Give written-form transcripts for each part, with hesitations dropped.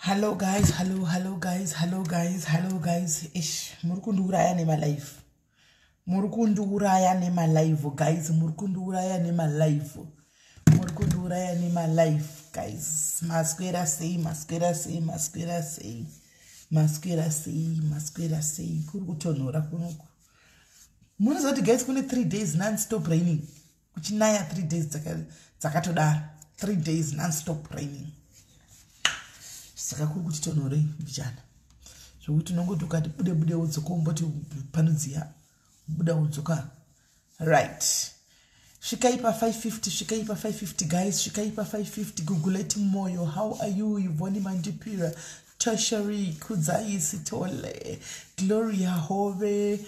Hello guys, hello, hello guys, hello guys, hello guys. Ish, muri kundiuraya nemalive. Muri kundiuraya nemalive guys, muri kundiuraya nemalive. Muri kundiuraya nemalive guys. Maswera sei, maswera sei, maswera sei. Maswera sei, maswera sei. Kuri kutonhora kunoku. Munoziva kuti guys kune 3 days non-stop raining. Kuchinaya 3 days dzakatodaro. 3 days non-stop raining. Saka kuri kuti tonhorei mbichana zvokuti unongoti ukati bude bude wodzoka umboti panodziya buda wodzoka. Right, svikai pa550, svikai pa550 guys, svikai pa550. Guguleti Moyo, how are you? Yvonne Mandipira, Tertiary Kudzai Sitole, Gloria Hove,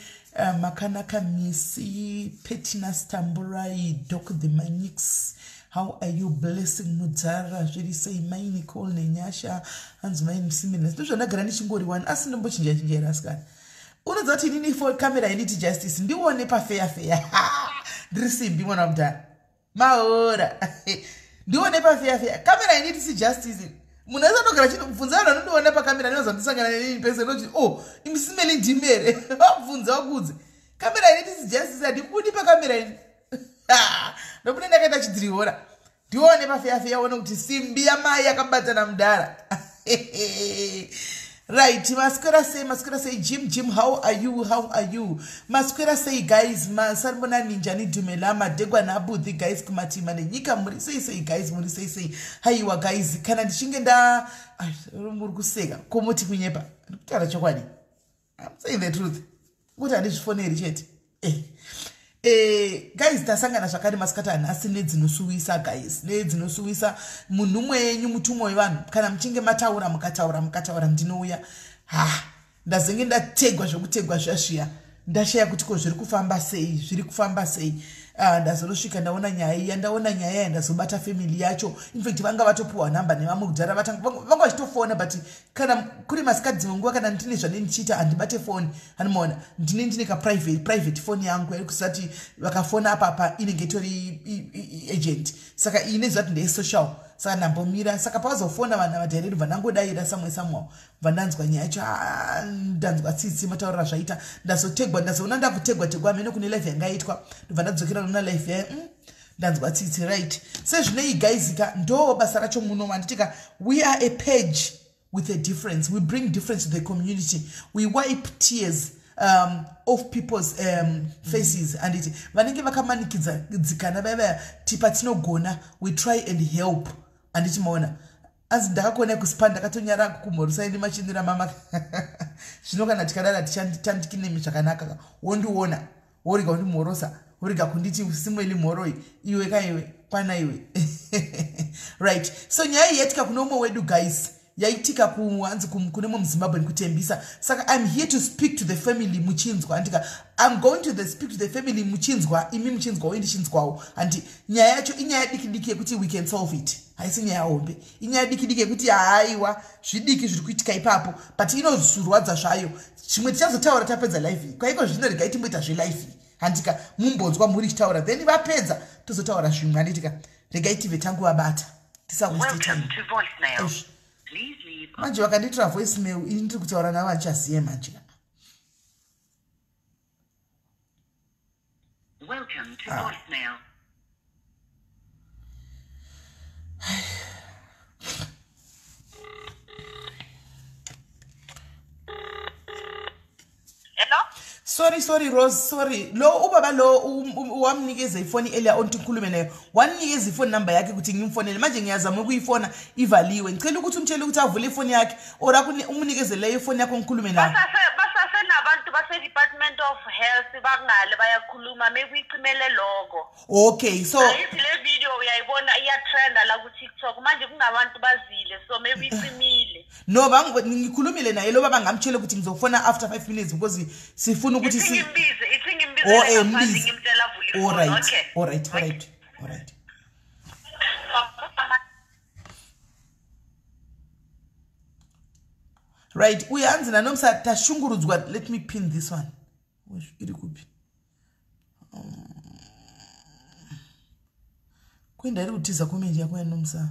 Makanaka Misi, Petinas Tamburai, Doc the Manix, how are you? Blessing Mudzara, zviri sei? Mai Nicole neNyasha, hanzi mai Musimina. Ndozvandagara ndichingori one, asi ndombochinja chinja here asikana? Unoziva kuti inini for camera initi justice ndione pafeya feya. Ndiri simbi mwana wamudhara. Maora. Ndione pafeya feya. Camera initi si justice. Munhu wese anogara achibvunza vanhu vanondiona pakamera ndinozondisangana nenini pese noti oh imisimeli ndimere. Vabvunza vakudze. Kamera initi si justice handibudi pakamera ini. Ndobuda ndakaita chidhirihora. Ndione pafeya feya one kuti simbi yamai yakabatana mudhara. Right, maswera sei, maswera sei, Jim Jim, how are you, how are you? Maswera sei guys, masaribona ninja dumela madegwa nabudhi guys kumatima nenyika muri sei sei guys, muri sei sei. Haiwa guys, kana ndichinge nda muri kuseka komuti kunyepa. Ndikutaura chokwadi. I'm saying the truth. Kuti handizvifoneri chete. Guys, tasangana zvakare masikati anhasi nedzinosuwisa guys, nedzinosuwisa. Munhu mwenyu mutumwa wevanhu, kana muchinge mataura mukataura mukataura ndinouya. Ha, ndazenge ndategwa zvokutegwa zviya zviya, ndashaya kuti ko zviri kufamba sei, zviri kufamba sei. Ndazorosvika ndaona nyaya iya, ndaona nyaya iya, ndazobata family yacho. In fact vanga vatopiwa nhamba nevamwe kudhara, vanga vachitofona, but kana kuri masikati dzimwe nguva kana ndine zvandine ndichiita handibate foni. Handimaona ndine kaprivate private phone yangu kusati vakafona apapa inenge itori agent, saka ine zvati ndeyesocial, saka ndambomira. Saka pavazofona vanhu avadhaireri bva ndangodayira samwe samwe, bva ndanzwa nyaya yacho. Ndanzwa tsitsi mataurira zvaita. Ndazotegwa, ndazoona ndakutegwa tegwa mene kune live yangaitwa, ndobva ndadzokera nona live yayo. Ndanzwa tsitsi. Right, sezvinei guys ka, ndo basa racho muno handitika. We are a page with a difference. We bring difference to the community. We wipe tears off people's faces. Anditi vanenge vakamanikidza dzikana vaya vaya, tipa tinogona, we try and help. Anditi maona anzi ndakakuona kuspa, ndakatonyara kukumhorosai nemachinira mama. Zvino kana tikadara tichandiki nemi zvakanaka. Wondiona worega kundimhorosa, worega kunditi simweli mhoroi iwe kaiwe kwana iwe. Right, so nyaya iyi yaitika kune umwe wedu guys, yaitika kuhanzi kune mumwe muZimbabwe kutembisa. Saka I'm here to speak to the family muchinzwa, andika I'm going to the speak to the family muchinzwa, imi muchinzwawo, indichinzwawo. Handi nyaya yacho inyaya diki diki yekuti we can solve it, haisi nyaya hombe, inyaya diki diki yekuti haiwa zvidiki zviri kuitika ipapo, but inozurwadza zvayo. Zvimwe tichazotaura tapedza live. Kwaiko zvino regai timboita zvelive, handika mumbonzwa mhuri ichitaura, then vapedza tozotaura zvimwe, handitika. Regai tive tanguvabata, tisawaste time. Manje vakandiitira voice mail, ini ndiri kutaura navo, handichaziye manje. Welcome to voicemail. Hello? Sorry, sorry Rose, sorry. Lo ubaba lo wamnikeza ifoni earlier on tikhulume naye, wanikeza ifoni number yakhe ukuthi ngimfonele. Manje ngiyazama ukuyifona, ivaliwe. Ngicela ukuthi umtshele ukuthi avule ifoni yakhe or umnikeze leyo ifoni yakho ngikhulume naye. Basasenabo. Kunabantu base-Department of Health bangale bayakhuluma, maybe uyicimele loko. Okay, so Ayithi le video uyayibona iyatrenda la ku-TikTok, manje kunabantu bazile, so maybe uyicimile. No, ngikhulumile naye lo baba, ngamtshela ukuthi ngizofona after 5 minutes because sifuna ukuthi Ithi si ngimbize, ithi Oh, ngimbizele ngaphandle, mbize. ngimtshela avule ifoni. All right. Okay. All right, all right, all right. Right, uyanzi nanomsa tashungurudzwa. Let me pin this one. Iri kupi? Kuenda iri kutiza comment yako yanomsa.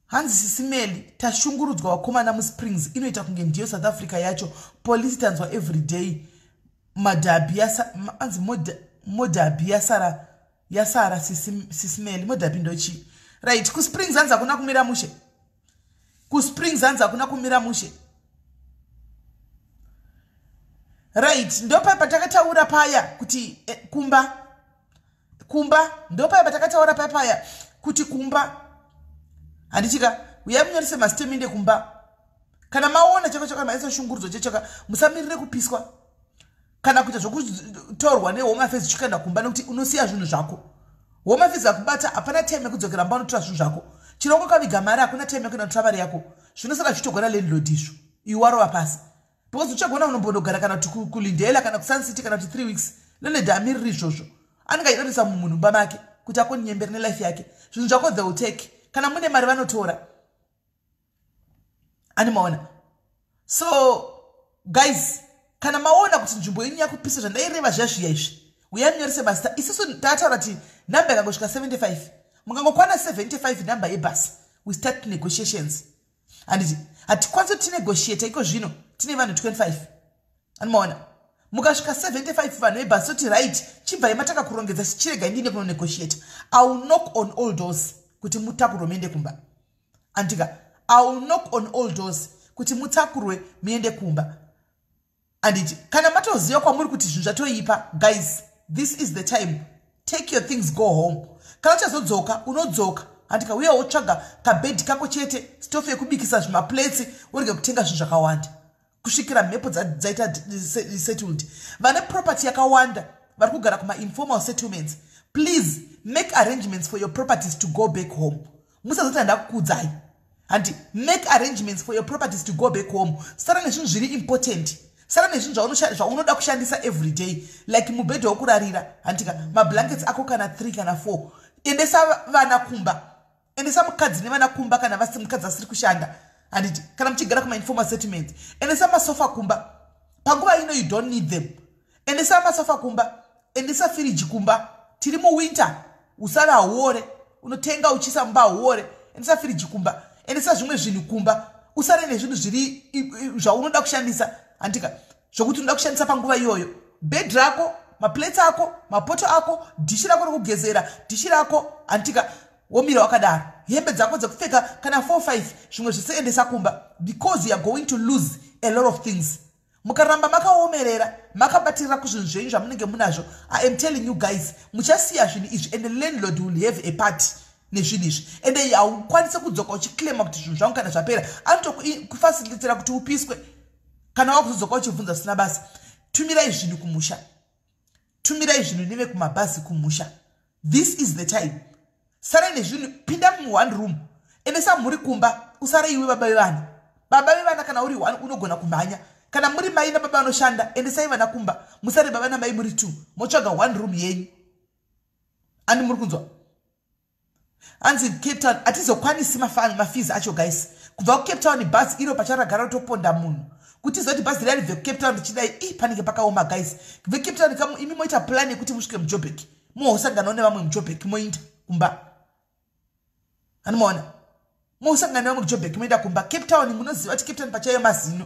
Hanzi sisimeli tashungurudzwa vakomana muSprings, inoita kunge ndiyo South Africa yacho. Polisi tanzwa everyday, madhabhi hanzi modhabhi yasara, yasara sisimeli modhabhi ndochi. Right, kuSprings hanzi hakuna kumira mushe. KuSprings hanzi hakuna kumira mushe. Right, ndopai patakataura paya kuti kumba, kumba, ndopai patakataura paya paya kuti kumba. Handichika uyai munyorise masteminde kumba. Kana maona chako chaka maisashungurudzwa chechoka, musamirire kupiswa kana kuita zvokutorwa neHome Affairs uchikaenda kumba, nekuti unosiya zvinhu zvako. Home Affairs akubata, hapana time yekudzokera mba unotora zvinhu zvako. Chirongo kaviga mari, hakuna time yekuenda kutora mari yako. Zvinosara zvichitogona landlord izvo, iwe warova pasi, because uchagona unombondogara kana kuti kuLindela kana kuSun City kana kuti 3 weeks. Landlord amiriri izvozvo, anenge achidarisa munhu mumba make kuti akoninyembere nelife yake. Zvinhu zvako they will take. Kana mune mari vanotora, ani maona? So guys, kana maona kuti nzvimbo yenyu yakupisa, zvandaireva zviya zviya izvi, uyai munyorese mazita. Isusu tataura kuti nhamba ikangosvika 75, mukangokwana 75 nhamba yebhasi, we start negotiations. Handiti hatikwanisi kuti tinegotiate iko zvino tine vanhu 25, ani maona? Mukasvika 75 vanhu vebhasi, toti right, chibvai mataka kurongedza, chiregai ndine kunonegotiate. I will knock on all doors kuti mutakurwe muende kumba. Andika I will knock on all doors kuti mutakurwe muende kumba. Anditi kana matoziva kwamuri kuti zvinhu zvatoipa, guys, this is the time. Take your things, go home. Kana uchazodzoka unodzoka, handika uye wotsvaga kabhedhi kako chete, stofu yekubikisa, zvimaplates, urege kutenga zvinhu zvakawanda kusvikira mhepo dzaita settled. Vane property yakawanda vari kugara kumainformal settlements, please make arrangements for your properties to go back home. Musazoti handakukudzai. Handi make arrangements for your properties to go back home. Sara nezvinhu zviri important, sara nezvinhu zvaunoda kushandisa every day, like mubhedha wokurarira, handika mablankets ako kana 3 kana 4. Endesa vana kumba, endesa mukadzi nevana kumba kana vasi mukadzi asiri kushanda. Handiti kana muchigara kumainformal settlements, endesa masofa kumba. Panguva ino you don't need them. Endesa masofa kumba, endesa firiji kumba. Tiri muwinter, usave hauore, unotenga uchiisa mumba hauore. Endesa firiji kumba, endesa zvimwe zvinhu kumba, usare nezvinhu zviri zvaunoda kushandisa, handika zvokuti unoda kushandisa panguva iyoyo. Bed rako, maplates ako, mapoto ako, dhishi rako rokugezera, dhishi rako, handika womira wakadaro. Hembe dzako dzekupfeka kana 4 5, zvimwe zvese endesa kumba, because you are going to lose a lot of things mukaramba makaomerera makabatirira kuzvinhu zvenyu zvamunenge munazvo. I am telling you guys, muchasiya zvinhu izvi and the landlord will have a party nezvinhu izvi, ende haukwanisi kudzoka uchiclaima kuti zvinhu zvangu kana zvapera. Anotokufacilitira kuti upiswe kana wakuzodzoka uchibvunza zvisina basa. Tumirai zvinhu kumusha, tumirai zvinhu nevekumabhazi kumusha. This is the time. Sarai nezvinhu, pinda muone room, endesa mhuri kumba, usare iwe baba vevana. Baba vevana kana uri one unogona kumhanya. Kana muri mai nababa vanoshanda, endesai vana kumba, musare baba namai muri two, motsvaga one room yenyu. Andi muri kunzwa? Hanzi Cape Town hatizokwanisi mafees acho guys. Kubva kuCape Town bhazi iro pacharagara rotoponda munhu. Kuti zoti bhazi riya ribve kuCape Town richidai, i panenge pakaoma guys. Kubve Cape Town kamu imi moita plan yekuti musvike muJobek, mohosanganawo nevamwe muJobek, moinda kumba. Anomaona mohosangana nevamwe kuJobek, moenda kumba. Cape Town munoziva kuti Cape Town pachayo mazino.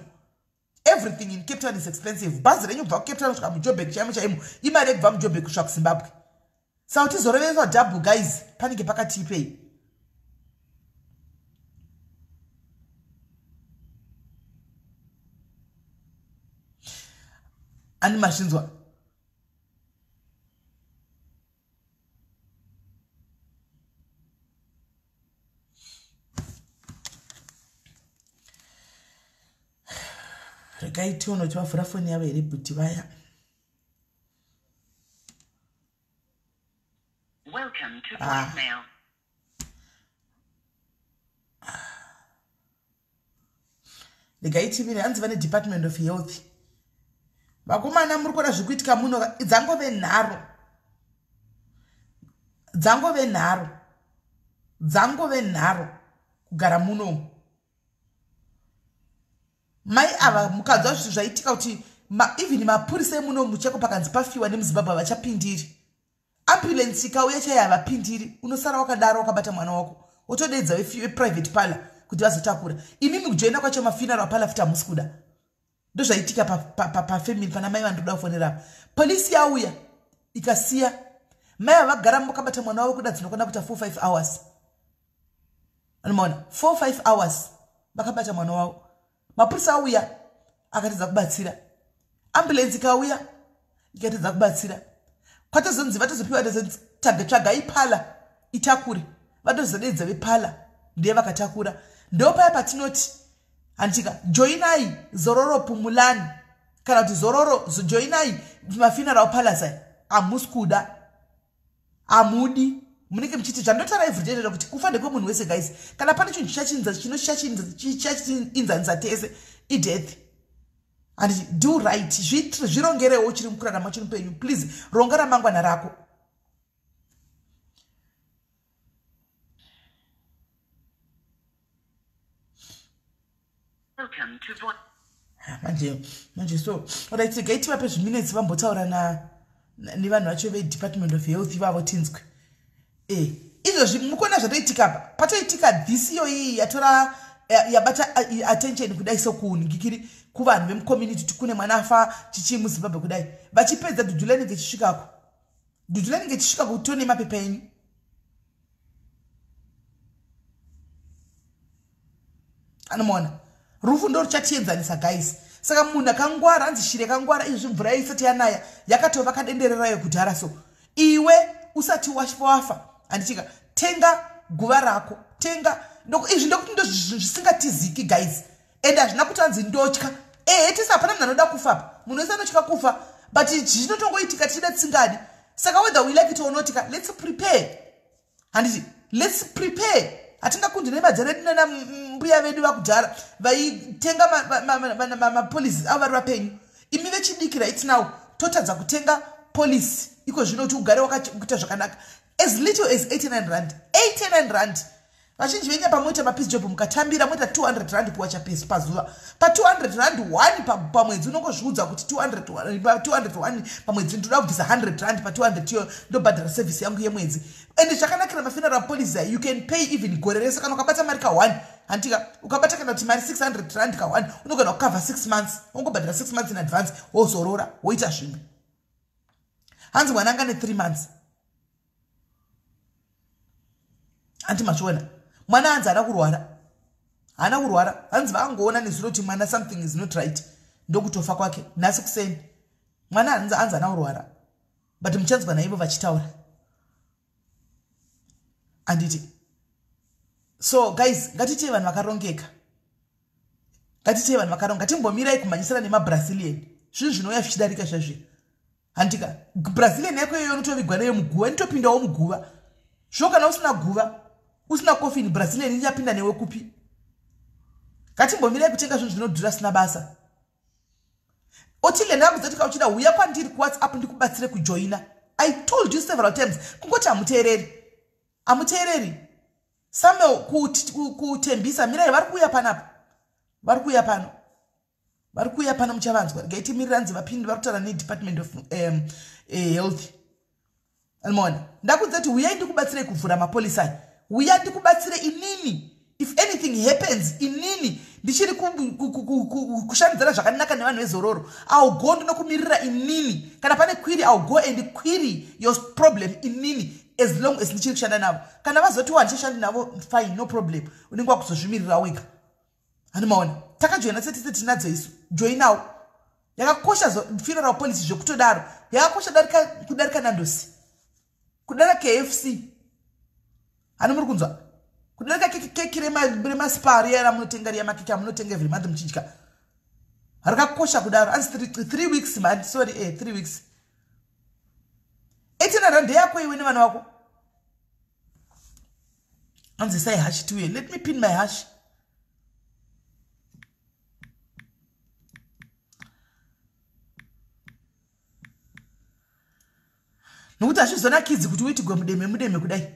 Everything in Cape Town is expensive. Bhazi renyu kubva kuCape Town kusvika muJobek chaimo chaimo, imari yekubva muJobek kusvika kuZimbabwe. Saka tizoroveswa double guys, panenge pakatipei. Ani mazvinzwa? Regai. Regai tione kuti vavhura foni yavo here bhuti vaya. Welcome to voicemail. Regai tivire, hanzi vane Department of Health. Vakomana, muri kuona zviri kuitika muno, dzangove nharo, dzangove nharo, dzangove nharo kugara munomu. Mai ava mukanzwa zvinhu zvaitika kuti even mapurisa emunomu chako, pakanzi pafiwa nemuZimbabwe havachapindiri. Ambulance ikauya chaiyo havapindiri, unosara wakadaro wakabata mwana wako, wotodeedza veprivate parlour kuti vazotakura. Imimi kujoina kwacho mafuneral parlour futi hamusi kuda. Ndozvaitika pafamily pana mai vandoda kufonera apa. Polisi yauya ikasiya mai ava vagara vakabata mwana wavo kuda dzinokwana kuita 4 5 hours. Anomaona 4 5 hours vakabata mwana wavo. Mapurisa auya akatadza kubatsira, ambulance ikauya ikatadza kubatsira. Kwatozonzi vatozopiwa, tazonzi tsvagai parlour itakure. Vatozodedza veparlour, ndiye vakatakura. Ndo paya patinoti, handitika, joinai Zororo Pumulani kana kuti Zororo, joinai mafuneral parlours aya. Hamusi kuda, hamudi. Munenge muchiti zvandotaura everyday kuti kufa ndekwemunhu wese. Guys, kana pane chinhu chichachiinzanisa tese, ideath. Handiti do right, zvirongerewo uchiri mukurarama, uchiri mupenyu. Please ronga ramangwana rako. Welcome to voice. Manje manje, so alright, regai tivape zviminutes vambotaura nevanhu vacho veDepartment of Health ivavo, tinzwe. Izvozvi mukuona zvatoitika apa, patoitika this iyoyi yatora yabata attention kudai sokunhingikiri kuvanhu vemucommunity kuti kune mwana afa chichii muZimbabwe kudai. Vachipedza, dhudhula inenge ichisvikako, dhudhula inenge ichisvika kutone mapepa enyu. Anomaona rufu ndo ruchatienzanisa, guys. Saka munhu akangwara, hanzi shiri yakangwara, izvi mvura isati yanaya yakatova kadendererayo kudhara. So iwe usati wafa, handichika, tenga guva rako, tenga. Izvi ndokuti ndo zvisingatiziki, guys, and hazvina kuti hanzi ndotya. Ehe, tisi hapana munhu anoda kufa pa, munhu wese anotya kufa, but zvinotongoitika tichida tisingadi. Saka whether we like it or not ka, let's prepare, handiti? Let's prepare. Hatingakundi nemadzara edu nana mbuya vedu vakudhara vaitenga mapolicies avo vari vapenyu. Imi vechidiki right now totadza kutenga policy iko zvino kuti ugare wakakuita zvakanaka. As little as 89 rand, 89 rand. Vazhinji venyu apa moita mapiece job, mukatambira moita 200 rand kuwacha pazuva. Pa200 rand 1 pamwedzi, unongozviudza kuti 201 pamwedzi, ndoda kubvisa 100 rand pa200 iyo, ndobhadhara service yangu yemwedzi. And zvakanakira mafuneral policy, you can pay even gore rese. Kana ukabata mari ka1, handika, ukabata kana kuti mari 600 rand ka1, unogona kucover 6 months, ungobhadhara 6 months in advance, wozorora, woita zvimwe. Hanzi mwana anga ne3 months. Handi mazviona, mwana hanzi haana kurwara, haana kurwara. Hanzi vaangoona nezuro kuti mwana something is not right, ndokutofa kwake nhasi kuseni. Mwana hanzi haana kurwara, but muchanzwa naivo vachitaura, handiti? So guys, ngatitei vanhu vakarongeka, ngatitei vanhu vakaronga. Ngatimbomirai kumhanyisira nemaBrazilian. Zvinhu zvinouya zvichidarika zvezvi, handika? Brazilian yako iyoyo unotovigwa neyo muguva, inotopindawo muguva. Zvino kana usina guva, usina coffin, Brazilian ichapinda newe kupi? Ngatimbomirai kutenga zvinhu zvinodhura sina basa. Otile, ndakakudza kuti uchida, uya kwandiri kuWhatsApp ndikubatsire kujoina. I told you several times, kungoti hamuteereri, hamuteereri. Samuel kutembisa, mirai, vari kuuya panapa, vari kuuya pano, vari kuuya pano, muchavanzwa. Regai timirira nzi vapindi, vari kutaura neDepartment of Health. Maona, ndakudza kuti uyai ndikubatsirei kuvhura mapolicy aya. Uya ndikubatsire inini. If anything happens, inini ndichiri kushandidzana zvakanaka nevanhu veZororo, I'll go ndinokumirira inini. Kana pane query, I'll go and query your problem inini, as long as ndichiri kushanda navo. Kana vazotiwa handichashandi navo, fine, no problem, unenge wakuzozvimirira wega. Hani maona, takajoina setese, tinadzo isu. Joinawo, yakakosha funeral policy zvekutodaro, yakakosha kudarika Nando's, kudarika KFC. Hani muri kunzwa? Kudarika keki remaSpar riya ramunotenga, riya makeki amunotenga every month muchidya. Rakakosha kudaro. Anzi 3 weeks man, sorry, 3 weeks. 1800 rand yako iwe nevana vako. Anzi sai hash to. Let me pin my hash. Nokuti hazvizonakidzi kuti uitigwe mudeme mudeme kudai.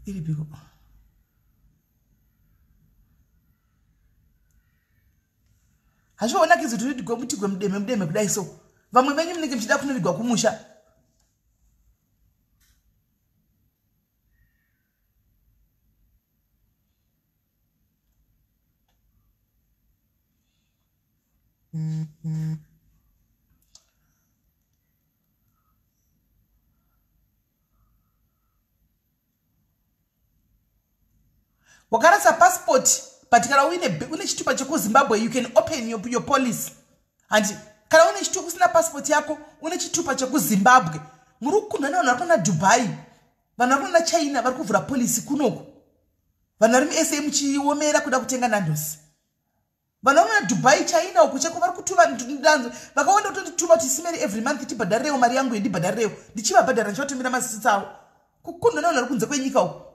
Iripiko? Hazvionakidzi kuti uitigwe mudeme mudeme kudai so. Vamwe venyu munenge muchida kunovigwa kumusha. Wakarasa passport, but kana une chitupa chekuZimbabwe, you can open your policy. Handi kana une chitupa, usina passport yako, une chitupa chekuZimbabwe, muri kukundwa nevanhu vari kuna Dubai, vanhu vari kuna China vari kuvhura policy kunoku. Vanhu vari muSA muchiomera kuda kutenga Nandos. Vanhu vari kuna Dubai, China uku cheko vari kutuva. Vakawanda kutondituma kuti simeri every month tibhadharirewo mari yangu, yendibhadharirewo, ndichivabhadhara, ndichivatumira masisitsi avo. Kukundwa nevanhu vari kunze kwenyika uku.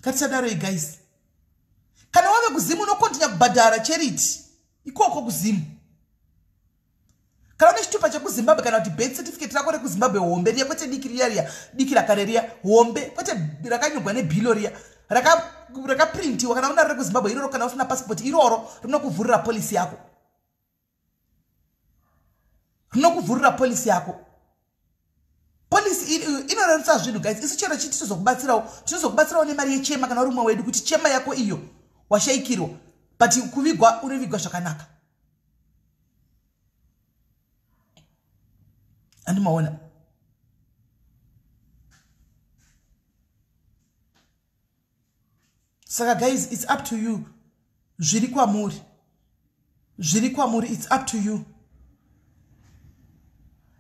Ngatisadaro, guys. Kana wave kuZimu, unokontinya kubhadhara charity ikoko kuZimu. Kana une chitupa chekuZimbabwe, kana kuti birth certificate rako rekuZimbabwe, hombe riya, kwete diki riya, riya diki rakare riya, hombe, kwete rakanyorwa nebhilo riya rakaprintiwa. Kana unaro rekuZimbabwe iroro, kana usina passport, iroro rinokuvhurira policy yako, rinokuvhurira policy yako. Policy inorerutsa zvinhu, guys. Isu chero chii tinozokubatsirawo, tinozokubatsirawo nemari yechema kana uri umwe wedu, kuti chema yako iyo washaikirwa, but kuvigwa unovigwa zvakanaka. Andimaona. Saka guys, it's up to you. Zviri kwamuri, zviri kwamuri, it's up to you.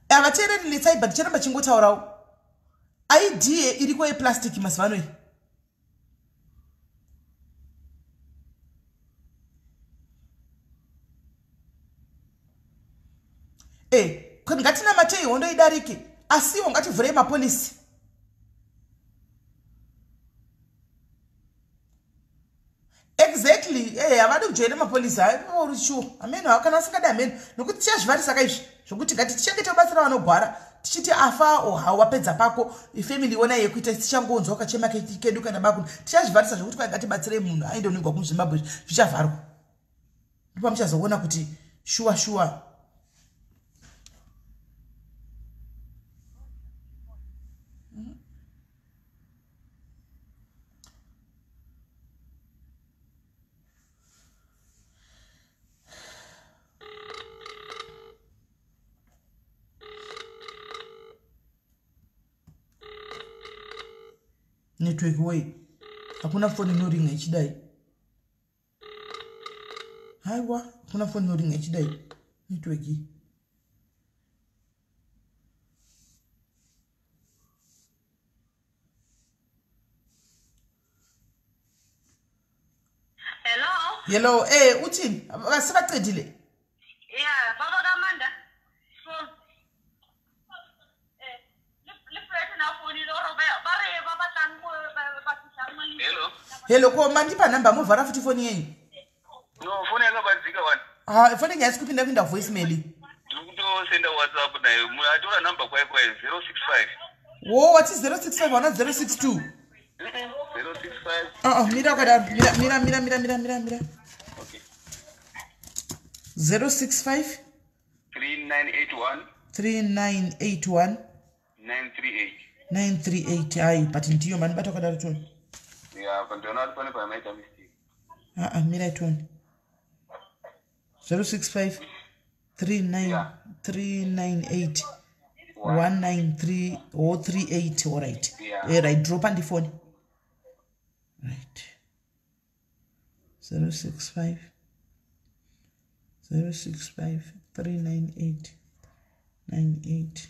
Havateereri netsai, but charamba chingotaurawo. Idea iriko yeplastic mazuva ano iyi. Ngatinamatei hondo idarike, asiwo ngativhurei mapolicy. Exactly, havadi kujoina mapolisi. Uri sure? Hameno kana asingadi, hameno, nokuti tichazvivarisa kaizvi zvokuti ngati tichange tobatsira vanogwara, tichiti afa o wapedza pako, ifamily ona yekuita, tichangonzwa kachema kedu kana baku. Tichazvivharisa zvokuti kwai ngatibatsirei munhu aende unigwa kuZimbabwe. Zvichavharwa, ndipo muchazoona kuti shuwa shuwa. Network way, hakuna foni inoringa ichidai. Haiwa, hakuna foni inoringa ichidai. Network iyi. Hello. Hello, uthini? Sebacedile? Yeah, baba kaManda. So le Fred na fonile ore ba re ba batlang mo ba tlisang mo. Hello. Hello, ko mandipa namba, movhara futi foni yenyu? No, foni yakabadzika wani. Ha, foni yenyu haisi kupinda, kuinda voicemail. Ndiri kutosenda WhatsApp nayo. Atora namba kwai kwai 065. Wo, wati 065, wana 062? 065. Uh-uh, mira wakadaro. Mira, mira, mira, mira, mira, mira, mira. Okay. 065. 3981. 3981. 938. 938. Hayi, but ndiyo manibata wakadaro, toni. Yeah, pandiona kuti pane pamaita mistake. Aa, mira toni. 065 39 398 193 or 38. All right. Yeah. Right, dropa ndifoni. Right, 065 065 398 98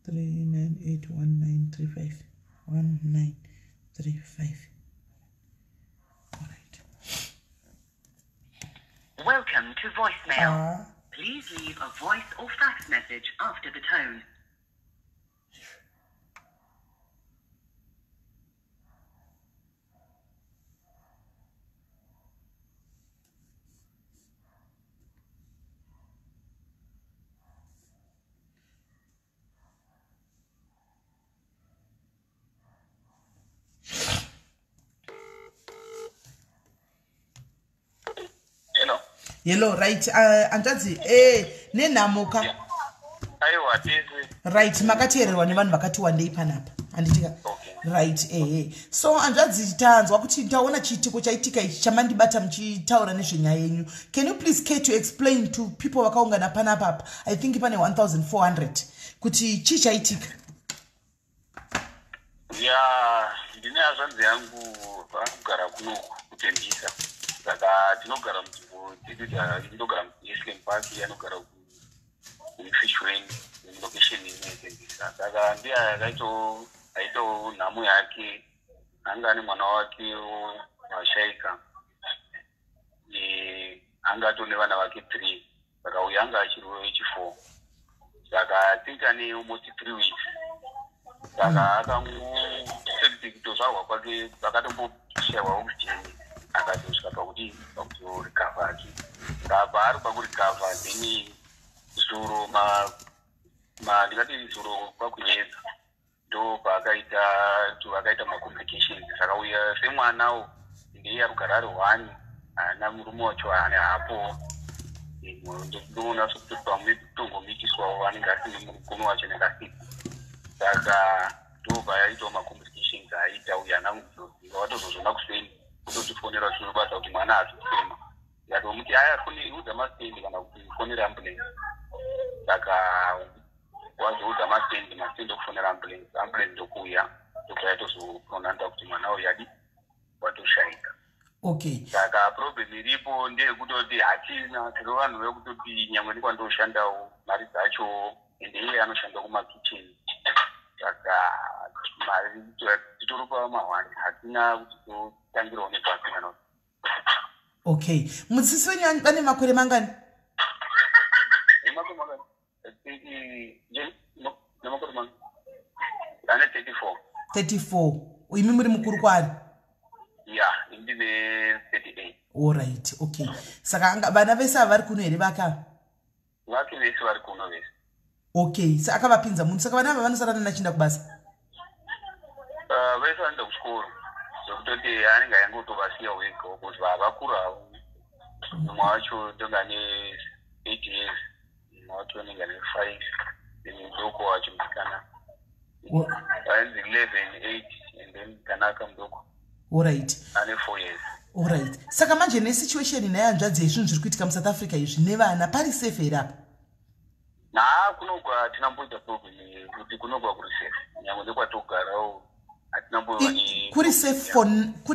398 1935 1935. All right. Welcome to voicemail. Ah. Please leave a voice or fax message after the tone. Hello. Hello, right, hanzvadzi, e nenhamuka. Aiwa, tese. Right, makateererwa nevanhu vakati wandei panapa, handitika? Okay. Right, ehe. So hanzvadzi, tanzwa kuti taona chiitiko chaitika ichi chamandibata muchitaura nezvenyaya yenyu. Can you please care to explain to people vakaungana panapa apa, I think pane 1400, kuti chii chaitika? Ya, ndine hazvanzi yangu vanogara kunoku kuTembisa. Saka tinogara munzvimbo dzedu, ndinogara muIslam Park, anogara kuFishwen, location imwe yeTembisa. Saka ndiye aitawo nhamo yake, anga ane mwana wake washaika. Anga atone vana vake 3, saka uyu anga achiri wechi4. Saka I think ane almost 3 weeks. Saka akango kutozvarwa kwake akatomboshayiwa oxygen, akazosvika pakuti pakuzorecover ake. Saka paari pakurecover, then zuro ndingati zuro kwakuedza ndo paakaita akaita macomplications. Saka uya semwanawo ndiye ari kugara ari one, haana murume wacho, haana hapo. Ndoona sekuti pamwe tongomitiswawo anenge asine murume wacho, anenge asipo. Saka ndobva yaitawo macomplications aita uyo ana kuzoziva, watozozvona kuseni kutotifonera zvinobasa kuti mwana haasi kufema. Ndikatomuti aya udza mastendi kana kuti fonera ambulance. Saka wazoudza mastendi, mastendi okufonera ambulance, ambulance ndokuuya, ndobva yatozopronounsa kuti mwana uyu adi watoshaika. Saka problem iripo ndeyekutoti hatina, tiri vanhu vekutoti nyangwe nekwandoshandawo mari dzacho, ende iye anoshanda kumakitchen, saka mari titori pamahwani, hatina kuti totangirawo nepasi kana. Okay, mudzisi wenyu vane makore mangani? Nemakore mangani? Nemakore mangani? Ane 34. 34. Imi muri mukuru kwaari? Ya, ndine 38. Allright, okay. Saka vana vese ava vari kuno here vaka? Vake vese vari kuno vese. Okay, sa akavapinza munhu, saka vana ava vanosara nanachiinda kubasa? Vese vanoenda kuchikoro, zvekutoti anenge aingotovasiya wega kuti vakuru havo. Mumwe wacho ndonge ane 8 years, mumwe wacho anenge ane 5, then mudoko wacho musikana ainzi 11, 8, and then kanaka mudoko ane 4 years. Allright, saka manje nesituation naye hanzvadzi yezvinhu zviri kuitika muSouth Africa izvi nevana, pari safe here apa? Naa, kunogwa hatina mboita problem kuti kunogwa kuri safe, nyangwe nekwatogarawo hatina mbova. Kuri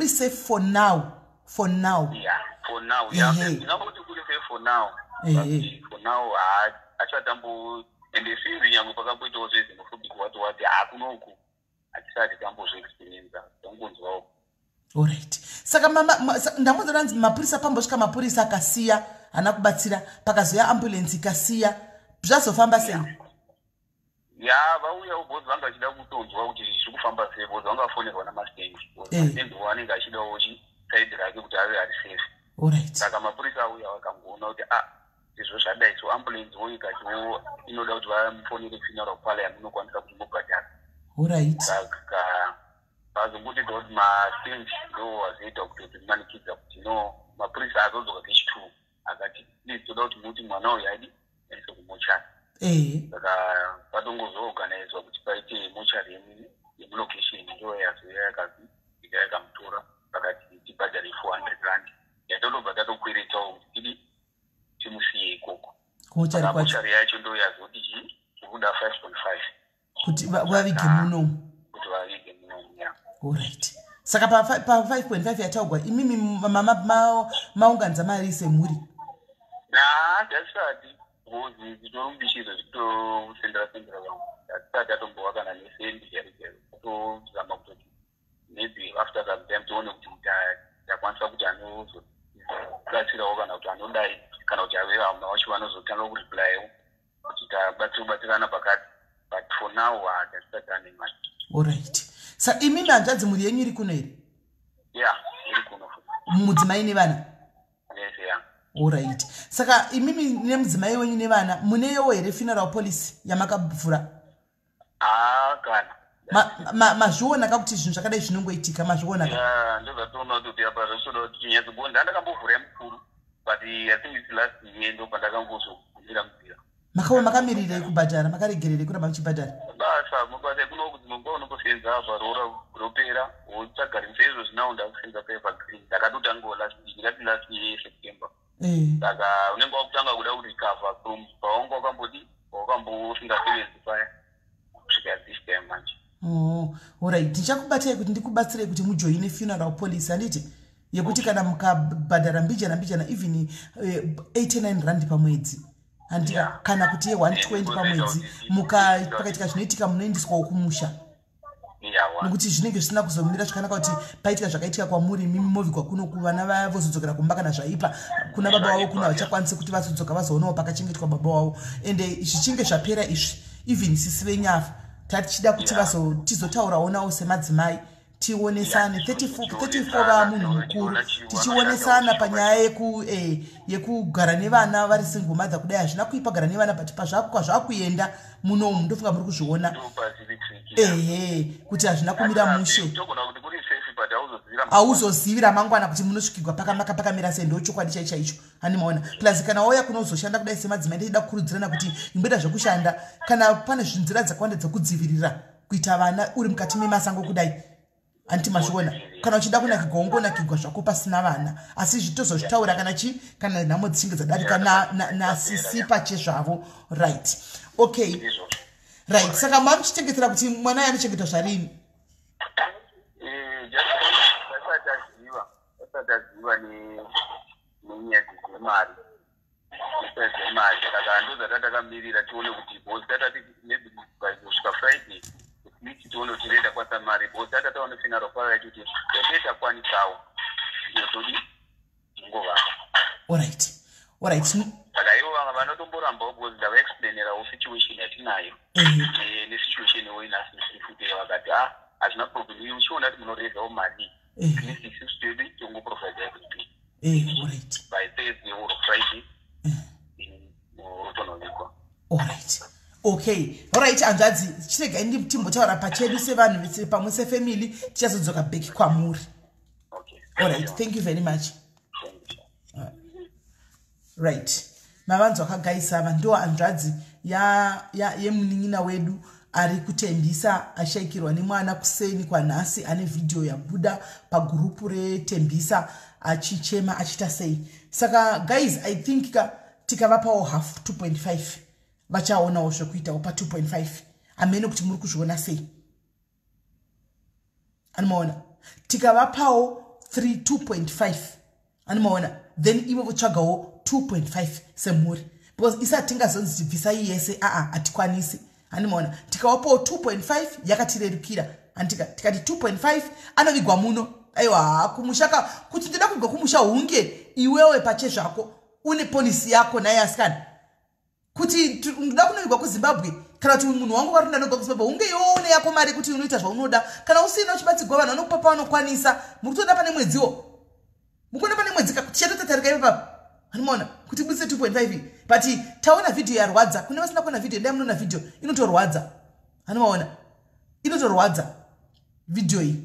safe for now, for now? Yeah, for now, yeah. Ndingangoti kuri safe for now. But for now hachatambo, ende sinzi nyangwe pakamboitawo zvezvinophobic wati wati, hakunoku hatisati tambozviexperiensa, tangonzwawo. Allright, saka ndamboza ranzi mapurisa, pambosvika mapurisa akasiya, haana kubatsira, pakazoya ambulance ikasiya, zvazofamba sei? Ya, vauyawo because vanga vachida kutonzwa kuti zviri kufamba sei, because vanga vafonerwa namastendi. Mastendi anenge achidawo side rake kuti ave ari safe. Saka mapurisa auya vakangoona kuti a izvo zvadai, so ambulance wo ikatiwo inoda kuti vamufonere funeral parlour yamunokwanisa kuti mubhadhara. Saka vazongotoita kuti mastendi ndo vazoita kutoti manikidza kuti no, mapurisa azodzoka kechi2 akati please, toda kuti muti mwana uyu adi aise kumochari. Saka patongozoorganizwa kuti paite mochari yemulocation, ndo yazoya yakazi yakamutora, vakati tibhadhare R400, yatotobva tatokweretawo kuti tidi timusiye ikoko. Kumochari Saka kwacho. Mochari yacho ndo yazoti chii, tikuda 5.5 kuti vavige munomu. Kuti vavige munomu, ya. Allright, saka pa 5.5 yataugwa, imimi maunganidza mari semhuri? Na hatisati, because titori mubishizo zvekutosendera sendera vamwe, hatisati atombova kana nesendi chairo chairo. Tozama kutoti maybe after some time tione kuti takwanisa kuti anozoziva. Anozobatsirawo kana kuti anodai, kana kuti ave vamwe vacho vanozotanga kureplyawo kuti tabatsirabatsirana pakati, but for now hatisati ane mari. Alright, sa imimi hanzvadzi, mhuri yenyu iri kuno here? Ya, iri kuno. Mudzimai nevana? Yes, ya. Alright, saka imimi nemudzimai wenyu nevana muneyowo here funeral policy yamakavhura? Haa, kana. Mazviona ka kuti zvinhu zvakadai zvinongoitika? Mazviona ka? Ya, ndozvatoona kuti apa zvachoda kuti tinyatso ndandakambovhura yamukuru, but I think it's last year ndo pandakangozogumira munzira. Makava makamirirei kubhadhara? Makaregererei kuramba muchibhadhara? Basa, mabasa ekuno, kuti munguva unombosenza apa, roora ropera, wotsvaga rimwe. Seizvo zvinawo ndakusenza paEvergreen, ndakatotangawo last, ndingati last year September. Saka unenge wakutanga kuda kurecover from pawanga wakambodi, wakambosingasevenzi paya, kusvika this time manje. Oh, alright, ndichakubatai kuti ndikubatsirei kuti mujoine funeral policy, handiti? Yekuti kana mukabhadhara mbijana mbijana, even R89 pamwedzi, handiti? Kana kuti ye120 pamwedzi, pakaitika zvinoitika, munoendeswawo kumusha. Nekuti zvinenge zvisina kuzomira zvakanaka kuti paitika zvakaitika kwamuri, mimi movigwa kuno, kuvana vaya vozodzokera kumba kana zvaipa kuna baba vavo kuno, havachakwanisi kuti vazodzoka vazoonawo pakachengetwa baba vavo. Ende zvichinge zvapera izvi, even sisi venyafa, tatichida kuti tizotaurawo navo semadzimai, tionesane. 34 vava munhu mukuru, tichionesana panyaya yekugara nevana vari single mother. Kudai hazvina kuipa kugara nevana, but pazvakuenda munomu, ndofunga muri kuzviona, ehe, kuti hazvina kumira mushe. Togona kuti kuri safe, but hauzozivira. Hauzozivi ramangwana kuti munosvikirwa pakamaka pakamira sei. Ndo chokwadi chai chaicho, handimaona? Plus kana wauya kunozoshanda kudai semadzimai, ndichida kukurudzirana kuti imboita zvekushanda. Kana pane nzira dzakawanda dzekudzivirira kuita vana uri mukati memasango kudai, handiti mazviona? Kana uchida kunakigwa, ungonakigwa zvako pasina vana, asi zvitozozvitaura kana chi kana nhamo dzichinge dzadarika nasisi pachezvavo. Right, okay. Ndizvozvo. Right, saka mamuchichengetera kuti mwana uyu anochengetwa zvarini? Just asati aziva nenyaya dzemari, saka ndozata takamirira tione kuti, because tatati maybe by kusvika Friday at least tione kuti renda kwasa mari, because tata taone funeral kwayo kuti yatee takwanisawo, iyo todi ngovaka. Alright. Saka ivo vamwe vanotomborambawo, because ndavaexplainerawo situation yatinayo nesituation iwo inasisi futi, vakati, "Ah, hazvina problem, uchiona kuti munorezawo mari, at least isusu tedu tongoprovide everything." Alright. By Thursday or Friday rotonovigwa. Alright, okay, alright hanzvadzi, chiregai timbotaura pachedu sevanhu vese pamwe sefamily, tichazodzoka back kwamuri. Okay. Alright, thank you very much. Thank you. Right, mavanzwa kagaisa, ava ndo hanzvadzi yemunin'ina wedu ari kuTembisa, ashayikirwa nemwana kuseni kwanhasi. Ane vhidhiyo yabuda pagurupu reTembisa achichema, achiita sei. Saka guys, I think ka tikavapawo half 2.5, vachaonawo zvekuitawo pa2.5. Hamene kuti muri kuzviona sei. Anomaona, tikavapawo 3 2.5, anomaona, then ivo votsvagawo 2.5 semhuri, because isati tingazonzi tibvisai yese, aa, hatikwanisi. Handimaona, tikavapawo 2.5 yakatirerukira, handika? Tikati 2.5 anovigwa muno, aiwa, kumusha ka, kuti ndida kubva kumusha, hunge iwewe pachezvako une policy yako naye asikana, kuti ndoda kunovigwa kuZimbabwe, kana kuti munhu wangu vari kuda novigwa kuZimbabwe, hunge iwewe une yako mari kuti unoita zvaunoda. Kana usina, uchibatsigwa, vanhu vanokupa pavanokwanisa. Muri kutoda pane mwedziwo, mukuona pane mwedzi, tichatotatarika ipapapo, anomaona, kuti budise 2.5. But taona vhidhiyo yarwadza. Kune vasina kuona vhidhiyo, ndai munoona vhidhiyo, inotorwadza, anomaona, inotorwadza vhidhiyo iyi,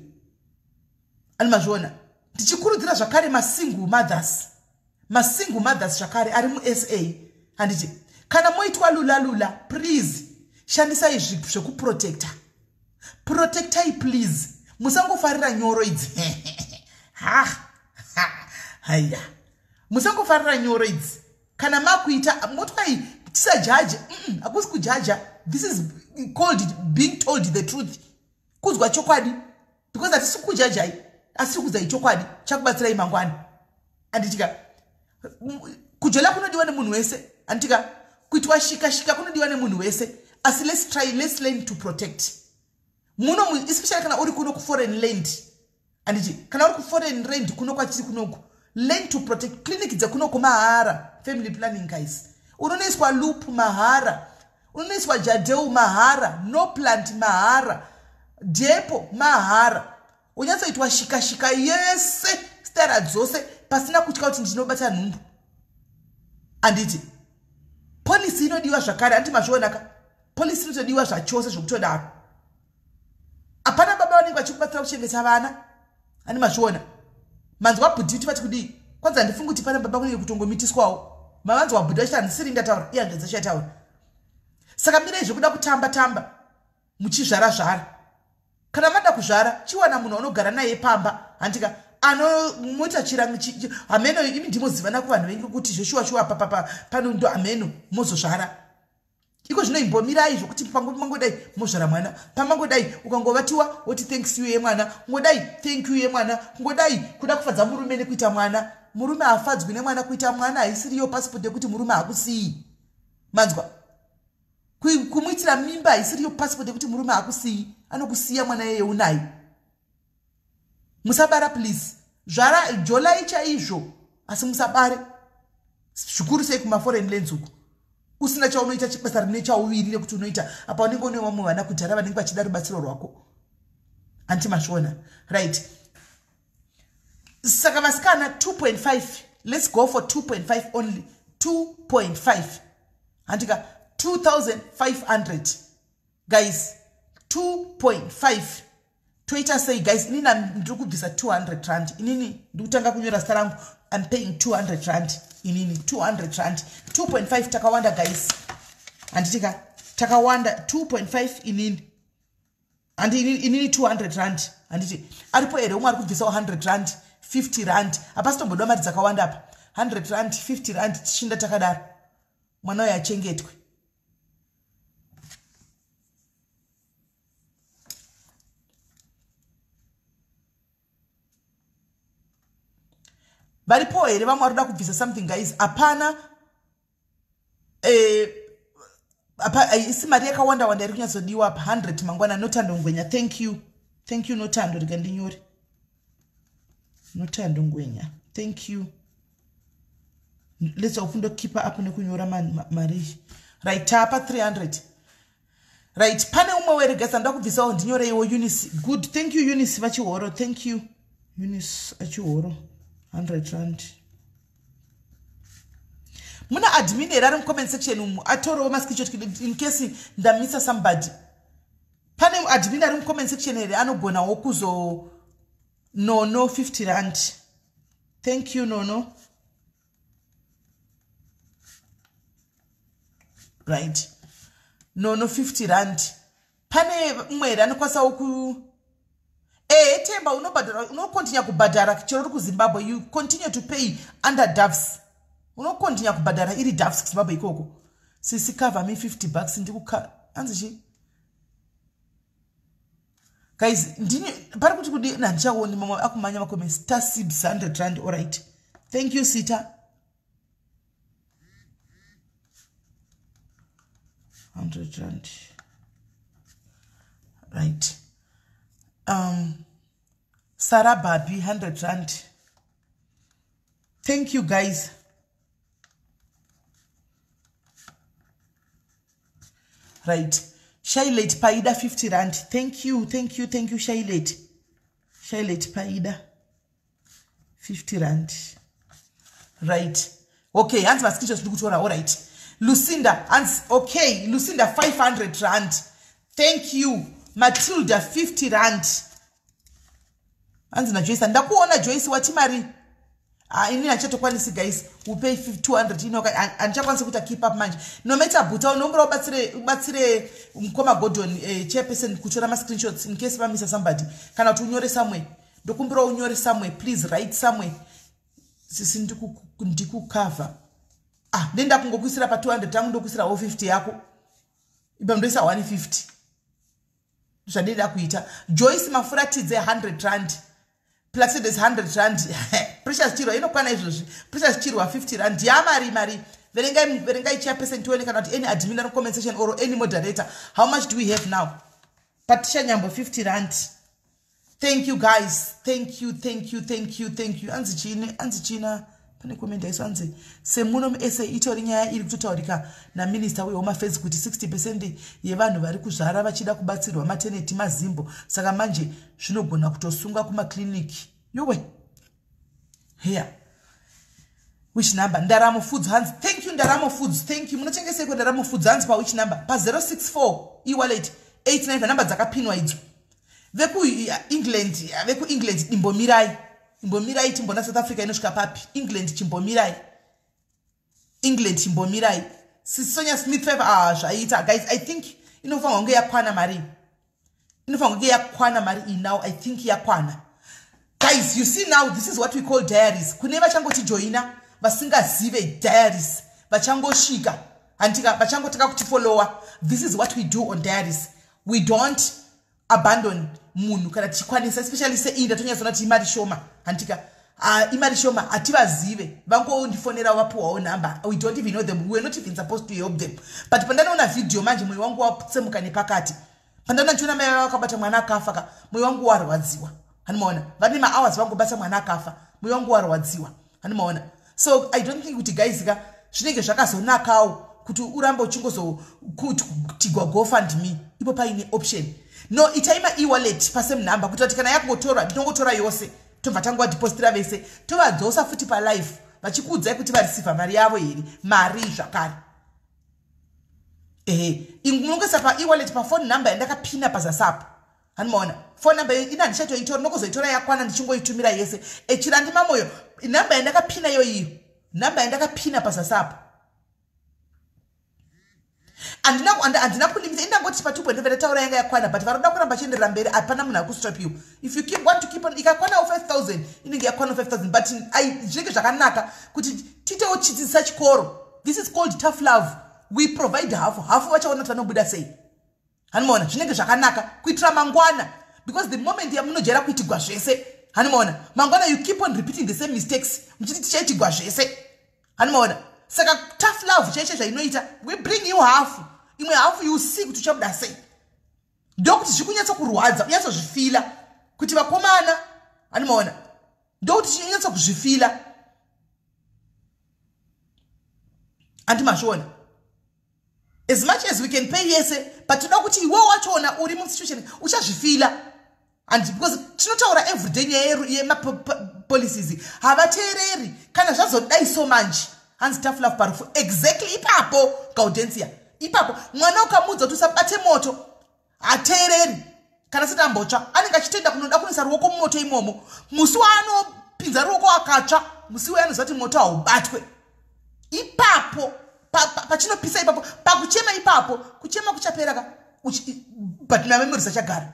anomazviona. Ndichikurudzira zvakare masingle mothers, masingle mothers zvakare ari muSA, handiti? Kana moitwa lula lula, please shandisai zvekuprotecta, protectai please. Musangofarira nyoro idzi. Ha, haiya, musangofarira nyoro idzi. Kana makuita motwai, tisajaje. Hakusi kujaja, this is called being told the truth, kunzwa chokwadi, because hatisi kujajai, asi kudzai chokwadi chakubatsirai mangwana, handitika? Kujola kunodiwa nemunhu wese, handitika? Kuitwa shika shika kunodiwa nemunhu wese, asi let's try, let's learn to protect muno, especially kana uri kuno kuforeign land, handiti? Kana uri kuforeign land kuno kwatiri kunoku, Learn to protect. Clinic dzekunoko mahara. Family planning, guys. Unonoiswa loop mahara, unonoiswa jadeu mahara, no plant mahara, depo mahara, unyatsoitwa shika shika yese, stara dzose, pasina kutya kuti ndinobata nhumbu. Handiti policy inodiwa zvakare? Handiti mazvionaka? Policy inotodiwa zvachose, zvokutodaro. Hapana baba vanenge vachikubatsira kuchengeta vana. Handi mazviona? Manzwa bhudhi kuti vati kudii? Kwanza handifungi kuti pana baba kunenge kutongomitiswawo. Mavanzwa bhudhi vachiti handisiri ndataura, iye hanzvadzi achataura. Saka mirai zvekuda kutamba tamba muchizvara zvara. Kana mada kuzvara, chiwana munhu anogara naye pamba, handika anomuita chirango hameno. Imi ndimozivana kuvanhu venyu kuti zveshuwa shuwa papapa pano ndo hameno mozozvara. Iko zvino imbomirai zvokuti pangodai mozvara mwana, pamangodai ukangovatiwa woti thanks you yemwana, kungodai thank you yemwana, kungodai kuda kufadza murume nekuita mwana. Murume hafadzwi nemwana. Kuita mwana haisiriyo passport yekuti murume hakusii. Manzwa? Kumuitira mimba haisiriyo passport yekuti murume hakusii. Anokusiya mwana yeye unaye. Musabara, please. Zvara jolai chaizvo, asi musabare, zvikuru sei kumaforeign lands uku, usina chaunoita, chibasa rine chauviri rekuti unoita apa. Unenge une vamwe vana kudhara vanenge vachida rubatsiro rwako. Anti mazviona? Right, saka vasikana, 2.5. Let's go for 2.5 only, 2.5, handika? 2500, guys, 2.5. Toita sei, guys? Inini ndiri kubvisa 200 rand. Inini ndikutanga kunyora zita rangu. I'm paying 200 rand. Inini 200 rand, 2.5. Takawanda, guys, handitika? Takawanda. 2.5 inini, handi inini 200 rand, handiti? Aripo here umwe ari kubvisawo 100 rand, 50 rand? Hapasi tombodiwa mari dzakawanda apa. 100 rand, 50 rand, tichinda takadaro, mwana uyo achengetwe. Varipo here vamwe vari kuda kubvisa something, guys? Hapana. Isi mari yakawanda wanda iri kunyatsodiwa pa 100 mangwana. Notando Ngwenya, thank you, thank you, Notando. Rega ndinyore Notando Ngwenya, thank you. Let's hope ndokeepa up nekunyora mari. Right, tapa 300. Right, pane umwe weregasa ndoda kubvisawo, ndinyoreiwo. Eunice, good, thank you. Eunice Vachihoro, thank you. Eunice Achihoro, 100 rand. Muna admin here ari mucomment section umu atorewo mascreenshot in case ndamisa somebody? Pane admin ari mucomment section here anogonawo kuzo? Nono, 50 rand, thank you, Nono. Right, Nono, 50 rand. Pane umwe here anokwanisawo ku? Ehe, Temba, unobhadhara, unocontinue kubhadhara chero uri kuZimbabwe. You continue to pay under Doves. Unocontinue kubhadhara iri Doves kuZimbabwe ikoko. Sisi, cover me 50 bucks. Ndikuka anzi chi, guys? Ndini pari kuti kudi? Handichaoni mamwe akumanya macomments. Tasibs, 100 rand. Alright, thank you, sita. 100 rand, right. Sarah Babi, 100 rand, thank you, guys. Right, Shailet Paida, 50 rand, thank you, thank you, thank you, Shailet. Shailet Paida, 50 rand. Right, okay. Hanzi mascreenshots ndiri kutora. Alright, Lucinda, hanzi okay. Lucinda, 500 rand, thank you. Matilda, 50 rand. Hanzi naJoyce, ndakuona Joyce, wati mari. Ah, inini handichatokwanisi, guys. Upay 200 ino, handichakwanisi kuita keep up manje. No matter buta unombura, ubatsire mukoma Gordon, chairperson, kutora mascreenshots in case vamisa somebody, kana kuti unyore somewhere. Ndokumbira unyore somewhere, please, write somewhere. Sisi, ndikukavha. Ah, ndenda kungokuisira pa200 tangu, ndokuisira 50 yako ipa, ndoisa 150, zvandinoda kuita. Joyce Mafuratidze, 100 rand. Placides, 100 rand. Precious Chirwa, inokwana izvozvi. Precious Chirwa, 50 rand. Yamari mari, verengai, verengai, chairperson, tione kana kuti any admin ari comment section or any moderator. How much do we have now? Patricia Nyambo, 50 rand. Thank you guys, thank you, thank you, thank you, thank you. Anzi chini, anzi china, pane comment yaiso anzi semuno muSA itori nyaya iri kutotaurika naminista wehome affairs kuti 60% yevanhu vari kuzvara vachida kubatsirwa maternity mazimbo, saka manje zvinogona kutosunga kumakliniki. Yowe, here, which number? Ndaramo Foods hanzi thank you. Ndaramo Foods, thank you. Munotengeseiko Ndaramo Foods? Hanzi pawhich number? Pa064 ewallet 89, namba dzakapinwa idzo. VekuEngland, vekuEngland, imbomirai, imbomirai, timbona South Africa inosvika papi. England, chimbomirai. England, chimbomirai. Sonia Smith 5. Ah, zvaita guys. I think inofanirwa kunge yakwana mari, inofanirwa kunge yakwana mari iyi now. I think yakwana, guys. You see now, this is what we call diaries. Kune vachangotijoina vasingazive diaries, vachangosvika, handika, vachangotanga kutifollowa, this is what we do on diaries. We don't abandon munhu kana tichikwanisa, especially sei ndatonyatsoona kuti imari shoma, handika? Imari shoma, hativazive, vangondifonera vapuwawo number. We don't even know them. We were not even supposed to help them, but pandanoona vhidhiyo manje, mwoyo wangu watsemuka nepakati. Pandanoona ndichiona mai vakabata mwana akafa ka, mwoyo wangu warwadziwa, handimaona? Vane mahours vangobata mwana akafa, mwoyo wangu warwadziwa, handimaona? So I don't think kuti, guys ka, zvinenge zvakazonakawo kuti urambe uchingozokutigwa GoFundMe ipo paine option. No, itai maewallet pasame number, kuitira kuti kana yakungotorwa, ndinongotora yose, tobva tangovadepositira vese, tovadzosa futi palife vachikuudzai kuti vareceiva mari yavo here, mari zvakare. Ehe, munongoisa paewallet pafone number yandakapina pazasapo, handimaona? Phone number ina handichatoitora, ndinongozoitora yakwana, ndichingoitumira yese. Echirandima moyo, namba yandakapina iyo, namba yandakapina pazasapo, handina kulimita. Indangoti pa2.5 ndataura yanga yakwana, but varoda kuramba chienderera mberi, hapana munhu ari kustop you if you keep want to keep on. Ikakwanawo 5000, inenge yakwanawo 5000, but zvinenge zvakanaka kuti tiitewo chidzidzisa chikoro. This is called tough love. We provide hafu hafu, vachaona kuti vanobuda sei, hanimaona? Zvinenge zvakanaka kuitira mangwana, because the moment yamunojaira kuitigwa zvese, hanimaona, mangwana you keep on repeating the same mistakes muchiti tichaitigwa zvese, hanimaona? Saka tough love chaicho zvainoita, we bring you hafu, imwe hafu, you see kuti uchabuda sei. Ndokuti zviri kunyatsokurwadza, unyatsozvifeela kuti vakomana, hanimaona? Ndokuti chinyatso kuzvifeela, handimazviona? As much as we can pay yese, but toda kuti iwe wachoona uri musituation uchazvifeela, and because tinotaura everyday nyaya yemapolicies, havateereri. Kana zvazodai so manje, hanzi tough love parufu. Exactly ipapo, Gaudensia, ipapo. Mwana ukamuudza kuti usabate moto, hateereri. Kana sati ambotsva, anenge achitoenda kunoda kunoisa ruoko mumoto imomo. Musi waanopinza ruoko akatsva, musi uyo anoziva kuti moto haubatwe. Ipapo pachinopisa ipapo, pakuchema ipapo, kuchema kuchapera ka, but mamemories achagara,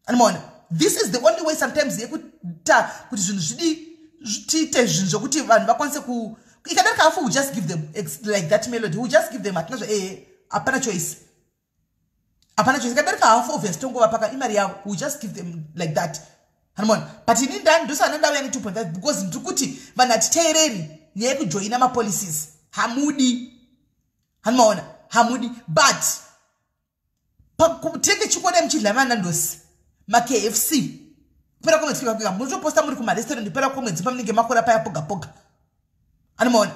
anomaona? This is the only way sometimes yekuta kuti zvinhu zvidi, tiite zvinhu zvokuti vanhu vakwanise ku ikadarika hafu, we just give them like that melody, we just give them. Hatina zva, ehe, hapana choice, hapana choice. Ikadarika hafu, obvious tongova paka imari yavo, we just give them like that, hanimona? But ini ndani ndosana ndauya ne2.5 because ndiri kuti vanhu hatiteereri nyaya yekujoina mapolicies, hamudi, hanimaona? Hamudi, but tinenge chikuona muchidla manandosi, maKFC, kupera kwemwedzi kwega, munotoposta muri kumarestaurant kupera kwemwedzi pamunenge makora paya poga poga, animaona?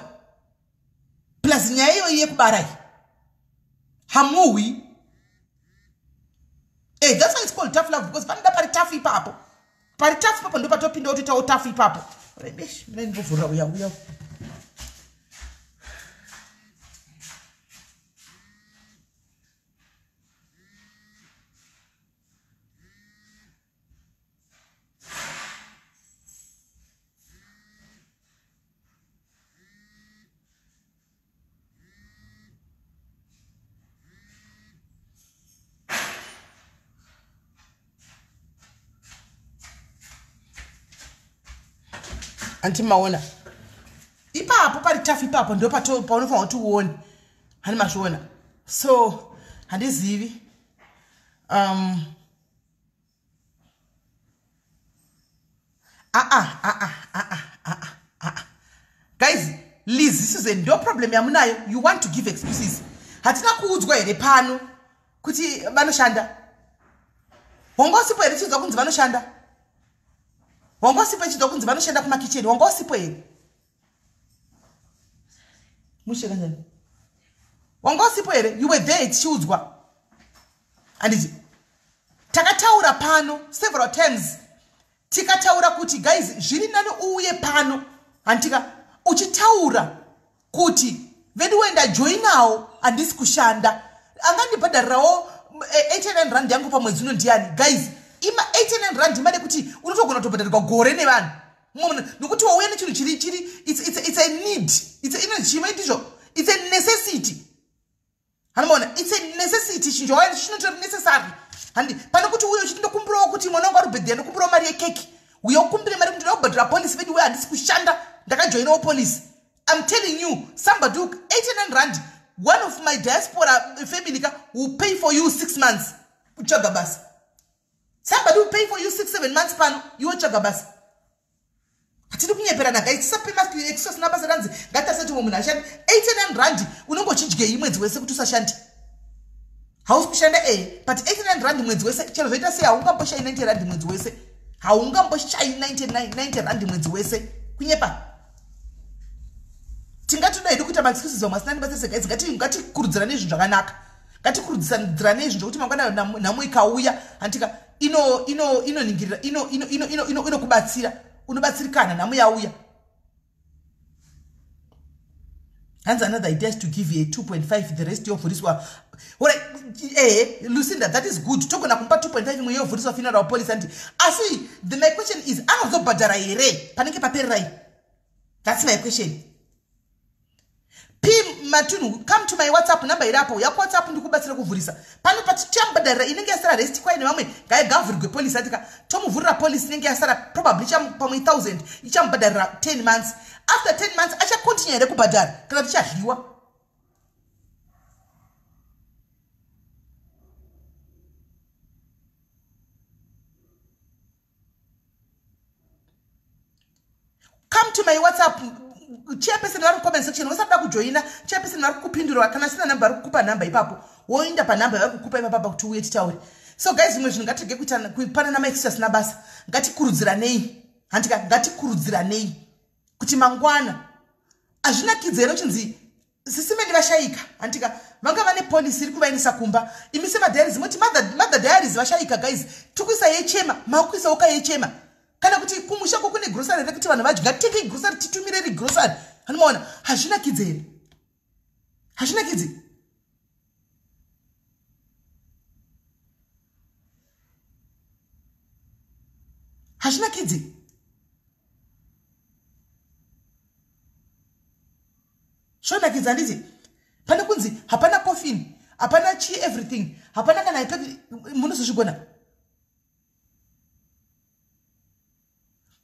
Plus nyaya iyoyi yekubarai, hamuhwi. Hey, that's why it's called tough love, because panoda pari tough ipapo, pari tough ipapo, ndo patopinda kutoitawo tough ipapo. Mina ndivovhurira, uya uya. Anti maona ipapo pari tough ipapo, ndo paunofanira kuti uone, hani mazviona? So handizivi, aa aa aa aa aa, guys, Liz, Susan, ndo problem yamunayo. You want to give excuses. Hatina kuudzwa here pano kuti vanoshanda? Wanga usipo here tichiudzwa kunzi vanoshanda? Wanga usipo tichiudzwa kunzi vanoshanda kumakicheni? Wanga usipo here? Mushe kanjani? Wanga usipo here? You were there tichiudzwa. Handiti takataura pano several times, tikataura kuti guys, zviri nani uuye pano, handika, uchitaura kuti vedu wenda joinawo, handisi kushanda, angandibhadharirawo 89 rand yangu pamwedzi uno ndiani? Guys, ima 89 rand imade kuti unotogona kutobhadharirwa gore nevanhu, nokuti wauya nechinhu chiri it's a need, it's chima ndizvo, it's a necessity. Hanomaona, it's a necessity. Chinhu chawaya chinotori necessary. Handi pane kuti uye uchiti ndokumbirawo kuti mwana wangu ari kubhedhera, ndokumbirawo mari yekeki, uye ukumbire mari kuti ndoda kubhadhara policy. Vedu we, handisi kushanda, ndakajoinawo policy. I'm telling you, somebody, 89 rand, one of my diaspora family ka will pay for you 6 months kutsvaga basa. Somebody will pay for you 6, 7 months pano iwe tsvaga basa. Hatidi kunyeperana guys, tisape maexcuse basa ranzi ngatasati mumwe munhu ashandi. 89 rand unenge uchidyei mwedzi wese kuti usashandi? Hausi kushanda e, but 89 rand mwedzi wese, chero zvoita sei, haungamboshayi 90 rand mwedzi wese. Haungamboshayi 90 rand mwedzi wese. Kunyepa. Tingatoda hedu kuita maexcuses vamwe asina nebasa. Guys, ngatikurudziranei zvinhu zvakanaka, ngatikurudziranei zvinhu zvokuti mangwana nhamo ikauya, handika, inoningirira, inokubatsira, unobatsirikana nhamo yauya. Hanzi another idea is to give you a 2.5, the rest yovhuriswa. Ehe, Lucinda, that is good. Togona kumupa 2.5, imwe yovhuriswa funeral policy. Andi asi my question is, anozobhadhara here panenge papererai? That's my question. P Matunhu, come to my WhatsApp number irapo yakuWhatsApp, ndikubatsira kuvhurisa pano pati chamubhadharira inenge yasara. Rest kwaine vamwe, ngaigavhurigwe policy atika tomuvhurira policy inenge yasara, probably pamwe 1000, ichamubhadharira 10 months. After 10 months achacontinue here kubhadhara kana tichadyiwa? Come to my WhatsApp. Chairperson vari kucomment section, vasada kujoina, chairperson vari kukupindura. Kana sina namba, vari kukupa nhamba ipapo, woinda panhamba yavari kukupa ipapapa kuti uye titaure. So guys, zvimwe zvinhu ngatirege kupanana maexcuse asina basa. Ngatikurudziranei, handika, ngatikurudziranei kuti mangwana hazvinakidzi here uchinzi sisimeni vashayika, handika, vanga vane policy iri kuvaendesa kumba. Imi semadiaries moti Mother Diaries vashayika, guys, tikuisa yechema, makuisawo kayechema. Kana kuti kumusha kune grocery rekuti vanhu vadya, ngatitengei grocery, titumirei grocery. Hanomaona, hazvinakidzi here? Hazvinakidzi. Hazvinakidzi. Zvonakidza, handiti? Pane kunzi hapana coffin, hapana chi, everything hapana, kana munozozvigona.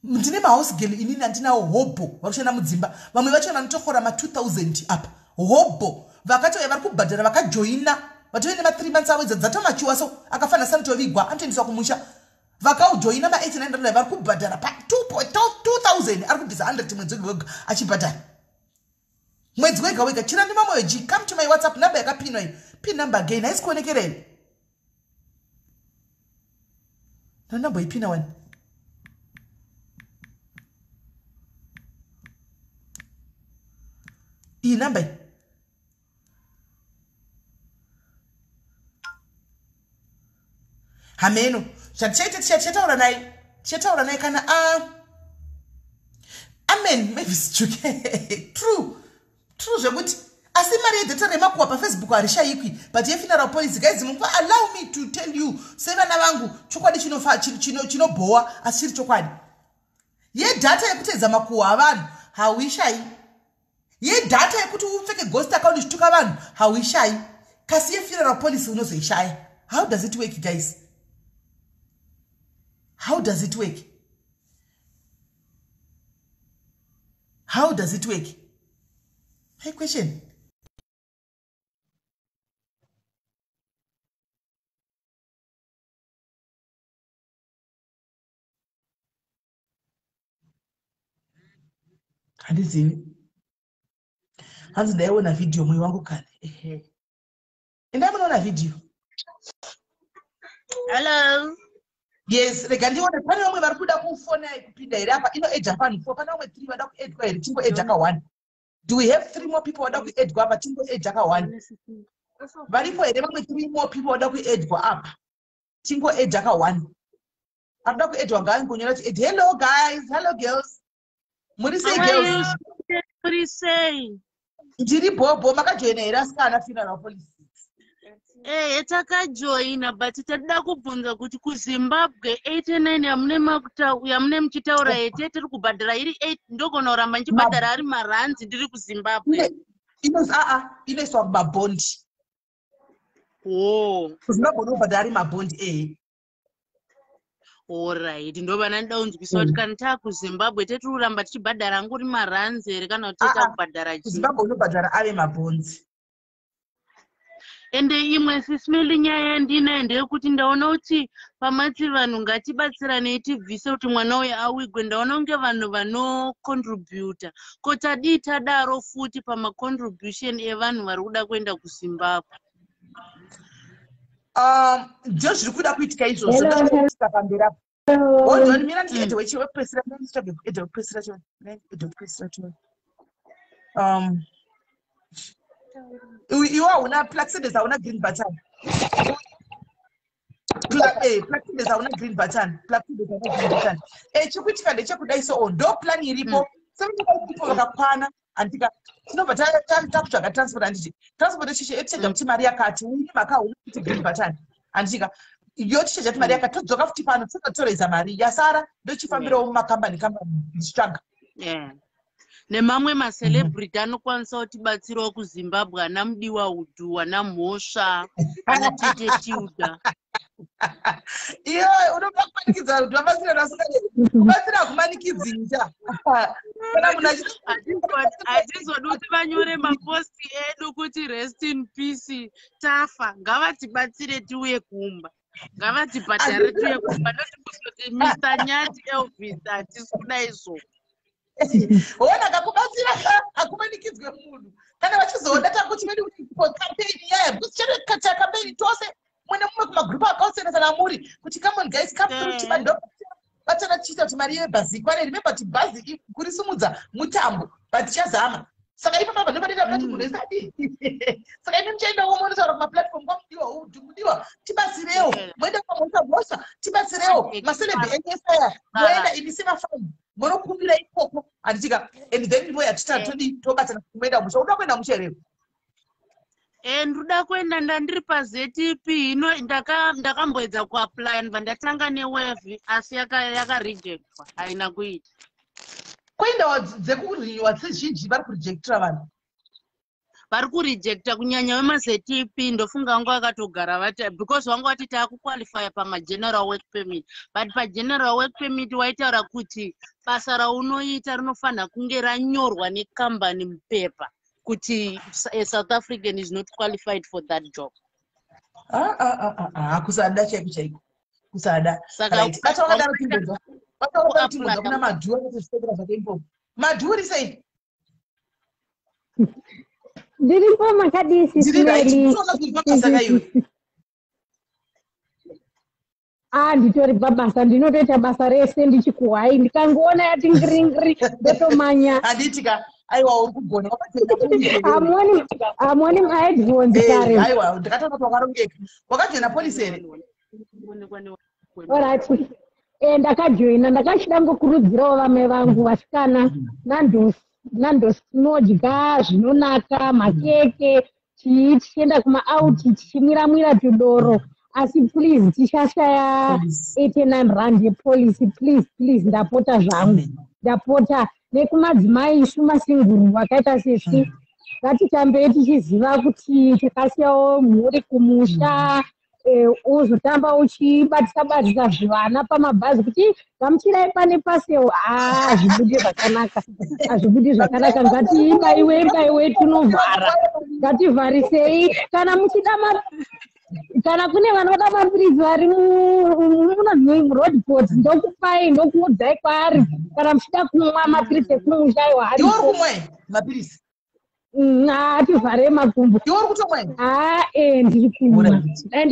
Ndine mahouse girl inini, handinawo hobho vari kushanda mudzimba. Vamwe vacho vanotokora ma2000 apa, hobho vakatouya vari kubhadhara, vakajoina, vatove nema3 months avo dzatomachiwa. So akafanira sanotovigwa, anotoendeswa kumusha. Vakaujoina ma89 vari kubhadhara pa2000, ari kubvisa 100 mwedzi wega wega, achibhadhara mwedzi wega wega. Chirandi Mamoyo G, come to my WhatsApp number yakapinwa iyo. Pin number again, haisi kuonekera here? Nandamboipina wani. Iyi namba iyi. Hameno zvatichaita, tichataura naye, tichataura naye kana a amen. Mavis Juke, true, true zvekuti asi mari yedata remakuwa paFacebook harishayikwi, but yefuneral policy, guys, munguva, allow me to tell you sevana vangu, chokwadi chinobhowa asi chiri chokwadi. Yedhata yekuteedza makuhwa avanhu hauishayi, yedhata yekuti upfeke ghost account uchituka vanhu hauishayi, kasi yefuneral policy unozoishaya. How does it work, guys? How does it work? How does it work? My question. Handizivi. Hanzi ndaiona vhidhiyo, mwoyo wangu kani. Ehe, endai munoona vhidhiyo. Hello. Yes, rega ndione pane vamwe vari kuda kufona kupinda here apa. Inoedha vanhu four. Pane vamwe three vada kuedwa here? Tingoedha ka one. Do we have three more people vada kuedwa apa? Tingoedha ka one. Varipo here vamwe three more people vada kuedwa apa? Tingoedha ka one. Arikuda kuedwa ngaangonyora kuti add. Hello guys, hello girls. Muri sei, girls? Muri sei? Ndiri bhobho. Makajoina here, asikana, funeral policy? Ehe, takajoina, but tadida kubvunza kuti kuZimbabwe 89 yamune muchitaura yete tiri kubhadhara iri 8, ndogona kuramba ndichibhadhara ari maranzi ndiri kuZimbabwe? Aa, inoiswa mumabhondi. O. KuZimbabwe unobhadhara ari mabhondi, ehe. Alright, ndovana ndida kunzwisa kuti kana taakuZimbabwe tetiri kuramba tichibhadhara angori maranzi here kana kuti teta kubhadhara chii? KuZimbabwe unobhadhara ave mabhonzi. Ende imwe, Sis Melly, nyaya yandinayo ndeyekuti ndaona kuti pamati vanhu ngatibatsiranei tibvise kuti mwana uyu awigwe, ndaona kunge vanhu vanocontributa. Ko tadii tadaro futi pamacontribution evanhu vari kuda kuenda kuZimbabwe? Ndio zviri kuda kuitika izvozvo. Ndozvikuitika pamberi apo. Hold on, mira ndiede wekupedzisira, nditsvage ede wekupedzisira cho, ede wekupedzisira cho. Iwe hauna Plaxedes, hauna green button. Plaxedes hauna green button. Plaxedes hauna green button. Chiri kuitika ndechekudai, so ndo plan iripo. 75 people vakakwana, handika? Tinobva takutsvaga transport, handiti? Transport chiche etichaja kuti mari yakati uine maka hauna kuti green button, handitika? Yotichaja kuti mari yakati, todzoka futi pano, tototoreza mari yasara, ndochifambirawo mumakambani kambani ndichitsvaga. Yeah. Nemamwe macelebrity anokwanisa kutibatsirawo kuZimbabwe, ana Mudiwa Udhu, ana Mhosva, ana Tete Tilda. Iwe unopa kumanikidza kuti vabatsira vasingade kubatsira, hakumanikidzinja kana munhu. Hatizodi kuti vanyore maposti edu kuti "Rest in peace", tafa. Ngavatibatsire tiuye kumba, ngavatibhadhare tiuye kumba, noti kuzoti Mr Nyati Elvis, hatisi kuda izvozvo. Ona, kakubatsira hakumanikidzwe munhu. Kana vachizoda takuti vedu kuti campaign yaya, because chero campaign tose mumwe nemumwe kumagrupu akasiyana siyana muri kuti, "Come on guys, come through." Tibatana tichiita kuti mari yebhazi ikwane. Remember kuti bhazi kurisumudza mutambo, but tichazama. Saka ipapo apa ndopanoita kuti munhu wese adii. Saka imi muchaendawo munotaura kumaplatform kwaMudiwa Udhu, "Mudiwa, tibatsirewo." Moenda kwaMhosva, "Mhosva, tibatsirewo." Maceleb enyesaya, moenda imi semafani munokumbira ikoko, handitika? And then voya tita todi tobatana kuenda musha. Uda kuenda musha here? Ndoda kuenda. Ndandiri paZEP ino, ndakamboedza kuapply, ndibva ndatanga newave, asi yakarejectwa, haina kuita. Kuendawo dzekuriwa dzezhinji vari kurejectira vanhu. Vari kurejecta kunyanya vemaZEP. Ndofunga vanga vakatogara vati because vanga vati taakuqualifya pamageneral work permit, but pageneral work permit waitaura kuti basa raunoita rinofanira kunge ranyorwa nekambani mupepa kuti a South African is not qualified for that job. Ah, ah, ah, ah, kusada chaiko chaiko, kusada. Saka Right, bata wakadaro, timbodza, bata wakadaro, timbodza kuna Madhu akatozvisekera zvake ipopo. Madhu, uri sei? Ndiripo, makadii? Ndiri right. Sis Melly. Unoona kuti pabasa kaiwe? Ah, nditori pabasa, ndinotoita basa rese ndichikuhwai. Ndikangoona yati ngiringiri, ndotomanya. Handiti ka? Aiwa, uri kugona, wakajoina police here? Hamuoni maheadphones kare? Aiwa, ndakatoona kuti wakarongeka. Wakajoina police here? Alright. Ndakajoina, ndakachida ngokurudzirawo vamwe vangu vasikana. Nandos tinodya zvinonaka, makeke, chii, tichienda kumaouti, tichimwiramwira tudoro, asi please, tichashaya 89 rand yepolicy. Please, please, ndapota zvangu, ndapota nekumadzimai isu masinguru vakaita sesu, ngatitambei tichiziva kuti takasiyawo mhuri kumusha. Uzotamba uchibatisa batisa zvivana pamabhazi kuti gamuchirai pane paseo, hazvibudi zvakanaka, hazvibudi zvakanaka. Ngatibaiwe baiwe, tinovhara, ngativharisei. Kana muchida kana kune vanoda mapiritsi vari munonzi muRoodepoort, ndokupai, ndokuudzai kwaari. Kana muchida kumwa mapiritsi ekumusha, aiwa, Iwe uri aripo. kumwa here mapirisi? Ativhare makumbo. Iwe uri kutomwa here? Ha, e ndiri kumwa. Alright. Dai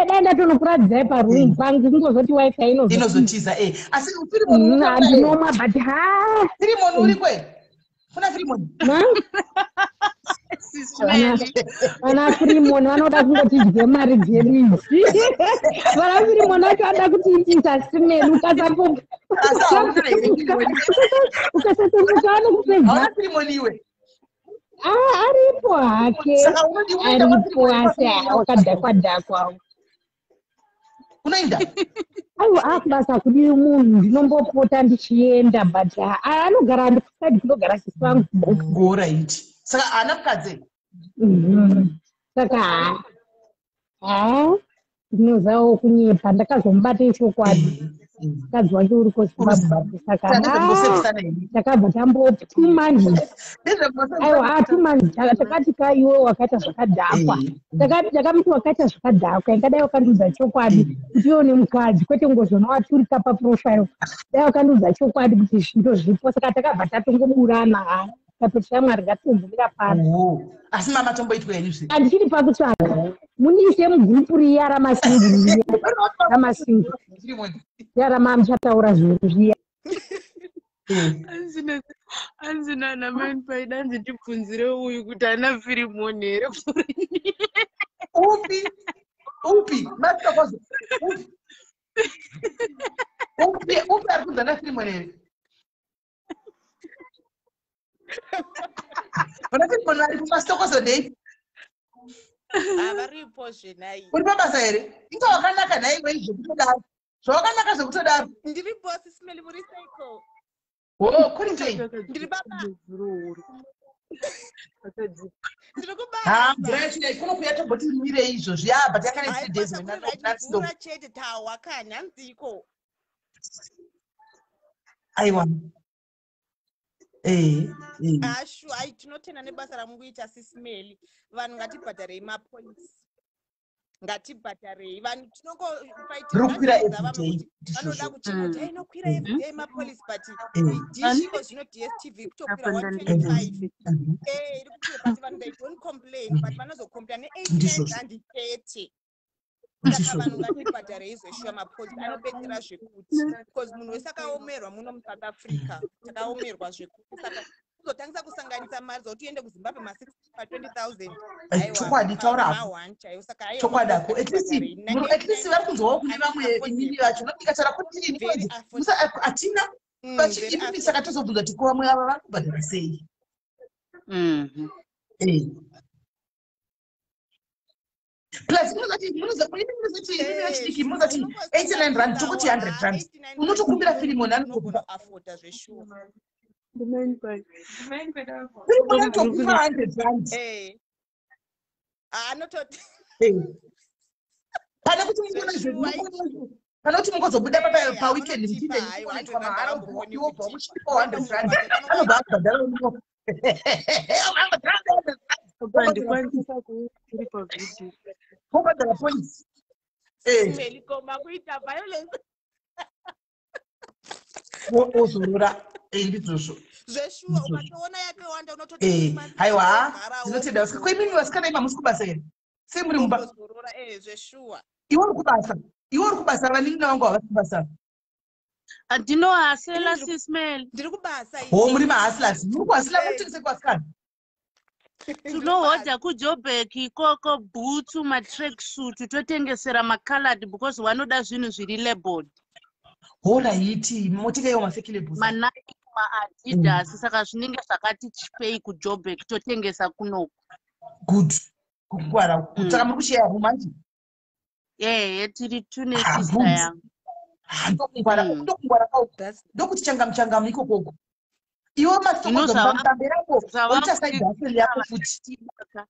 dai ndatonokuratidzai paroom pangu, kungozoti WiFi inozotiza. Inozotiza, e. Asi Firimoni uri kuona here? Handinomwa, but ha. Firimoni uri kwe? Kuna Firimoni? Ma? Sis Melly. Vana Firimoni vanoda kungotidye mari dzedu idzi. Vana Firimoni vacho vanoda kutiitisa simeli ukasapo. Asi hauna here Firimoni? Ukasatomboka vanokupedza. Hauna Firimoni iwe? Ah, aripo hake. Saka unodi unoenda Aripo, kwaFirimoni? asi wakadhakwa dhakwa. Unoenda? Aiwa, akubasa kudi munhu, ndinombopota ndichienda, but anogara andikusaidi kunogara sisi vangu kubox. Alright. Saka haana mukadzi? Saka ha, ndinozawo kunyepa, ndakazomubata chokwadi, mukadzi wake uri kuZimbabwe, saka Saka ha, ndezvekungosevhisana here? Takabva tambo 2 months. Ndezvekungosevhisana. Aiwa, 2 months. Takati ka, iwe wakaita zvakadhakwa. Takamuti wakaita zvakadhakwa, ingadai wakandiudza chokwadi kuti iwe une mukadzi, kwete kungozona waturika paprofile. Dai wakandiudza chokwadi kuti zvinto zviripo. Saka takabva tatongoburana, ha, katoti shamwari, ngatimbomira pano. Oh. Asi mama tomboitwa henyu zve? Handichiri pakutsvaga, mundiise mugurupu riya ramasingle, riya ramasingle. Firimoni. Riya ramamuchataura zvinhu zviya. Hanzi nana mani paida, hanzi tibvunzire uyu kuti ana Firimoni here kurini. Upi? Upi? Masika kwazo. Upi? Upi? Upi ari kunzi ana Firimoni here? Vana Firimoni vari kumasitokozo ndeipi? Havaripo zvenai. Uri pabasa here? Inga wakanaka nhaiwe, zvekutodaro. Zvawakanaka zvekutodaro. Ndiri boss Simeli, muri seiko? Oh, kuri sei? Ndiri baba. Ndiri Ha, kubasa. mvura yacho yai kuno kuya tomboti mirei izvozvi. Ya, but yakane 3 days Haibasa wena kuri right, non-stop. mvura chete tahwa kani, hanziko. Aiwa. Eh. Eh. Ashu, ai, tinotenda nebasa ramukuita, Sisimeli. Vanhu ngatibhadharei mapoints. Ngatibhadharei. Vanhu Riri kukwira tinongofaitira vamwe everyday. kuti vanoda Ndizvozvo. kuchema kuti ainokwira everyday mapolice, but dishiko zvino DStv kutokwira Apa 125. Eh, iri kukwira, but vanhu they don't complain, but vanozocomplain ne89 Ndizvozvo. rand 30. Saka Ndizvozvo. vanhu ngatibhadharei zveshuwa mapolice, anobetsera zvekuti, because munhu wese akaomerwa muno muSouth Africa, takaomerwa zvekuti. Saka kuzotangisa kusanganisa mari dzokuti uende kuZimbabwe ma6 pa20 000. Eh, chokwadi, taura hako. Ma1 chaiwo, saka aiwa, Chokwadi hako. mapolice At least ngatibhadharei. at least vari kunzwawo kune vamwe inini vacho nodikataura kuti ini Very kwanzi affordable. musa hatina Very inini, saka tozobvunza kuti ko vamwe ava vari kubhadhara sei? Eh. Plus munozati inini vechidiki munozati 89 rand, tokuti 100 rand, unotokumbira Filimoni anotokupa. Unogona afforda zveshuwa. Filimoni anotokupa 100 rand. Eh. Anototi Eh. Pane kuti Zveshuwa. pane kuti mungozobuda Eh, paweekend vanotipa, muchiite haiwa, muchiitwa 100 rand mahara, havambokoni iwo bva kutipa. muchipa 100 rand, anobva abhadhara uno. Ndikwanisa kuiri pavhidhiyo. Wobhadhara points. Eh. Simeli koma kuita violence. Wozorora. Eh, ndizvozvo. Zveshuwa. Ndizvozvo. Ukatoona yakawanda unototi Eh, mari haiwa, ndinogarawo. ndinotenda vasika. Ko imimi vasikana imi hamusi kubasa here? Sei muri mumba? Kungozorora, eh, zveshuwa. Iwe uri kubasa, iwe uri kubasa, vanin'ina vangu havasi kubasa. Andinohasela, Sismel. Ndiri kubasa. Ho, muri mahustlers, muri kuhustla, muri kutengesa kuvasikana. Tinohodha kuJobek ikoko bhutsu, matracksuit, totengesera macolored because vanoda zvinhu zviri labeled. Alright, motenga iwo mafake labels. MaNike, maAdidas, saka zvinenge zvakati chipei kuJobek, totengesa kunoku. Good, kungwara. Saka muri kusheya room manje? Ehe, tiri tune Ah, sister good. yangu. Ah, ndokungwara. Ndokungwara kauku. That's Ndokuti changamu changamu ikokoko iwe. Zvino Masitokodzo mudambe rako zvava woita side hustle yako futi. Tibaka.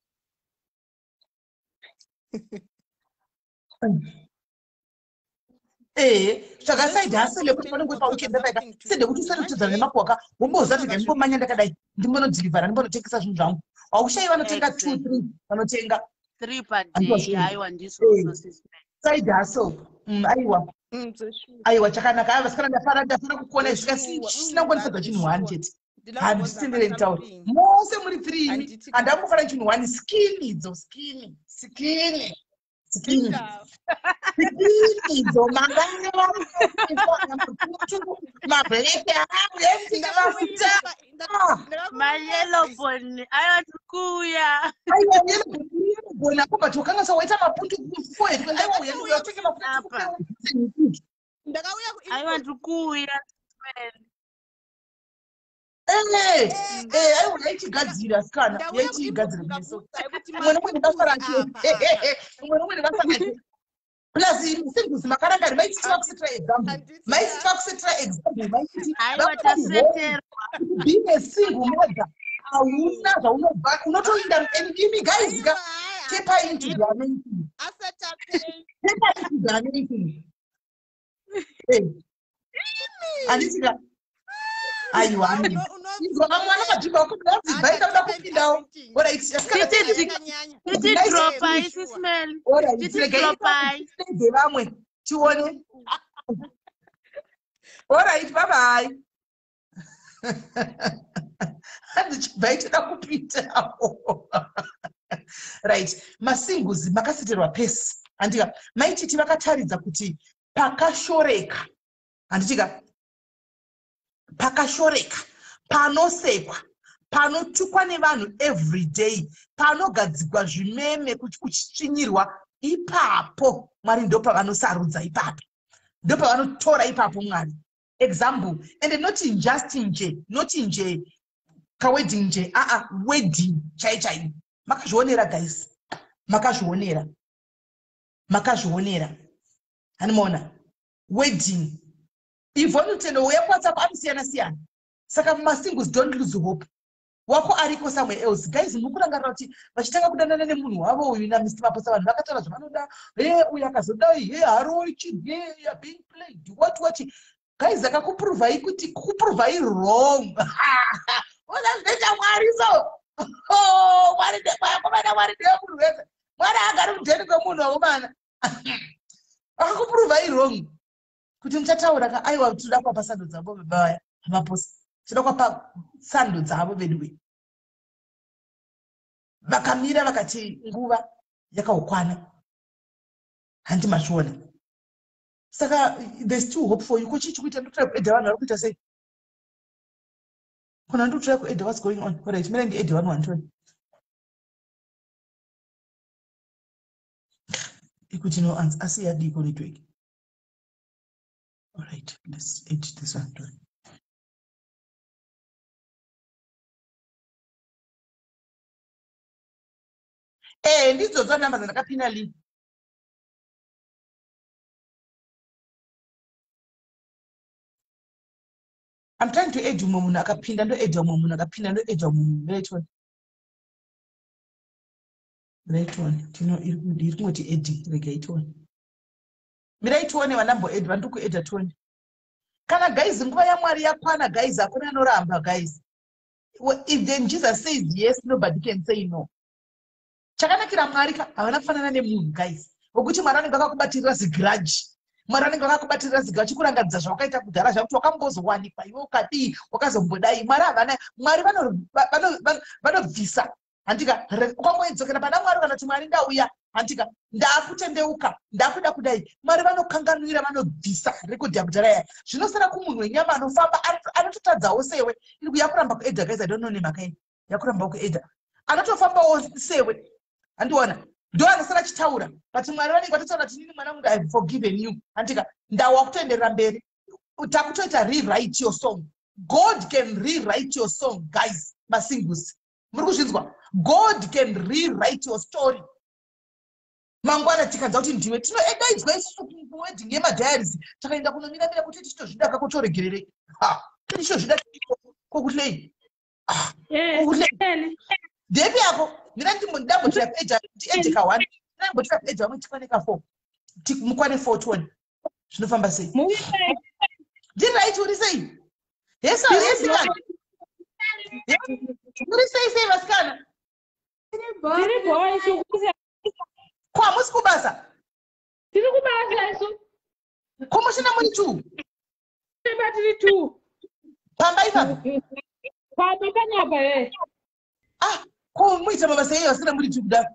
Ehe, tsvaga side hustle yekuti panenge paweekend paika sendekuti usati kutodzana nemakwaka, womboziva kuti ndimbomanya ndakadai, ndimbonodhilivhara, ndimbonotengesa zvinhu zvangu. Haushayi vanotenga two, three vanotenga. Three per day. Handizvo. Aiwa, ndizvozvo, Sismel. Side hustle. Aiwa. Zveshuwa. Aiwa, chakanaka. Aiwa vasikana, ndafara, ndafara kukuona. Zveshuwa. Zvisina kungonifadza chinhu one chete. Handitendere nditaure. Mose muri three imi. Handambofanira chinhu one skin idzo skin skin skin skin idzo mangava mablack mafuta mayellow bone aiwa tiri kuuya. Aiwa yellow bone apo but wakanga waita mapundu kuforehead. Aiwa uyatenge mafuta. Ndakauya. Aiwa tiri kuuya. Aiwa yaichigadzira sikana yaichigadzira meso mumwe nomwe nebasa rake, mumwe nomwe nebasa rake. Plus singles makarangari maititi vakusetera example, maititi vakusetera example, maititi Aiwa taseterwa. Being a single mother hauna zvaunobva unotoinda. Imi guys ka, tap into the anointing, tap into the anointing. Handiti ka? Aiwa, inzwa vamwe vana madhibha vakuda kuda kupindawo. Alright. Titidropai sismel, titidropai. Vamwe tione. Alright, bye bye. Handichibva itoda kupindawo. Right, masingles makaseterwa pesi, handika? Maititi vakataridza kuti pakashoreka, handitika? Pakashoreka, panosekwa, panotukwa nevanhu everyday, panogadzigwa zvimeme kuti uchitsvinyirwa ipapo, Mwari ndopavanosarudza ipapo, ndopavanotora ipapo Mwari example. And not just nje, not nje kawedding nje, aa, wedding chai chai. Makazvionera guys, makazvionera, makazvionera. Hanimaona wedding Ivhoni Rutendo uya kuWhatsApp anosiyana siyana. Saka masingles, don't lose hope, wako ariko somewhere else. Guys, muri kurangarira kuti vachitanga kudanana nemunhu wavo uyu naMr Maposa, vanhu vakataura zvavanoda, he uyu akazodai, he haroi chii, he are being played, what what. Guys, akakuprovhai kuti kukuprovhai wrong ozazvinoita Mwari. So, oh, Mwari ndekwakomana, Mwari ndewemunhu wese. Mwari agari mudheni kwemunhu wakomana. Akakuprovhai wrong kuti muchataura ka. Aiwa, tinoda kuapa sando dzavo baba vaya Maposa, tinoda kuapa sando dzavo veduwe. Vakamira vakati nguva yakaukwana, handi mazviona? Saka there's still hope for you. Ko chii chikuita? Ndotry kuadda vanhu vari kuita sei? Kuna ndotry kuadda, what's going on? Alright, mira ndiadde vanhu 120 ikuti no answer, asi yadiko network. Alright, let's add this one too. Ndidzodzo namba dzandakapinda li. I'm trying to add umwe munhu akapinda, ndoadda umwe munhu akapinda, ndoadda umwe munhu. Right one, right one. Tino iri kungoti adding. Regai tione, mirai tione vandamboadda, vandiri kuadda, tione kana guys nguva yaMwari yakwana. Guys, hakuna anoramba guys. If then Jesus says yes, nobody can say no. Chakanakira Mwari ka, havana kufanana nemunhu guys, wekuti Mwari anenge akakubatirira zigrudge. Mwari anenge akakubatirira zigrudge, achikurangaridza zvawakaita kudhara, zvakuti wakambozowanikwa iwe ukadii, wakazombodai. Mwari havana, Mwari vanobvisa, handika? Ukangoedzokera pana Mwari kana kuti Mwari ndauya, handika, ndaakutendeuka, ndakuda kudai, Mwari vanokanganwira, vanobvisa rekodhi yakudhara yaya. Zvinosara kumunhu wenyama anofamba anototadzawo sewe. Iri yakuramba kuadda guys, I don't know nemhaka iyi yakuramba kuadda. Anotofambawo sewe, handiona? Ndo anosara achitaura, but Mwari vanenge vatotaura kuti nini mwana wangu, I have forgiven you, handika? Ndawa kutoenderera mberi, takutoita rewrite your song. God can rewrite your song guys. Masingles, muri kuzvinzwa? God can rewrite your story. Mangwana tikanza kuti ndiwe tinoedaidzwa isusu kuwedding yemadiaries, takaenda kunomiramira kuti tichitozvida kakutoregererei, tichitozvida kokutlei. Ndepi yako? Mina ndambotira kuadda, ndiadde ka one, ndambotira kuadda vamwe, tikwane ka four, mukwane four, tione zvinofamba sei. Ndiri right, uri sei? Hesa hesikana, uri sei sei vasikana? Tiri bho isu. Ko hamusi kubasa? Tiri kubasa isu. Ko muchina muri two? Pamba tiri two. Pamba ipapo? Pamba panapa e. Ah, ko muita mabasa eyi vasina muri kudaro?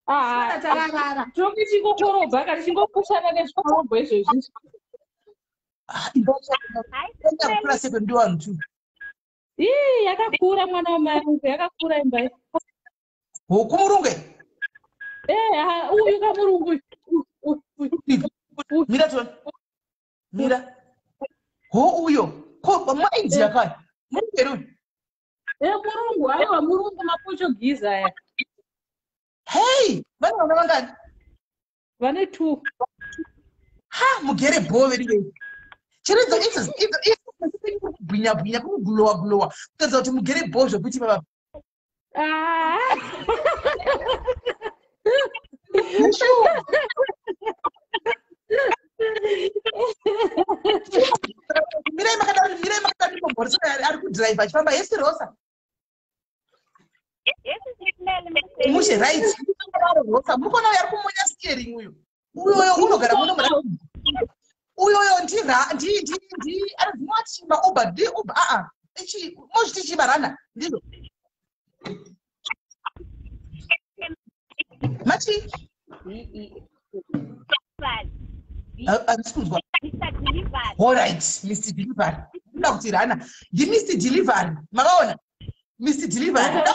Ah, Takarara. Tinonge tichingokorobha kana tichingopushana nezvikorobho izvezvi. Ah, imba yakakura 71 too. Ii, yakakura mwana wamai angu, yakakura imba iyi. Hokumurungu. Eh, uyu kamurungu uyu. Uyu. Mira tuone. Mira. Ho uyo. Ko mainzira kaya. Murungu here uyu? Eh, murungu, aiwa murungu maPortuguese aya. Hey, vane vana vangani? Vane 2. Ha, mugere bhove rivei. Chiridzo idzo idzo idzo kubwinya bwinya kugulowa gulowa. Kutadza kuti mugere bhove zvekuti baba. Ah. Mirai makadaro, mirai makadaro momhoresa ari kudhiraivha achifamba yesi Rosa. Mushe right. Rosa, muri kuona uyo ari kumonya steering uyo. Uyoyo unogara muno muna. Uyoyo ndi ndi ndi ndi anozimwa chimba Uber, ndi Uber a a. Ichi mozviti chibarana ndizvo. Machi? Handisi kunzwa. All right, Mr. Delivery. Ndoda kuti rana. Ndi Mr. Delivery. Makaona? Mr. Delivery. Ndoda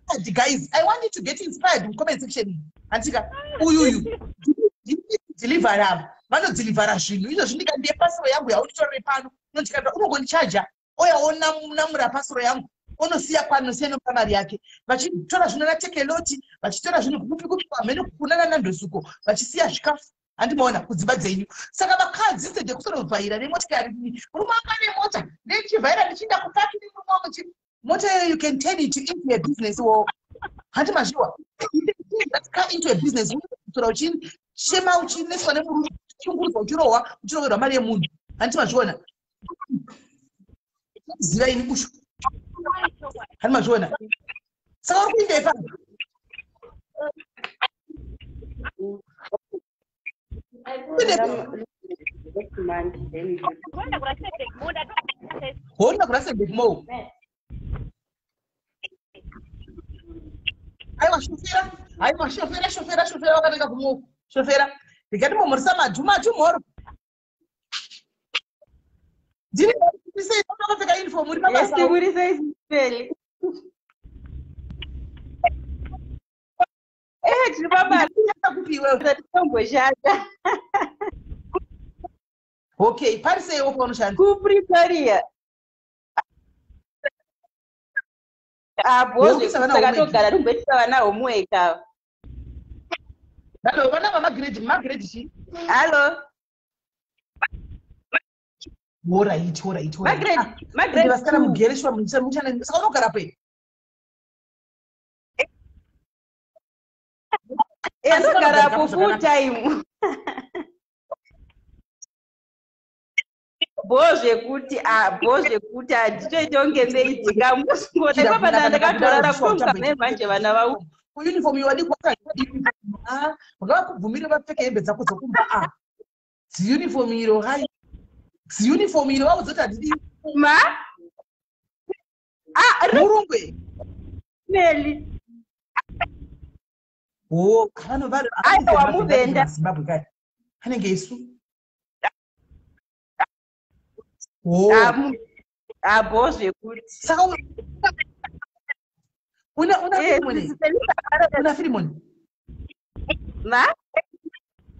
kuti guys, I want you to get inspired in comment section. Andika uyuyu. Ndi Mr. Delivery ava. Vanodhilivhara zvinhu. Izvozvi ndikandiye pasiro yangu yaunditorere pano. Unondikanda unongondichaja. Oya onamura pasiro yangu. Onosiya kwanosiya nopa mari yake. Vachitora zvinhu natekeloti, vachitora zvinhu kupi kupi kwamhene kunana nandosuko, vachisiya zvikafu. Handimaona kudzimba dzenyu. Saka vakadzi instead yekusonovhaira nemotikari, murume wanga nemota, ndichivhaira ndichienda kupaki nemurume wangu. Mota iyoyo you can turn it into a business wo. Handimazviwa. You can turn that car into a business. Unotora uchichema uchineswa nemurume, uchishungurudzwa uchirohwa, uchiroverwa mari yemunhu. Handimazviona. Ziva ini kusho. Handimazviona. Saka uri kuenda ipapo. Honda kuRustenburg Mall. Aiwa shofera, aiwa shofera, shofera, shofera wakananga kumall. Shofera. Ndikati momhoresa maju maju mhoro. Ndiri sei wakapfeka uniform uri pabasa? Yes, muri sei Sipeli? Eh, tiri pabasa. Kupi iwewe? Titomboshanda. Okay, pari sei iwe paunoshanda? KuPretoria. Apo saka togara timboitisa vana homework ava. Hello, vana vamagrade, magrade chii? Hello. Alright, alright, alright. Magrade, magrade. Vasikana mugere shuwa muchana saka unogara pe? Ndogara apo full time. Bho zvekuti bho zvekuti handitoite kunge meidzika musingona ipapa ndakatorara kutomuka mai manje vana vau. Uniform iwadi kwaka vakakubvumire vapfeke hembe dzako dzokumba a. Ziuniform iro hai. Ziuniform iro vaudza kuti handidi. Ma? Ah, murungwe. Meli. Oh, vano vari aiwa muvenda. Zimbabwe kai. Anenge isu. Oh. Abo zvekuti. Saka una una Filimoni. Una Filimoni. Ma?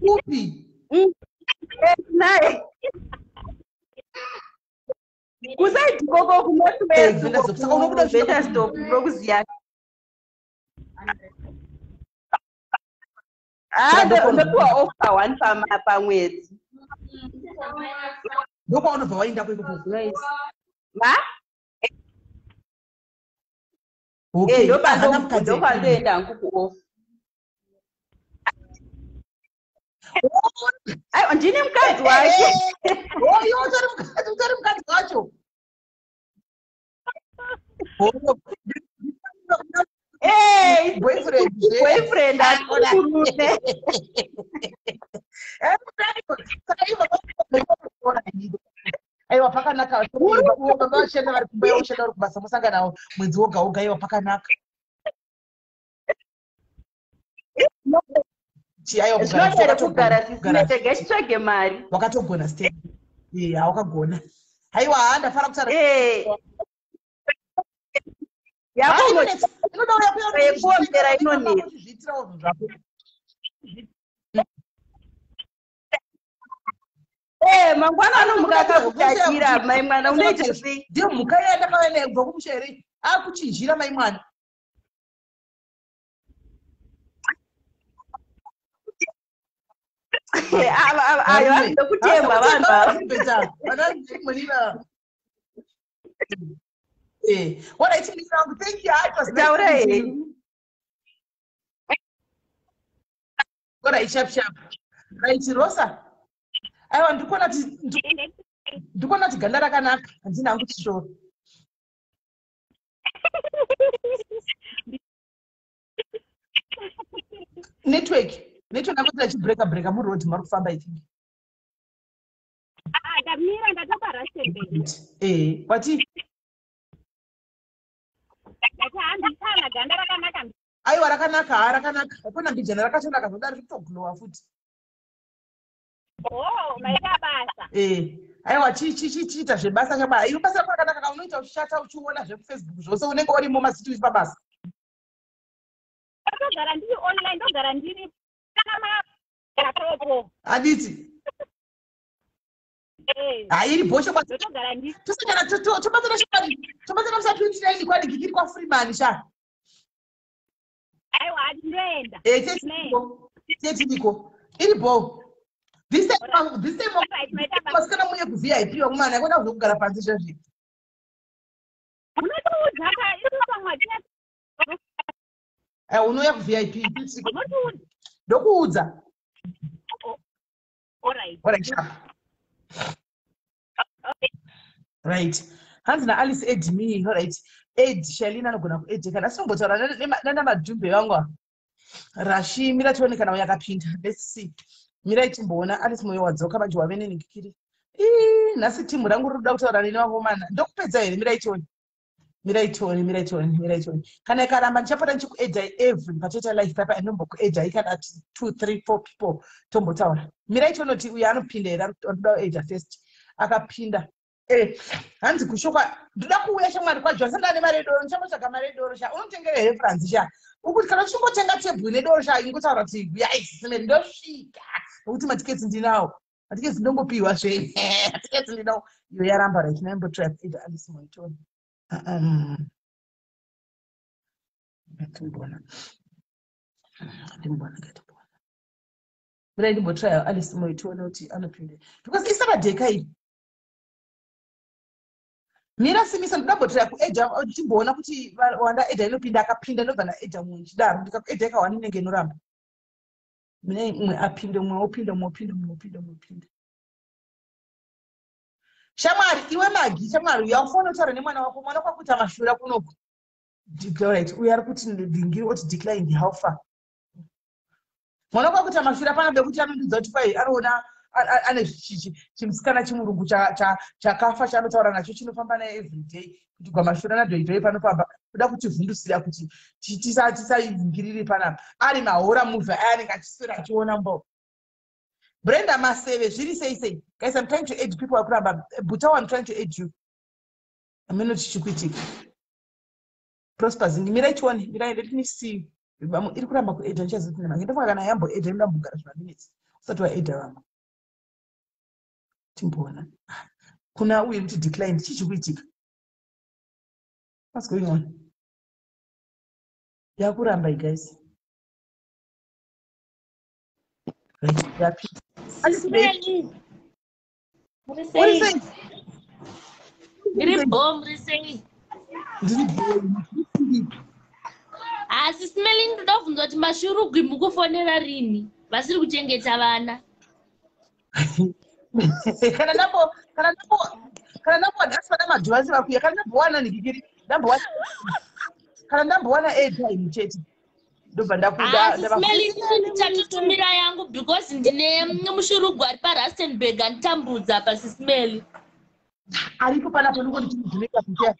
Upi? Naye. Kusaidi koko kunorth Saka unobuda Ventersdorp rokuziya. Ah, ndopiwa offer one pamwedzi. Ndokwaunobva waenda ikoko. Ma? Okay. Ndopandoenda hangu kuoff. Aiwa, ndine mukadzi wake. Oyo, utori mukadzi wacho. Hey, boyfriend, boyfriend aturume. Aiwa, Pakanaka, baba vashanda vari kumba, iwe ushanda uri kubasa, mosangana mwedzi woga woga, iwa pakanaka. Aiwa, kugara Zvinodere wakatogona, kugara kugara sisina tega chitsvage mari. Wakatogona step, yeah, wakagona. Haiwa, ha, ndafara kutaura. Eh. Ha, Yako inonetsa. Inoda uya kuya yekuombera inonetsa. Uchizviitirawo zvinhu zvako. Eh, mangwana anomuka akakudadira mai mwana, unoita sei? Ndiyo mhuka iya ndakauya nayo kubva kumusha here, akuchinjira mai mwana. Ayo anoda kutemba vanhu ava. Alright, Mirangu, thank you. It was nice Taura meeting you. henyu. Alright, sharp sharp. Right, Rosa. Aiwa, ndikuona kuti ganda rakanaka, handina hangu chishoro. Network akuti achibreka breka muroad mari kufamba, I think. Ah, ndamira, ndatopa Rustenburg. Eh, wati? Ndati handitana ganda rakanaka. Aiwa, rakanaka, ha, rakanaka. Hakuna mbijana, rakatonaka zvodari, kutoglowa futi. Oh, maita basa. Eh, aiwa, chiita zvebasa chaba. Iwe basa rako rakanaka ka, unoita uchichata, uchiona zvekufacebook zvose, unenge urimo masiti uchi pabasa. Ndogara ndiri online, ndogara ndiri kana Handiti? Eh. Hairi bhosho. Ndotogara ndiri. Tosangana, tobatsana shamwari, tobatsana musa 29 kwadikikiri kwaFreeman sha. Aiwa, ndinoenda. Eh, tetiriko, tetiriko iri bo. This time Alright, maita basa. masikana muye kuVIP, vakomana, kwenda kuzogara panze zvezvi. Munotiudza ka isu pamwe. Eh, unouya kuVIP. Munotiudza. Ndokuudza. Alright. Alright, sharp. Right, hanzi naAlice, add me. Alright, add Shalina, anogona kuedhe kana asinombotaura nana madhumbe vangu ava. Rashi, mira tione kana uyo akapinda. Let's see, mirai timboona. Alice Moyo wadzoka manje, wave nenhingikiri. Ii, nhasi timu rangu riri kuda kutaura neni vakomana, ndokupedza here? Mirai tione, mirai tione, mirai tione, mirai tione. Kana ikaramba, ndichapota ndichikuedhai every patoita live papa, indombokuedhai kana two, three, four people, tombotaura. Mirai tione kuti uyo anopinda here. Anoda kuedha first, akapinda. Eh, hanzi kushoka, ndoda kuuya shamwari kwaJohn, sandane mari yedoro, ndichambotsvaga mari yedoro sha. Unotengera here Franzi sha? Ukuti kana uchingotenga tebhuru nedoro sha, ingotaura kuti yaisime, ndosvika, nokuti matiketsi ndinawo, matiketsi ndongopiwa zve, matiketsi ndinawo. Iyo yaramba. Right, naimbotrap ida Alice Moitoni. Ngatimbona, ngatimbona, ngatimbona. Mirai ndimbotraya Alice Moitoni kuti anopinda, because iSaturday kai. Mira, simisa, ndinambotraya kuedha, timboona kuti wanda edha inopinda. Akapinda, ndobva ndaedha mumwe nchidaro. Ndikaedha ikawani, inenge inoramba. Mine mumwe apinde, mumwe opinda, mumwe opinda, mumwe opinda, mumwe opinda. Shamwari, iwe Magi, shamwari, yaufona kutaura nemwana wako, mwana wako akuita mashura kunoku. Alright, uyo ari kuti ndingiri oti declined, how far? Mwana wako akuita mashura pana bekuti anondiudza kuti kwai anoona ane chimusikana chimurungu chakafa chaanotaura nacho, chinofamba naye everyday, kuti gwamashura nadhoidhoi panofamba, kuda kutivhundusira kuti tisaingiriri panapa. Ari mahora movie aya anenge achiswera achiona mbo. Brenda Maseve, zviri sei sei? Guys, I'm trying to add people, akuramba. Butawo, I'm trying to add you, ameno chichikuitika. Prosper Zingi, mirai tione, mirai, let me see. Vamwe iri kuramba kuedha, ndichazoti nemange ndofunga kana yamboedha, inoda mbogara zvimaminitsi usati waedha vamwe. Timboona kuna uyu kuti decline, chii chikuitika? What's going on? Yakuramba, you guys. Right, yapi? Sis Melly. Muri Uri sei? sei? Ndiri bo, muri sei? Ndiri bo. Asi Smelly, ndoda kubvunza kuti mashurugwi mukufonera rini vasiri kuchengeta vana? Kana ndambo nhasi vana madhuvansi vakuya, kana ndambowana nhikikiri, ndambowana, kana ndambowana airtime chete, ndobva ndakuda. Asi Smelly, inini ndichatotumira yangu because ndine mushurugwi ari paRustenburg anditambudza pasi, Smelly. Aripo panapa unongoti chimudhumika kutea.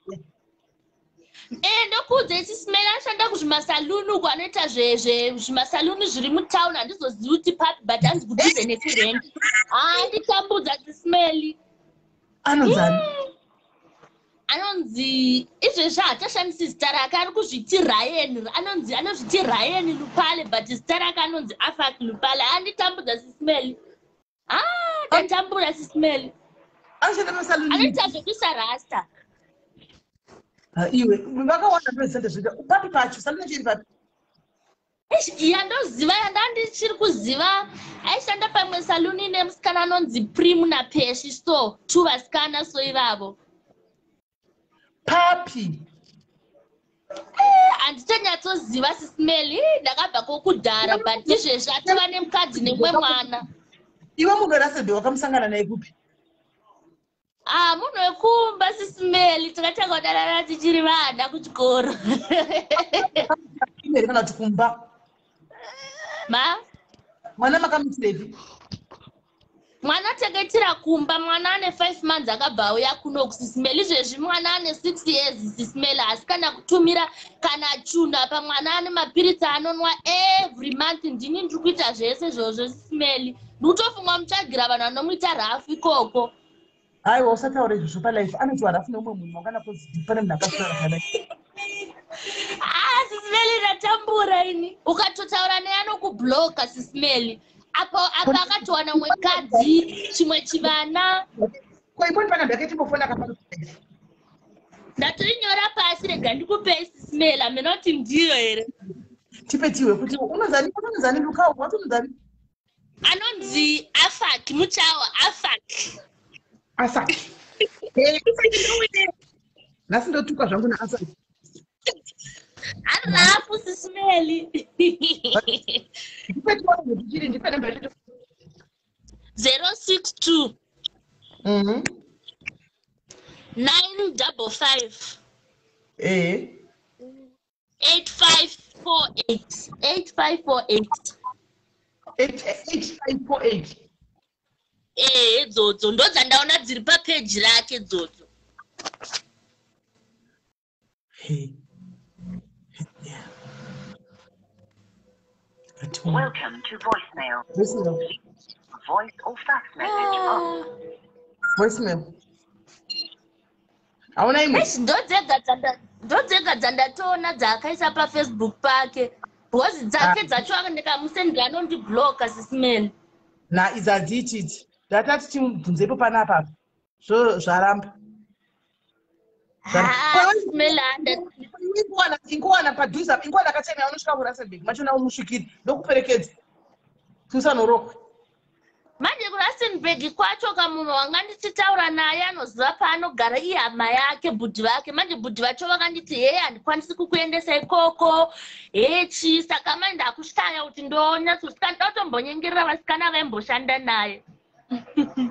Ndokuudza isisimeli anoshanda kuzvimasaluni uko anoita zvimasaluni zviri mutauni handizozivi kuti papi but hanzi kudhuze nekurent. Handitambudza sisimeli. Anonzani? Anonzi izvezvi haachashandisi zita rake ari kuzviti Ryan anonzi anozviti Ryan Lupale but zita rake anonzi Afak Lupale. Anditambudza sisimeli. Ah, ndatambura sisimeli. Anoshanda masaluni. Anoita zvekuisa rasta. Iwe vakawanda ndozvisanda zvoita papi pacho saluni yacho iri papi? Eish, yandoziva yandandichiri kuziva aishanda pamwe saluni nemusikana anonzi Primu naPeshi so two vasikana so ivavo. Papi? Handichanyatsoziva sisimeli ndakabva kokudhara but izvezvi atova nemukadzi nemumwe mwana. Iwe munhu werasebe wakamusangana naye kupi? Ah, munhu wekumba sisimeli takatanga kudanana tichiri vana kuchikoro. Here kana kuti kumba? Ma? Mwana makamuitirepi? Mwana takaitira kumba mwana ane 5 months akabva auya kuno kusisimeli izvezvi mwana ane 6 years sisimeli asi kana kutumira kana chunhu apa mwana ane mapiritsi anonwa every month ndini ndiri kuita zvese izvozvo sisimeli ndikutofunga mutsvagira vanhu vanomuita rafu ikoko. Aiwa usataura izvozvo palife anotiwa rafu neumwe munhu wangana positive pane munhu akataura palife. Ah, sisimeli ndatambura ini ukatotaura naye anokubloka sisimeli apo apa akatowana umwe mukadzi chimwe chivana. Ko iponi panamba yake timbofona kapano. Ndatoinyora pasi rega ndikupei sisimeli hamena kuti ndiyo here. Tipe tiwe kuti unonzani unonzani Lukau wati unonzani? Anonzi Afak muchawa Afak. Afak. Nhasi ndotukwa zvangu naAfak. Arafu sisimeli. Ndipe tione kuti chiri ndipe namba yacho. 062 955 8548 8548 8548. Dzodzo ndodzandaona dziri papeji rake dzodzo. Hey. Yeah. Welcome to voicemail. Voicemail. Voice or fax message off. Voicemail. Hauna imwe? Eish, ndodzega dzandatoona dzaakaisa pafacebook pake because dzake dzacho ndikamusendera anondibloka sisimeli. Na idzi hadziiti idzi. Ndatati timubvunzepo panapa. Zvo zvaramba. Ingowana padhuze apa ingowana akachena unosvika kuRustenburg machona umusvikiri ndokuperekedza tusanorokwe. Manje kuRustenburg kwacho kamunhu wanga ndichitaura naye anoziva paanogara ihama yake bhudhi vake manje bhudhi vacho vakanditi heye handikwanisi kukuendesa ikoko hechi saka manje ndakushaya kuti ndonyatsosvika ndotombonyengerera vasikana vaimboshanda naye.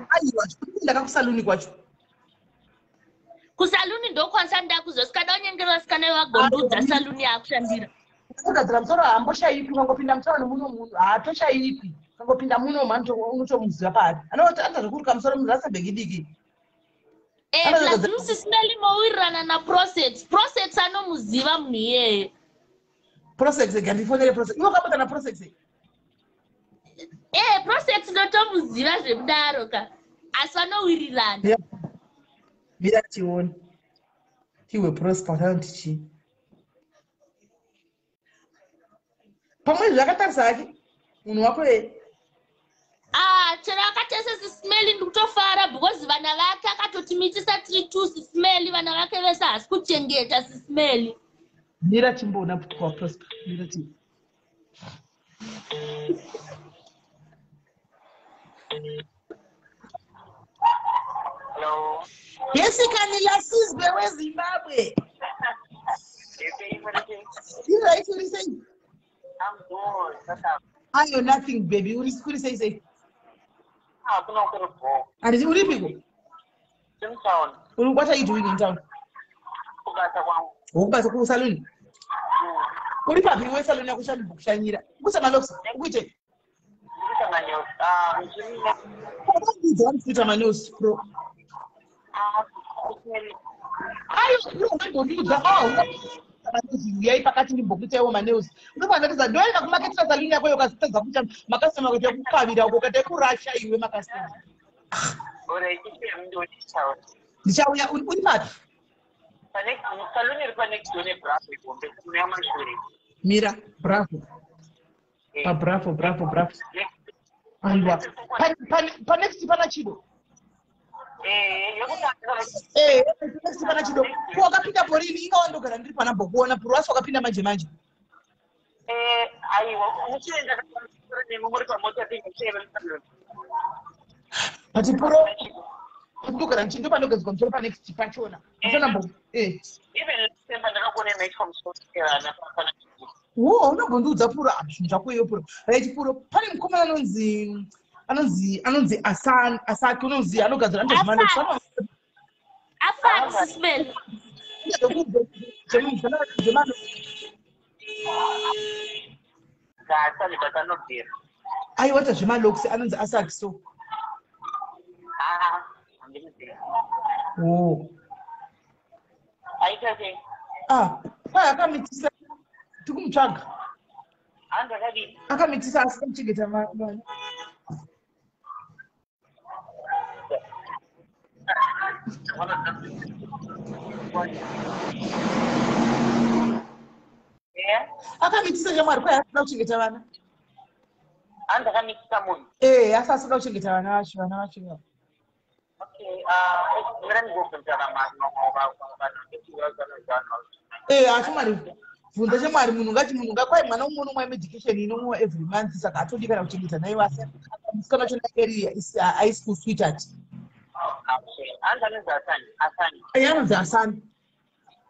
Aiwa ndakakusaluni kwacho. Kusaluni ndokwanisa ndakuzosvika ndonyengerera vasikana vagondudza saluni yaakushandira. Kugadzira musoro haamboshaikwi ukangopinda mutauni muno munhu haatoshaikwi ukangopinda muno unotomuziva paari anoita zvekuruka musoro munhu Rustenburg idiki. Plus musisimeli mowirirana naProsex. Prosex anomuziva munhu iyeye. Prosex gandifonere Prosex. Iwe wakabata naProsex? Prosex ndotomuziva zvekudaro ka asi vanowirirana. Mira tione. Tiwe Prosper anoti chii? Pamwe zvakatarisa hake munhu wako ye. Ah, chero akatese sisimeli ndikutofara because vana vake akatotimitisa tiri two sisimeli vana vake vese haasi kuchengeta sisimeli. Mira timboona kwa Prosper. Mira ti. Hello. Yesikanila sizwe weZimbabwe. Right, uri sei? I'm good. What's up? Ayo nothing baby. Uri kuri sei sei? Ah, kuna kuri bo. Anditi uripiko? In town. Uri what are you doing in town? Kubasa kwangu. Wokubasa kusaluni? Uri papi iwe saluni yako kushanyira? Ukuita maloks, ukuite? Ndikuita manews. Ah, ndiri Kuita manews pro. Ayo, unongondiudza uyai pakati ndimbokuitaiwo manews. Unofanira ndoenda kumaketera saluni yako iyo ukazotadza kuita makasitoma kuita kukavira uko ukaita kurasha iwe makasitoma. Ndichauya uri papi? Saluni iri panext door neBravo ihombe kune mashure. Mira, Bravo. PaBravo, Bravo, Bravo. Aiwa. Panext pana Chido. Next pana Chido. Ko wakapinda porini inga wandogara ndiri pana Bokuona puro asi wakapinda manje manje. Aiwa, muchienda muri pamota. But puro ndogara ndichi ndopanogadzirwa musoro panext pachona. Musana mbo. Even last time pandakakuona maitwa musoro pana Chido. Wo unombondiudza puro zvinhu zvako iwe puro. Right puro pane mukomana anonzi Asan Asaki unonzi anogadzira anoita zvemalocs. Afani Sismel. Gaasani but anobvira. Aiwa ita zvemalocs anonzi Asaki so. Ah, handimuzivi. Oh. Aita sei? Ah, kwai akamitisa tikumutsvaga. Hanzi akadii? Akamitisa asi kamuchengeta vana. Akamitisa shamwari kwai asida kuchengeta vana. Hanzi akamitisa munhu. Eh, asi asida kuchengeta vana vacho, vana vacho. Okay, mira ndingobvunza vanhu. Eh, asi mwari bvunza shamwari munhu ngati munhu ngakwai mwana umwe unomwa medication inomwiwa every month saka hatodi kana kuchengeta naiwe asi musikana wacho eri high school sweetheart. Hanzi anonzi Asani. Asani. Eh, anonzi Asani.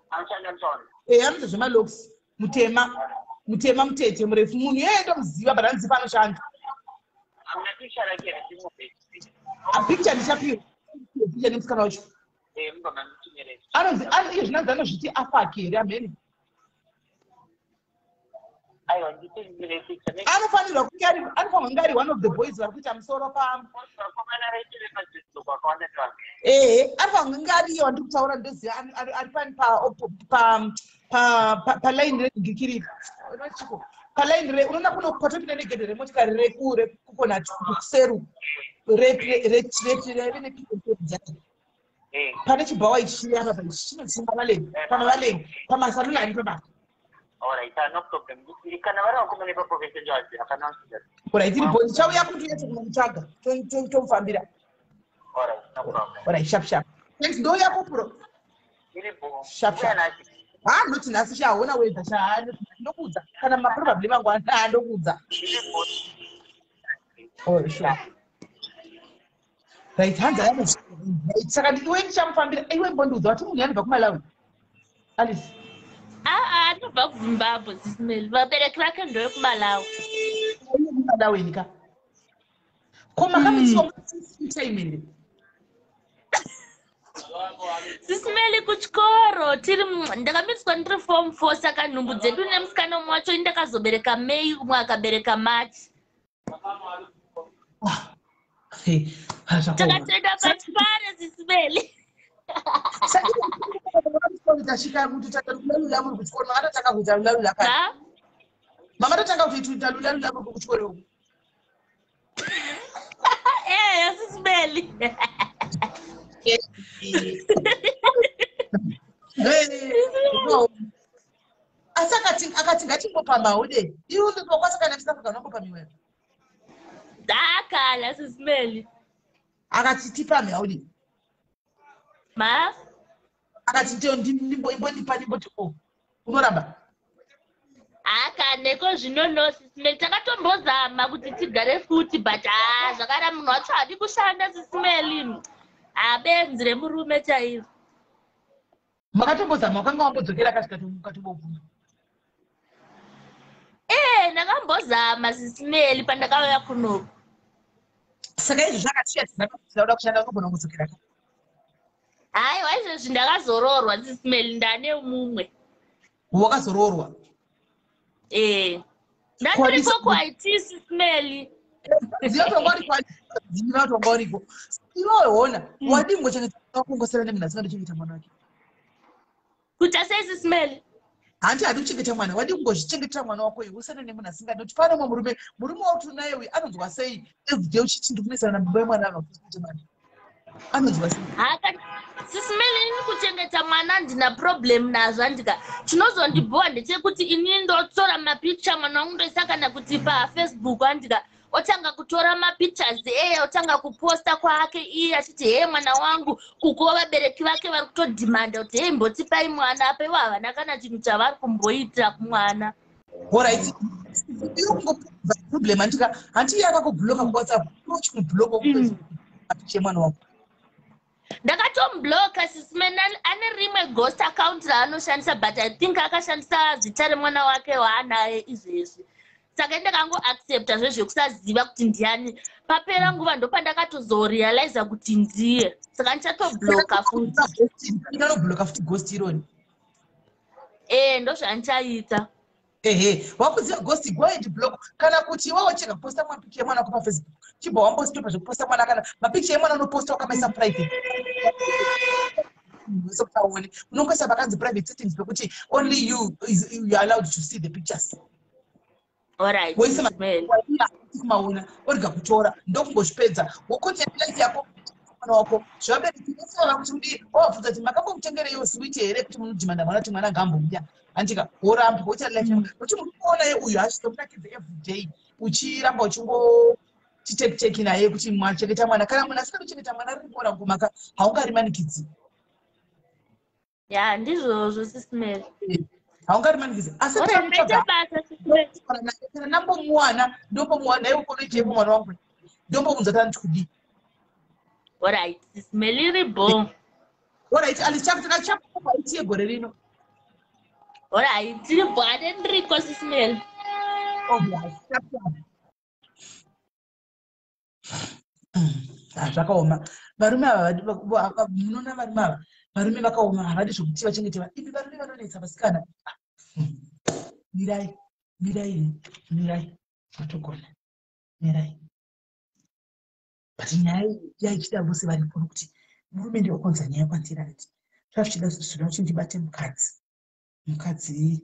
Anoshanda mutauni. Eh, anoita zvemalocs mutema mutema mutete murefu munhu iyeye ndomuziva but hanzi panoshanda. Hamuna picture rake here ndimupe? Picture ndichapiwa picture nemusikana wacho. Mugona nditumire. Anonzi iye zvinanzi anozviti Afaki here amhene. Aiwa, nditumire picture. Anofanirwa kunge ari anofanirwa kunge ari one of the boys vari kuita musoro pa Vakomana vese vepaFacebook vakawanda ndivavo. Ehe, anofanirwa kunge ari iye wandiri kutaura ndoziva ari pani pa palaini regikiri chiko palaini re unoona kuno kwatopinda negedhe remotikari rekukonati kuseru reve nepii pane chibhawa ichi chiri apa pa ichi chinotsinga valeni pana valeni pamasaluni ari pabasa. Alright, no problem. Kana vari vakomana ipapo vese ndovaziva kana vasingazii. Alright, iripo ndichauya kuti unyatso kunomutsvaga tomufambira. Alright, no problem. Alright, sharp sharp. Thanks, ndouya kupuro. Iripo. Sharp Uya sharp. nhasi. Ha, ndoti nhasi chaona wedza cha ndokuudza kana maprobably mangwana ndokuudza. Iripo. Oh, sure. Right, hanzi ayano. Right, saka iwe ndichamufambira iwe mbondiudza wati munhu anobva kuMalawi. Alice. Aa, anobva kuZimbabwe Sismel. Vabereki vake ndevekuMalawi. Iye kuMalawi nika. Ko makamitiswa time here? Sismeli kuchikoro tiri ndakamitiswa ndiri form 4 saka nhumbu dzedu nemusikana umwe wacho ini ndakazobereka May umwe akabereka March. Hey, ha, zvakaoma. Takatoenda pachipare Sismeli. Saka tasvika kuti taita lula muri kuchikoro makatotanga kuita lula kare. Ha? Makatotanga kuita lula muri kuchikoro uku. Eh, Sismeli. Asi akati ngatimbopambawo de. Iwe ndokwasikana South Africa unombopamiwa. Dakala Sismeli. Akati tipame haudi. Ma? Akati ndiyo imbondipa ndimboti o. Unoramba. Aka neko zvino no Sismeli takatombozama kuti tigare futi but ah zvakara munhu wacho haadi kushanda Sismeli. Abenzi remurume chairo. Makatombozama wakanga wambodzokera akasvika ukatombobvuma. Eh, ndakambozama Sismeli pandakauya kunoku. Saka izvi zvakasiya tinoda kushanda unogona kudzokera. Haiwa izvezvi ndakazoroorwa Sismeli ndane mumwe. Wakazoroorwa. Eh. Ndandiriko kuIT Sismeli. Ziva kuti wanga uri kwa ziva kuti wanga uriko. Iwewe hona wadii kungochengeta wakungosara nemunhu asingadochengeta mwana wake. Kuita sei, Sis Melly? Hanti hadi kuchengeta mwana, wadii kungozvichengetera mwana wako iwe, usane nemunhu asingadi? Kuti pane mumwe murume, murume wauti unaye uyu anonzwa sei everyday uchiti ndikunesana nababa vemwana ava kuchengeta mwana? Anonzwa sei? Haka, Sis Melly, ini kuchengeta mwana handina problem nazvo, andika. Chinozondibhowa ndechekuti inini ndotora mapicture mwana wangu ndoisa kana kuti paFacebook, andika, otanga kutora mapictures eye, otanga kuposta kwake iye achiti, "Hee, mwana wangu." Ukuwo vabereki vake vari kutodhimanda kuti, "Hei, mbotipai mwana." Apa ivo havana kana chinhu chavari kumboitira kumwana. Alright, iwe kungopa problem, handika? Hanti iye akakubloka kuWhatsApp, iwe uchimubloka kuFacebook mapicha emwana wako? Ndakatomubloka, Sis Melly. Ane rimwe ghost account raanoshandisa, but I think akashandisa zita remwana wake waanaye izvezvi, saka ndakangoaccepta zvezvekusaziva kuti ndiani. Papera nguva ndopandakatozorealiza kuti ndiye, saka ndichatobloka futi. Inanobloka futi ghost ironi. Ee, ndozvandichaita. Ehe, wakuziva ghost, go and block. Kana kuti iwe wachega kuposta mapicha emwana wako paFacebook, chibva wambostopa zvekuposta mwana. Kana mapicha emwana unoposta wakamaisa private wese kuti aone, unongoisa pakanzi private settings, pekuti only you are allowed to see the pictures. Alright. Woisa Sis Melly. kumaona, orega kutora, ndokungozvipedza, wokontinue life yako, mwana wako. Zvabereki vese kuti mudii, wavabvunza kuti makambomutengereiwo switi here, kuti munodhimanda mwana kuti mwana ngaambouya, handika? Woramba woita life yako, nokuti muri kuona ye uyu hazvizomunakidze everyday uchiramba uchingochitekiteki naye kuti mwachengeta mwana. Kana munhu asingadi kuchengeta mwana, riri kuora ngomaka, haungarimanikidzi. Ya, ndizvozvo, Sis Melly. Haungarimanikidzi, asi Alright, maita basa, Sis Melly. kana ndambomuwana, ndombomuwana iwe konoiteipo mwana wangu, ndombomunza kuti anoti kudii. Alright, Sis Melly, iri bo. Alright, alichakuti yegore rino. Alright, tiri bo, ane ndiriko, Sis Melly. Obvious. Ah, zvakaoma. Varume ava munoona varume ava, varume vakaoma, havadi zvokuti vachengete imi varume vanonetsa vasikana. Ah, mirai, mirai, mirai, matogona, mirai. But nyaya iyi yaichida vose varipo, nokuti murume ndiye wakonza nyaya kwandiri. Akati zvazvichida zvinoda kuti ndibate mukadzi, mukadzi.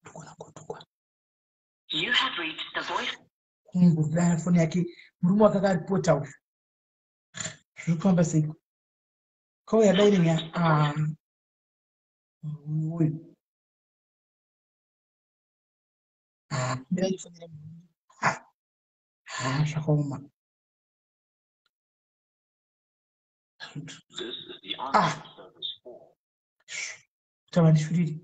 Ndogona kutukwa. You have reached the voice. Kungudaya foni yake, murume wake akaripota uyu. Zviri kufamba seiko? Kauya daire nyaya. Ah, uyu. Ah, mirai ndifonere murume. Ah, ah, zvakaoma. This is the Ah. answering service for Tava ndishuriri.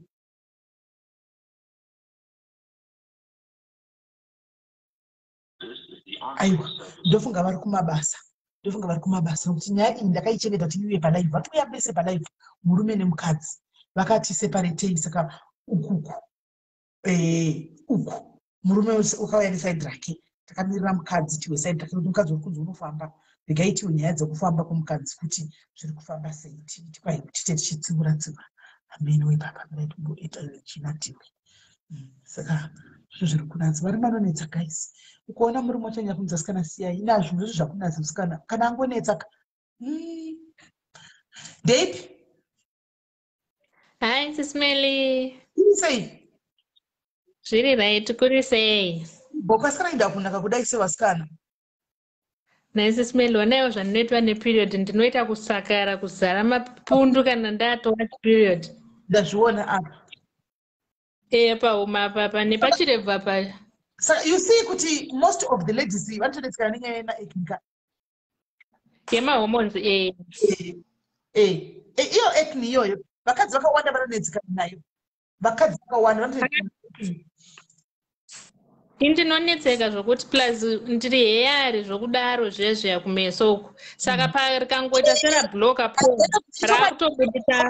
This is the Aiwa, answering service ndofunga vari kumabasa, ndofunga vari kumabasa, nokuti nyaya iyi ndakaichengeta kuti iuye palive. Vatouya vese palive, murume nemukadzi, vakati separatei. Saka ukuku uku murume wakauya neside rake, takamirira mukadzi tiwe side rake, kuti mukadzi uri kunzi unofamba. Regai tiwe nyaya dzekufamba kwomukadzi kuti zviri kufamba sei, tikwai tite tichitsiura tsiura hameno ipapa china tiwe. Saka zvinhu zviri kunatsa, varume vanonetsa, guys. Ukuona murume wachanyanya kunzi asikana, siyai ina zvinhu izvi zvakunatsa musikana kana angonetsa ka. Ndeipi? Hi, Sis Melly. Iri sei? Zviri right, kuri sei? Bokasikana ida kunaka kudai sevasikana. Nhai, Sis Melly, onaiwo zvandinoitwa neperiod. Ndinoita kusakara, kuzara mapundu kana ndatova period. Ndazviona apa. E, pauma apa nepachirebvu apa. Saka you see kuti most of the ladies vanotonetsekana nenyaya yemaacne ka. Yemahormones, e. Eh, iyo acne iyoyo, vakadzi vakawanda vanonetsekana nayo, vakadzi vakawanda vanotonetsekana. Indinonetseka zvokuti, plus ndiri hairy zvokudaro zvezveya kumeso uku, saka parikangoita serabloka po raakutobudisa.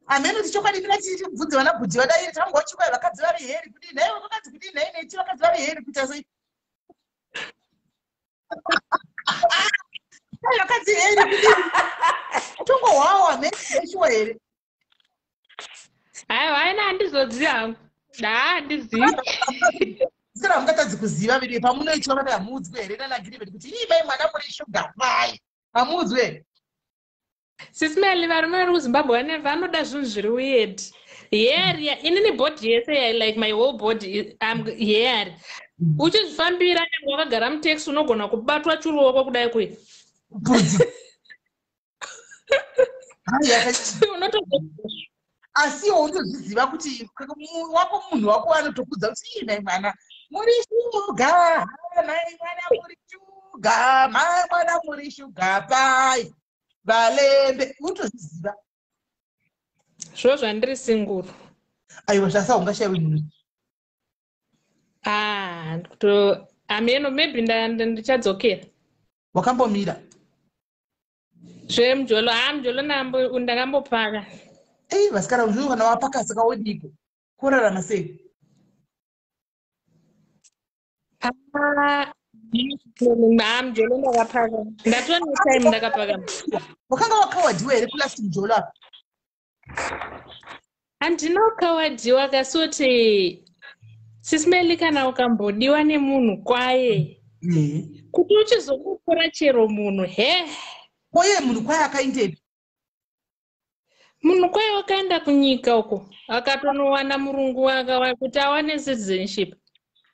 Hameno kuti chokwadi ndingati tibvunze vana bhudhi vadai tangochikwa, vakadzi vari hairy kudii nhaiwe? Vakadzi kudii nhai neti? Vakadzi vari hairy kuita sei? Ai, vakadzi hairy kudii? Tongohwawa hameno, shuwa here? Aiwa, aina handizozivi hangu. Daa handizivi. Saka hamungatadzi kuziva vedu pamunoitwa vana, hamuudzwe here nanaGiribheti kuti ii mai mwana muri shuga pai? Hamuudzwe here? Sismeli, varume vari kuZimbabwe vanoda zvinhu zviri weird. Hairy, inini body yese like my whole body, I'm hairy. Uchizvifambira nyange wakagara mutaxi, unogona kubatwa churuoko kudai kuya. Unoto Asi iwo unotozviziva kuti wako munhu wako anotokudza kuti ii mai mwana muri shuga, mai mwana muri shuga, mai mwana muri shuga pai valembe, unotozviziva. Zviro zvandiri singuru. Aiwa, zvasa ungashayiwi munhu. Ah, kuto ameno, maybe ndichadzokera. Wakambomira? Zvemujolo, ha, mujolo ndakambopaka. Ei vasikana, zvino kana wapaka saka wodiko kurarama sei? Ah, ha, mujolo ndakapaka, ndatone time ndakapaka. Wakanga wakawadhiwa here kulast mujolo apa? Handina kukawadhiwa, kasoti sismeli, kana ukambodiwa nemunhu kwaye, kuti uchizokukura chero munhu he. Koye munhu kwaye akaindepi? Munhu kwaye wakaenda kunyika uko, akatonowana murungu kuti awane citizenship.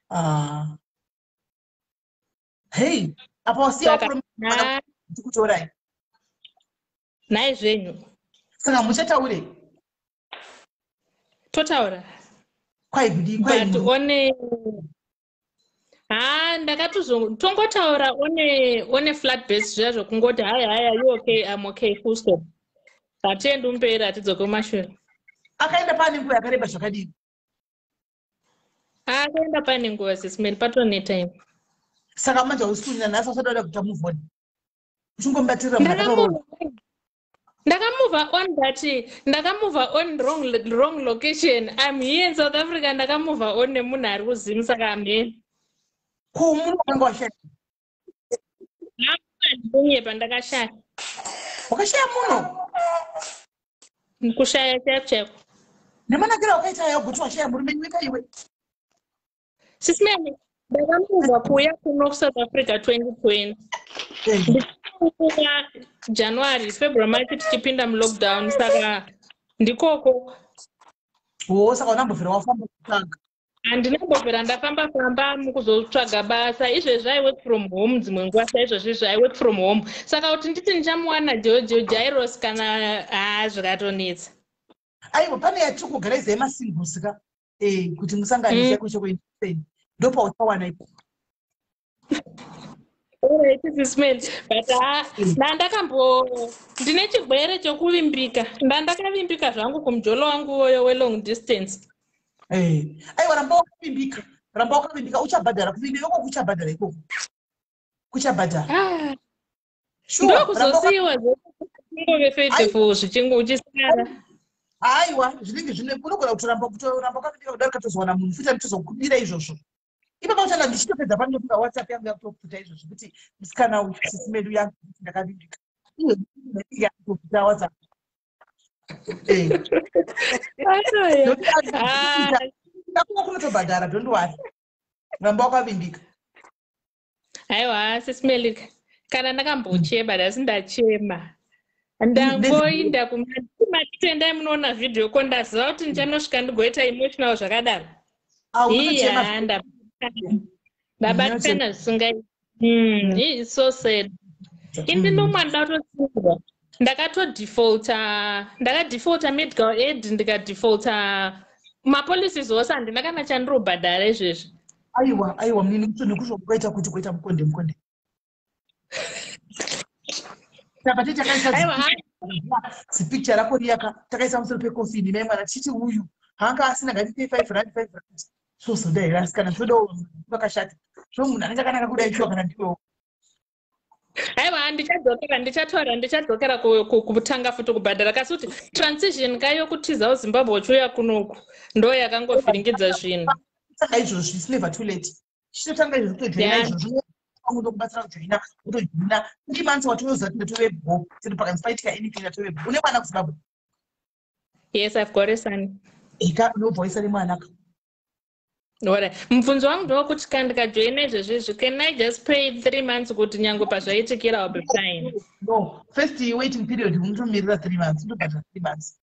Ah. Hei, apa wasiya kutorai. Nhai zvenyu. Saka muchataure? Totaura. Kwai kudii? Kwai? But one, ha, ndakatozo tongotaura one flat base, zviya zvokungoti, "Hai hai, you okay? I'm okay," full stop. Hatiendi umberi, hatidzoke kumashure. Akaenda pane nguva yakareba zvakadii? Akaenda pane nguva, sisman, patone time. Saka manje hausi kunyina nhasi, usati wada kuita move on, uchingomubatirira munhu akatoroora? Ndakamove on, but ndakamove on wrong location. I'm here in South Africa, ndakamove on nemunhu ari kuZimu, saka I'm here. Ko munhu wakanga washaya? Kunyepa, ndakashaya. Wakashaya muno? Kushaya chaiko chaiko. Nemanakiro wakaita aya, kuti washaya murume iwe iwe? Sisman, ndakamove kuuya kuno kuSouth Africa 2020. Ndichikuya January, February, March tichipinda mulockdown, saka ndikoko. Wo, saka unambobvira wafamba kutsvaga? Handinambobvira ndafamba famba mukuzotsvaga basa. Izvezvi I work from home dzimwe nguva, saizvozvizvi I work from home, saka kuti nditi ndichamuwana Jojo Jairos kana, ha, zvikatonetsa. Aiwa, pane yatiri kuorganiza yemasingles ka, kuti musanganise kuchekuendeseni, ndopauchawana ipo. Alright, sisman, but ha, ndandakambo ndine chigwere chokuvimbika, ndandakavimbika zvangu kumujolo wangu woyo welong distance. Aiwa, ramba wakavimbika, ramba wakavimbika, uchabhadhara. Kuvimbika ikoko kuchabhadhara, ikoko kuchabhadhara. Ah, Sure, ramba ndokuzosiyiwa zvingove faithful zvichingo uchisara. Aiwa, zvinenge zvine unogona kutoramba wakavimbika kudaro, katozowana munhu futi anotozokudira izvozvo. Ipapo uchana ndichitopedza panofunga WhatsApp yangu yakutoputa izvozvo kuti musikana uyu sisi medu yangu kuti ndakavimbika, iwe yakutoputa WhatsApp. Ah, Ndakuva kunotobhadhara, don't worry, ramba wakavimbika. Aiwa, sisimelika, kana ndakambochema nhasi, ndachema, ndangoinda kumatitendai munoona vhidhiyo ko, ndaziva kuti ndichanosvika ndigoita emotional zvakadaro. Ah, unotochema. Iya, ndabatikana zvisingai. It's so sad. Indi nomwe ndatotsirwa, ndakatodefaulta, ndakadefaulta medical aid, ndikadefaulta mapolicies ose, handina kana chandirobhadhara izvezvi. Aiwa, aiwa, munini, nekuzvo kuita kuti kuita mukonde mukonde, saka ti takaisa Aiwa, zipicture rako riyaka takaisa musoro pekofini mai mwana, tichiti uyu hanga asina, ngatipei R5, R5. Sozoda here asikana? Zvodawo vakashata zvo, munhu anenge akanaka kudai shuwa, kana ndiwewo. Aiwa, ndichadzokera, ndichatora, ndichadzokera kutanga futi kubhadhara, kasi kuti transition kayo kutizawo Zimbabwe uchiuya kunoku ndo yakangovhiringidza zvinhu. Tanga izvozvi, it's never too late. Chitotanga izvozvi, kutojoina izvozvo, kubatsira kujoina, kutojoina 3 months, watoyoziva kuti ndatove bo, sendo pakanzi paitika anything ndatove bo. Une mwana kuZimbabwe? Yes, I've got a son. Eka unobva waisa nemwana ka. Alright. Mubvunzo wangu ndewekuti kana ndikajoina izvezvi izvi, can I just pay 3 months kuti nyange pazvaitikira I'll be fine? No, first waiting period unotomirira 3 months, unotobhadhara 3 months.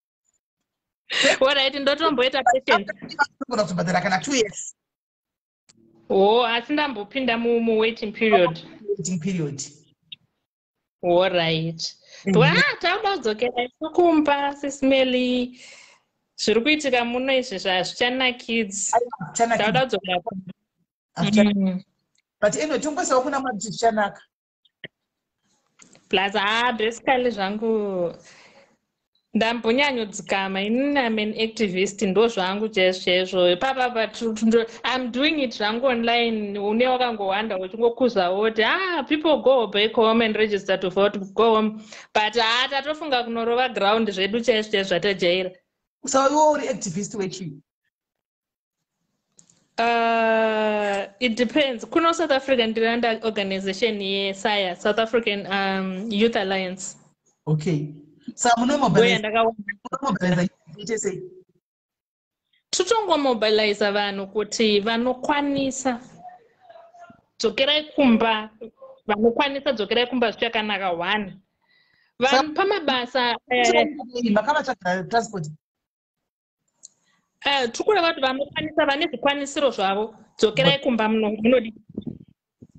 Alright, ndotomboita patience. Unogona kuzobhadhara kana 2 years. Oh, asi ndambopinda muwaiting period. Waiting period. Alright. Wa, tauda kudzokera isu kumba, Sis Melly. Zviri kuitika muno izvi zvazvichanakidzi. Tauda kudzokera kumba. But anyway, tongoisawo kuna Mwari kuti zvichanaka. Plus, ah, basically zvangu ndambonyanyodzikama. Inini am an activist, ndo zvangu chaizvo chaizvo. Ipapapa I'm doing it zvangu online. Une wakangowanda uchingokuzawo kuti, ah, people, go back home and register to vote, go home. But ha, tatofunga kunorova ground zvedu chaizvo chaizvo zvatajaira. Saka iwe uri activist wechii? It depends. Kuno South Africa ndiri under organization yeSAYA, South African Youth Alliance. Okay, saka munomobilize ite sei? Totongomobiliza vanhu kuti vanokwanisa, dzokerai kumba. Vanokwanisa, dzokerai kumba, zvichakanaka. One, vanhu pamabasa. Makavatsvagira transport? Tiri kureva kuti vanokwanisa, vane zvikwanisiro zvavo, dzokerai kumba, munodi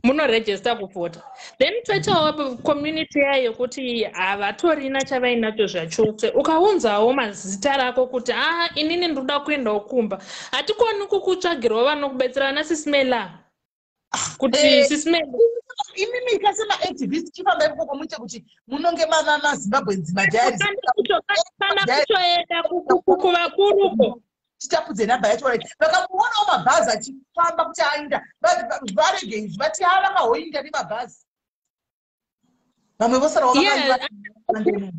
munorejista kuvhota. Then toitawo community yayo yekuti havatorina chavainacho zvachose. Ukaunzawo mazita rako kuti, a, inini ndoda kuendawo kumba, hatikoni kukutsvagirawo vanokubetsera, vana Sis Melly, kuti Sis Melly. Imimi kasemaactivist, chifambai ikoko muite kuti munonge maZimbabweans madiaries. Kana kutoenda kuvakuruko. Titapudze nhamba yacho, right? Vakamuonawo mabhazi achifamba kuti aenda, varege izvi, vati ha, vakahoinda nemabhazi, vamwe vosarawo.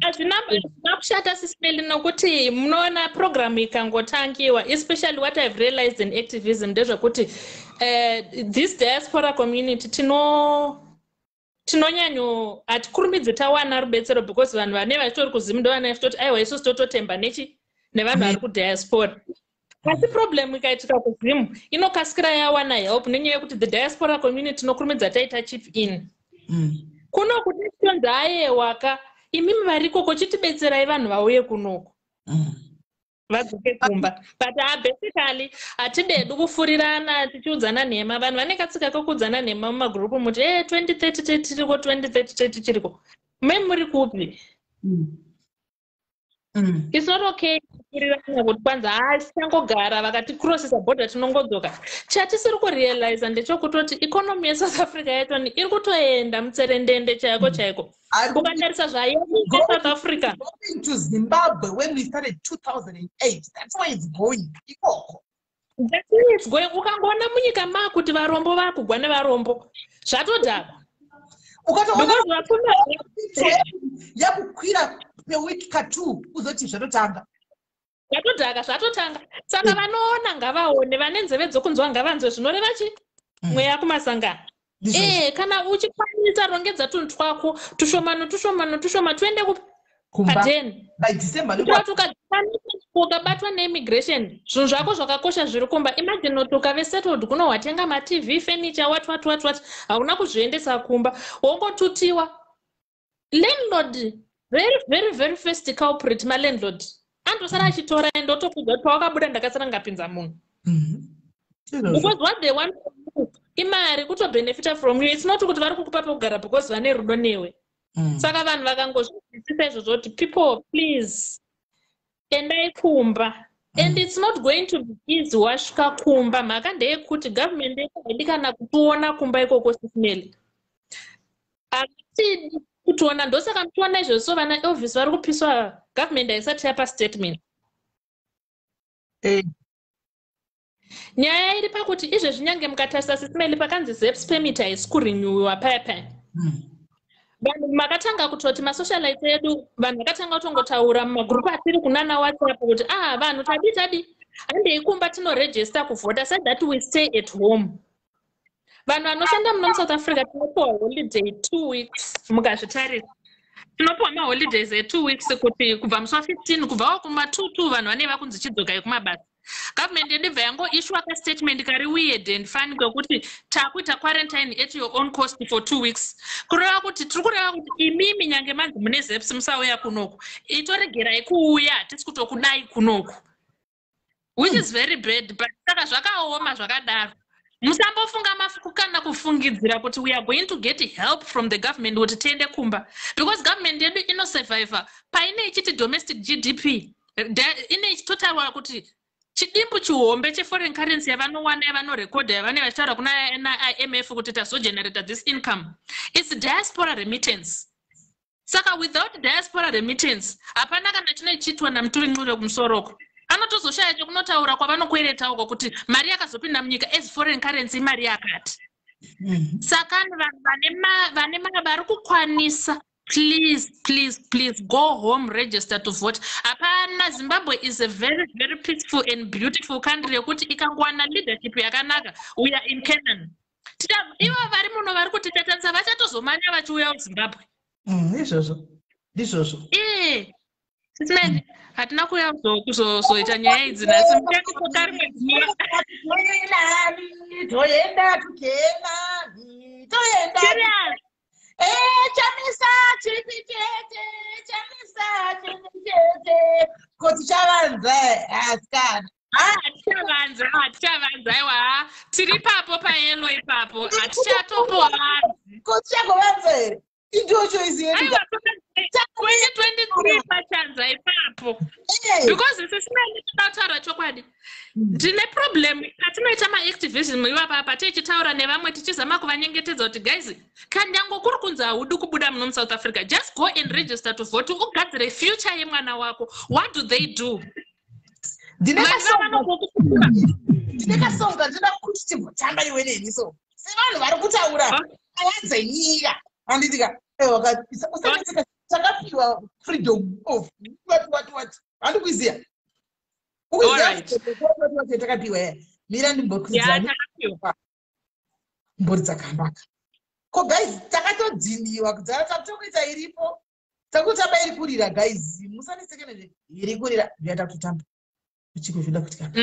Hazvina kushata, Sis Melly, nokuti munoona programu ikangotangiwa, especially what I've realized in activism ndezvekuti this diaspora community tino tinonyanyo hatikurumidzi tawana rubetsero because vanhu vane vachitori kuZimu ndo vane vachitoti, aiwa, isusu tototemba nechi nevanhu vari kudiaspora. Asi problem ikaitika kuZimu inokasikira yawana help nenyaya yekuti the diaspora community inokurumidza taita chip in. Kuno kuti tonzi, ayewaka, imimi varikoko, chitibetserai vanhu vauye kunoko, vadzoke kumba. But basically hatidedu kufurirana tichiudzana nhema. Vanhu vane katsika kokuudzana nhema mumagurupu, muti e 2030 tiriko, 2030 tiriko, me muri kupi? It's not okay kufurirana kuti kwanzi, ha, tichangogara, vakatikrosisa bhodha tinongodzoka. Chatisiri kurealiza ndechokutoti economy yeSouth Africa yacho iri kutoenda mutserendende chaiko chaiko, ukatarisa zvayoita South Africa. Going to Zimbabwe when we started 2008, that's where it's going ikoko. That's where it's going. Ukangoona munyika maakuti varombo vakugwa nevarombo, zvatodhakwa. Ukatoona because vapfuma yakukwira peweek ka2, uzoti zvatotanga. Zvatodhaka, zvatotanga. Saka vanoona ngavaone, vane nzeve dzokunzwa ngavanzwe zvinoreva chi mweya kumasangano. Ee, kana uchikwanisa, rongedza tunhu twako tushoma notushoma notushoma, tuende padeni. By December. Kuti ukakwanisa, ukabatwa neimmigration, zvinhu zvako zvakakosha zviri kumba. Imagine kuti ukave settled kuno, watenga maTV, furniture, what what what what, hauna kuzviendesa kumba, wongotutiwa. Landlord, very very very first culprit, malandlord andosara achitora, ende otokudza kuti pawakabuda ndakasara ngapinza munhu, because what they want from you imari, kutobenefita from you. It's not kuti vari kukupa pekugara because vane rudo newe. Saka vanhu vakangozvizwisisa izvozvo kuti people, please, endai kumba. And it's not going to be easy wasvika kumba. Mhaka ndeyekuti government yedu haidi kana kutiona kumba ikoko, Sis Melly, hatidi kutiona. Ndosaka muchiona izvozvo. So vana Elvis vari kupiswa, government haisati yapa statement. Nyaya iri pakuti izvezvi nyange mukatarisa, Sis Melly, pakanzi ZEPS permit haisi kurenewiwa paya paya, vanhu makatanga kutoti masocialite edu, vanhu vakatanga kutongotaura mumagurupu atiri kunana WhatsApp kuti, ah, vanhu, tadi tadi, handei kumba tinorejista kuvhota so that we stay at home. Vanhu vanoshanda muno muSouth Africa tinopiwa holiday 2 weeks. Mukazvitarisa, tinopiwa maholidays e2 weeks kuti kubva musi wa15, kubva wakuma 2 2, vanhu vanenge vakunzi chidzokai kumabasa. Government yedu ibva yangoishwa kastatement kari weird and funny kwekuti takuita quarantine at your own cost for 2 weeks. Kureva kuti tiri kureva kuti imimi nyange manzi mune ZEPS musauya kunoku, itoregerai kuuya, hatisi kutokudai kunoku, which is very bad. But saka zvakaoma zvakadaro. Musambofunga kana kufungidzira kuti we are going to get help from the government kuti tiende kumba, because government yedu inosurviva paine ichiti domestic GDP ine ichitotaura kuti chidimbu chihombe cheforeign currency yavanowana, yavanorekodha, yavanenge vachitaura kuna IMF kuti tazogenerata this income, its diaspora remittance. Saka without diaspora remittance hapana kana chinoichiitwa naMuturi Ncube kumusoroko. Anotozoshaya chekunotaura kwavanokwereta uko kuti mari yakazopinda munyika as foreign currency imari yakati. Saka vanhu vane vari kukwanisa, please, please, please go home, register to vote. Hapana, Zimbabwe is a very, very peaceful and beautiful country yekuti ikangowana leadership yakanaka, we are in Canaan. Ivo vari muno vari kutitatanisa vachatozomanya vachiuya kuZimbabwe. Izvozvo ndizvozvo. Ee, Sis Melly, hatina kuuya kuzoita nyaya idzi nhasi, muchandikoka rimwe zuva. Toenda kuKenani, toenda. Serious? Chamisa chini chete, Chamisa chini chete. Ko tichavanza asikana? Hatichavanza, hatichavanza, aiwa, tiri ipapo payellow ipapo, hatichatombovanzi. Ko tichagovanza here? Indiwo choice yedu. Aiwa, 2023 pachanza ipapo, because isisina kutaura chokwadi, ndine problem patinoita maactivism ivapapa, tichitaura nevamwe, tichizama kuvanyengetedza kuti guys, kanyango kuri kunzi haudi kubuda muno muSouth Africa, just go and register to vote, ugadzire future yemwana wako. What do they do? Ndine Vanhu vavanokukuura. Ndine kasonga ndinoda kuti timbotamba iwe neni, so sevanhu vari kutaura nyaya dzenyika, handitika? Usanetseka, takapiwa freedom of what, what, what, handikuiziya? Alright. Ukuziya takapiwa ya? Mira. Ya. Ndimbokuidzira. Takapiwa. Mboridza kambaka. Ko guys, takatodhiniwa kudzara, takutokuita iripo, takutamba iri kurira. Guys, musanetseke nezve iri kurira, ndiyata kutotamba uchiko zvoda kuti kamba.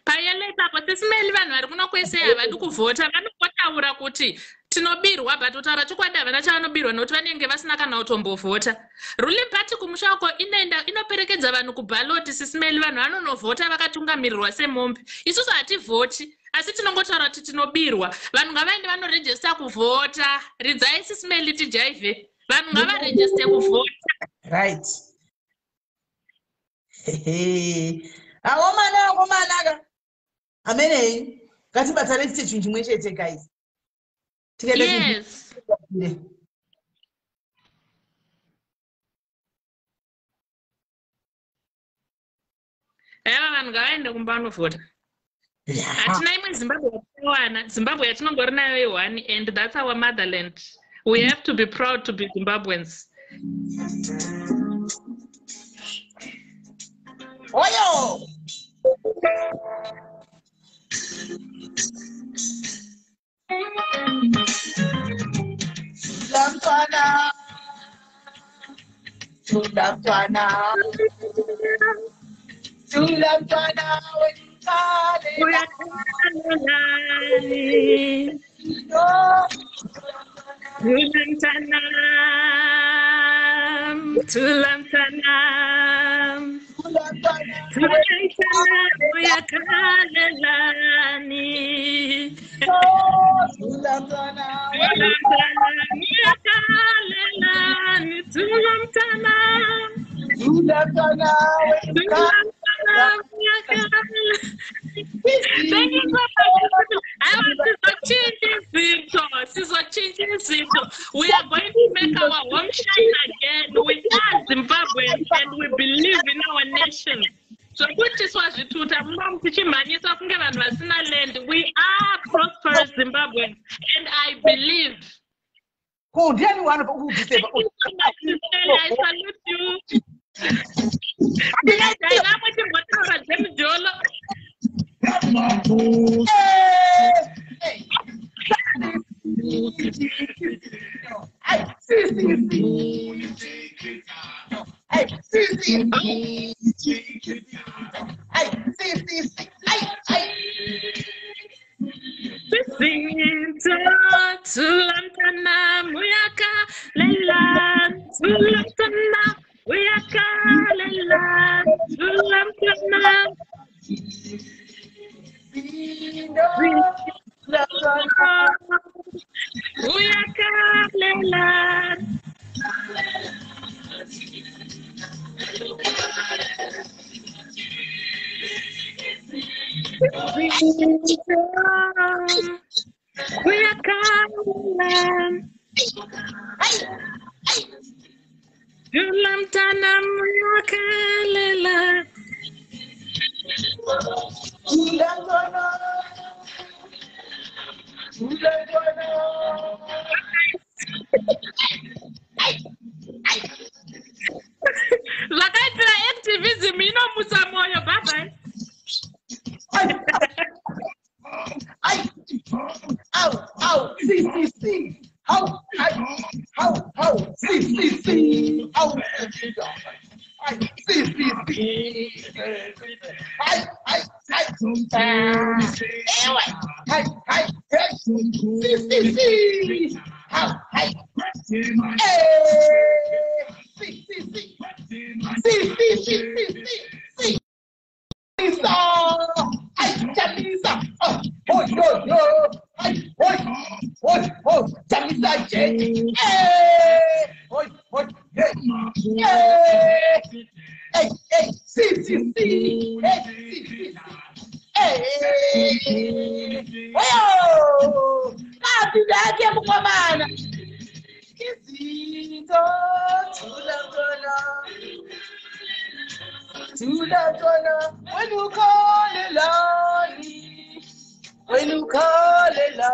Payellow ipapo, Sis Melly, vanhu vari kuno kwese havadi kuvhota. Vanongotaura kuti tinobirwa, but kutaura chokwadi havana chavanobirwa nokuti vanenge vasina kana kutombovhota. Ruling party kumusha uko inoenda inoperekedza vanhu kuballot. Sis Melly, vanhu vanonovhota vakatungamirirwa semombe. Isusu hativhoti, asi tinongotaura kuti tinobirwa. Vanhu ngavaende vanorejista kuvhota. Ridzai, Sis Melly, tijaivhe. Vanhu ngavarejiste kuvhota. Right. Akomana, akomanaka, amenei, ngatibatane tiite chinhu chimwe chete, guys. Tikaenda chinhu. Aiva, vanhu ngavaende kumba vanovhota. Hatina imwe Zimbabwe yatinowana. Zimbabwe yatinongori nayo i-one, and that's our motherland. We have to be proud to be Zimbabweans. Oyo. Tula mntwana, tula mntwana, tula mntwana wekhalela. Uyakhalelani? Thula mntwana, thula mntwana, Tula mntwana. Thula mntwana, uyakhalelani? Tula mntwana. Thula mntwana, uyakhalelani? Thula mntwana. Tula mntwana. Thula mntwana, uyakhalela. Thank you so much. Aiwa, sizotshintsha izinto, sizotshintsha izinto. We are going to make our home shine again. We are Zimbabweans and we believe in our nation. Zvokutiswa zvituta muno tichimhanyiswa kunge vanhu vasina land. We are prosperous Zimbabweans and I believe. Ko ndiani waanobva kukudisturba? I salute you. Ndingajainamwe chimbotaura dzemujolo. Ai, C C. Ai, C C C. Ai, ai. Izinto thula mntanam uyakhalela thula mntanam uyakhalela thula mntanam uyakhalela. Izinto uyakhalela thula mntanam uyakhalela. Thula mntwana. Thula mntwana. Zvakaitira activism inomutsa mwoyo. Bye bye. Ai, au, au, C C C. Au, ai, au, au, C C C. Au, ai, C C C. Ai, ai, ai. Ewe, ai, ai, hey. C C C. Au, ai. Eh, C C C. C C C C C C. Chamisa! Ai, Chamisa! Oh, oh, yo, yo! Ai, oi, oi, oi! Chamisa, gente! Eh, oi, oi, hey, eh, ei, ei, C, C, C! Ei, C, C, C! Eh, oyo! Kapinda yake mukomana! Izinto, thula mntwana. Thula mntwana, wena ukhalelani? Wena ukhalelani?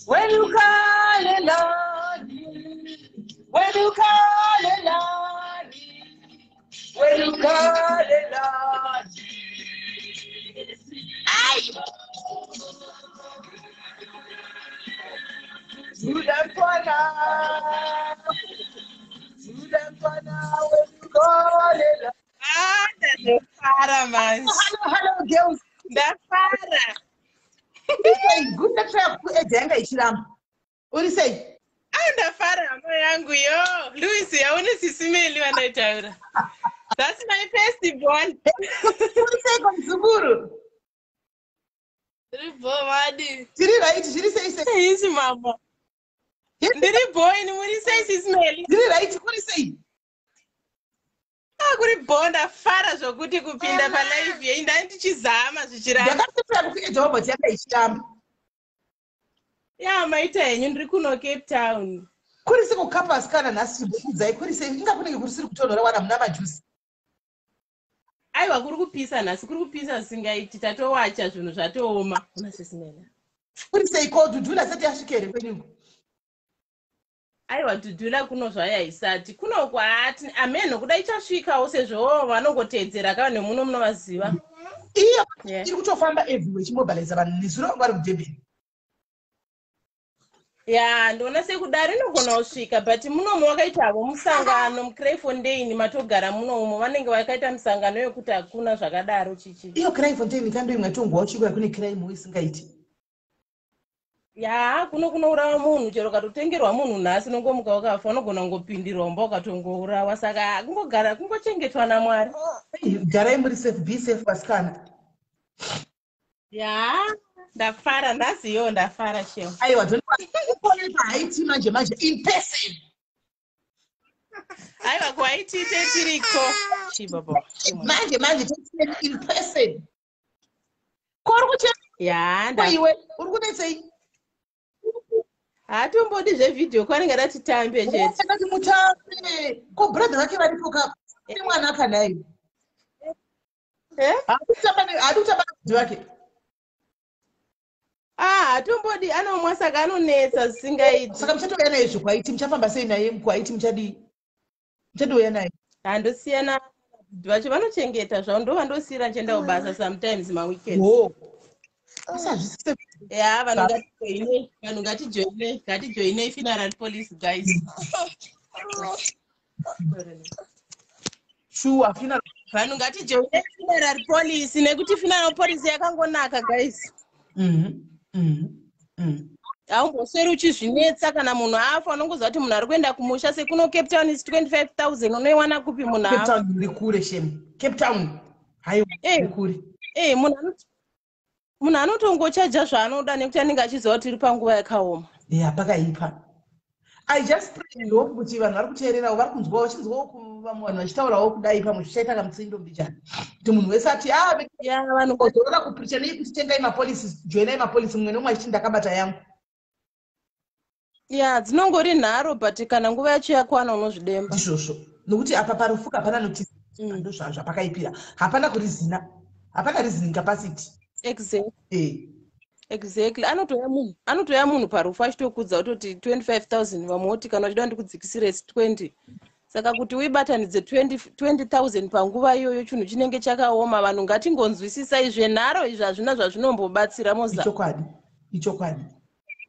Wena ukhalelani? Wena ukhalelani? Wena ukhalelani? Ai! Thula mntwana. Thula mntwana, wena ukhalelani? Ah, ndafara manje. Hello, hello, girls. Ndafara. Uri good lecture kuedza yanga ichiramba. Uri sei? Ah, ndafara hama yangu yo. Louis, yaone sisimeli vandaitaura. That's my first born. Uri sei komzukuru? Ndiri bho madi. Tiri right, zviri sei sei? Isi mama. Ndiri bho ini muri sei sisimeli? Ndiri right, kuri sei? Ah, kuri bho ndafara zvokuti kupinda palive yenyu ndani ndichizama zvichiramba. Ndakasipira kuedza wabva yanga ichiramba. Ya maita henyu ndiri kuno Cape Town. Kuri sei kukapa asikana nhasi chimbokudzai kuri sei? Inga kunenge kurisiri kutonhora wana muna majusi. Aiwa kuri kupisa nhasi, kuri kupisa zvisingaiti tatowacha zvinhu zvatooma. Una sisimeli. Kuri sei ko Dhudhula sati yasvika here kwenyuko? Aiwa Dhudhula kuno zvayo haisati. Kuno kwaati ameno kuda ichasvikawo sezvo vanongoteedzera ka vanhu muno munovaziva. Iyo Yeah. iri kutofamba everywhere ichimobiliza vanhu nezuro vanga vari kuDurban. Ya ndoona sekudaro inogona kusvika but munomu vakaitavo musangano muCrafontein matogara munomu vanenge vakaita musangano yekuti hakuna zvakadaro chichi. Iyo Kraaifontein kandoimwe yatongwa uchikuya kune crime isingaiti. Ya kuno kunourawa munhu chero ukatotengerwa munhu nhasi unongomuka wakafa unogona kungopindirwa mumba ukatongourawa saka kungogara kungochengetwa naMwari. Garai muri safe, be safe vasikana. Ya ndafara nhasi yo ndafara shem. Aiwa don't pahaiti manje manje in person. Aiwa kuhaiti tiriko. Chibaba. Manje manje totine in person. Ko uri kuchema Ya nda iwe uri kunetsei? Hatombodi zvevideo kwanenge da titambe chete. Ndati mutambe. Ko brother vake varipo ka ne mwana akadai. Eh? Haadi kutamba nabhudhi vake. Ah, hatombodi anomwa saka anonetsa zvisingaiti. Saka muchatouya naye zvekwaiti muchafamba sei naye mukwaiti muchadii? Muchadouya naye. Handosiyana bhudhi vacho vanochengeta zvavo ndo vandosiyira ndichienda kubasa sometimes maweekends. Wo. Asi hazvisi. Ya, vanhu ngatijoinei, vanhu ngatijoinei, ngatijoinei funeral police, guys. Shuwa, funeral. Vanhu ngatijoinei funeral police, nekuti funeral police yakangonaka, guys. Haumbosweri uchizvinetsa kana munhu afa. Unongoziva kuti munhu ari kuenda kumusha. Sekuno Cape Town is 25 000, unoiwana kupi munhu Cape afa? Town iri kure, shem. Cape Town haiwa, iri kure. Munhu anotongochaja zvaanoda nekuti anenge achiziva kuti iri panguva yakaoma. Ya, pakaipa. I just pray and hope kuti vanhu vari kuteererawo, vari kunzwawo, vachinzwawo vamwe vanhu vachitaurawo kudai, pamwe zvichaita kamutsindo mbijana kuti munhu wese ati a Ya, vanhu ozorora kupreacha nei kuti tengai mapolicies, joinai mapolicy, mumwe nemumwe achiti ndakabata yangu. Ya, dzinongori nharo, but kana nguva yacho yakwana unozvidemba. Ndizvozvo, nokuti apa parufu hapana notice. Ndo zvapakaipira, hapana kureasona, hapana reasoning capacity. Exactly. Eh. Exactly, anotoya munhu parufu achitokudza kutoti 25 000, vamwe voti kana uchida ndikudzikisire isi 20. Saka kuti uibatanidze 20 20,000 panguva iyoyo, chinhu chinenge chakaoma. Vanhu ngatingonzwisisai, zvenharo izvi hazvina zvazvinombobatsira moza. Ichokwadi, ichokwadi.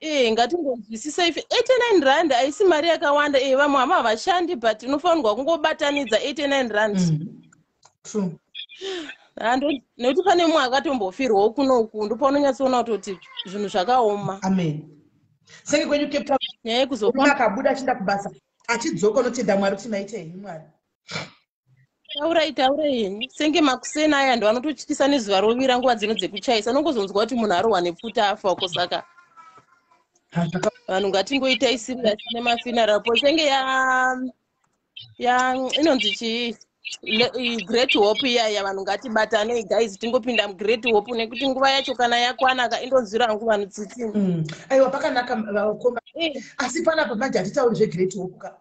Ee, ngatingonzwisisai, 89 rand haisi mari yakawanda. Ee, vamwe hama havashandi, but unofanirwa kungobatanidza 89 rand. True. Nekuti pane mumwe akatombofirwawo kunoku, ndopaunonyatsoona kutoti zvinhu zvakaoma. Amen. Senge kwenyu Cape Town, nyaya murume yekuzofamba akabuda achienda kubasa, achidzoka, unotenda Mwari kuti maita henyu Mwari. Taurai, taurai henyu. Senge makuseni aya ndo anototyisa nezuva rovira, nguva dzino dzekuchaisa, unongozonzwa kuti munhu arohwa nepfuta afako. Saka vanhu ngatingoitai serious nemafuneral po senge ya inonzi chii, Great Hope iyaya. Vanhu ngatibatanei, guys, tingopinda muGreat Hope, nekuti nguva yacho kana yakwana ka, indonzwira hangu vanhu tsitsi. Aiwa, pakanaka, vakomba. Asi panapa manje hatitauri zveGreat Hope ka.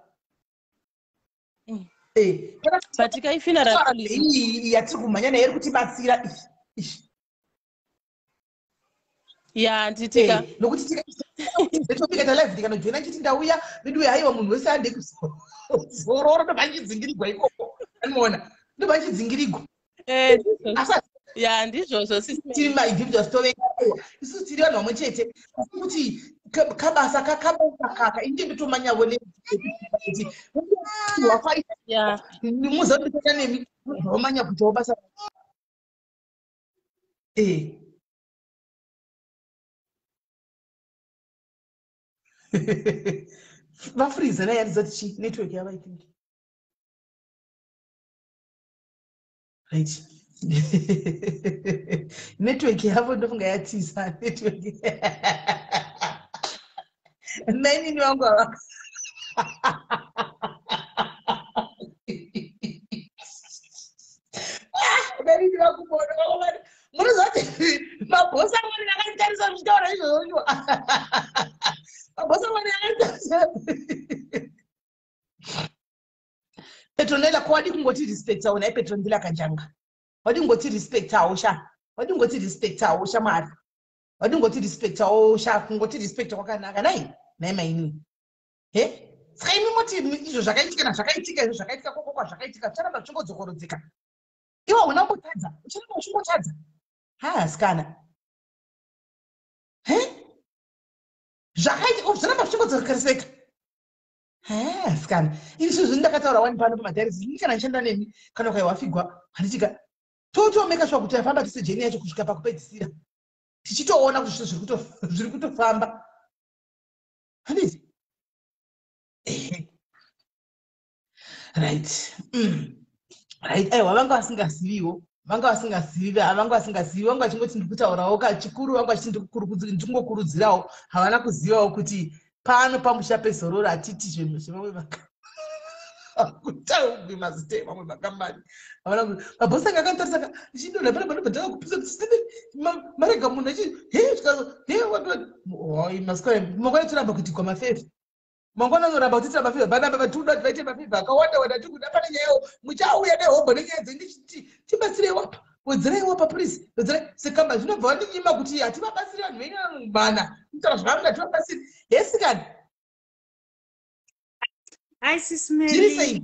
But kaifuneral policy. Iyi yatiri kumhanya nayo iri kutibatsira iyi. Ya, nditika. Nokuti tikaita live, ndikanojoina chiti ndauya veduwe, haiwa, munhu wese ande kuzororo, ndobva ndichidzingirigwa ikoko. Anoona ndobva ndichidzingirigwa. Asi Ya, ndizvozvo, sisi. Tiri maindividuals tovenga, aiwa, isusu tiri vanhu vamwe chete. Asi kuti kabasa kakabasa kaka inge ndotomanyavo nekuti wafaita muziva kuti nditoita nemi, wamanya kuitawo basa. Vafreeza naye, handizati chi network yavo, I think. Right, network yavo ndofunga yatiza network. Mainini vangu ava, mainini vangu bono, munoziva kuti mabhosi amweni akanditarisa zvichitaura izvozvo, mabhosi amweni akanditarisa. Petronela, ko wadi kungoti respectawo nai Petronela Kajanga? Wadi kungoti respectawo sha, wadi kungoti respectawo sha, mwari, wadi kungoti respectawo sha, kungoti respecta kwakanaka nai, nai mainini. He, saka imi moti izvo zvakaitika nazvakaitika, izvo zvakaitika kokokwa zvakaitika, zvicharamba zvichingodzokorodzeka. Iwe hauna kumbotadza, ucharamba uchingotadza. Ha, sikana, he, zvakaitika zviramba zvichingodzokereseka. Ha, sikana, ini zvinhu ndakataura wani pano pamadharis, ini kana ndichanda nemi, kana ukaiwafigwa, handitika totomeka sure kuti tafamba tise journey yacho kusvika pakupedzisira, tichitoona kuti zvinhu zviri kutofamba, handiti? Right. Right, aiwa, vanga vasingaziviwo, vanga vasingazivi, vanga vasingazivi, vanga vachingoti ndiri kutaurawo kachikuru, vanga vachiti ndingokurudzirawo. Havana kuzivawo kuti pano pamusha pezororo hatiti zvevamwe kutaugwi mazita evamwe makambani. Havana. Mabhosi anga akanditarisa ndichidonha pana panobva ndava kupisa kuti marega munhu achi he zvikazo he wati masikana mangwana toramba kuitigwa mafavour, mangwana anoramba kutiitira mafavour panapa vatikuda kuti vaite mafavour akawanda wanda. Tikuda pane nyayawo, muchauya nehombo nenyaya dzendichiti tibatsirei wapa, wedzerai wapa, please wedzerai sekamba. Zvinobva vandinyima kuti hativabatsiri vanhu venyu mana kutaura zvavanoda, hativabatsiri hesikani. Hi, Sis Mary. Zviri sei?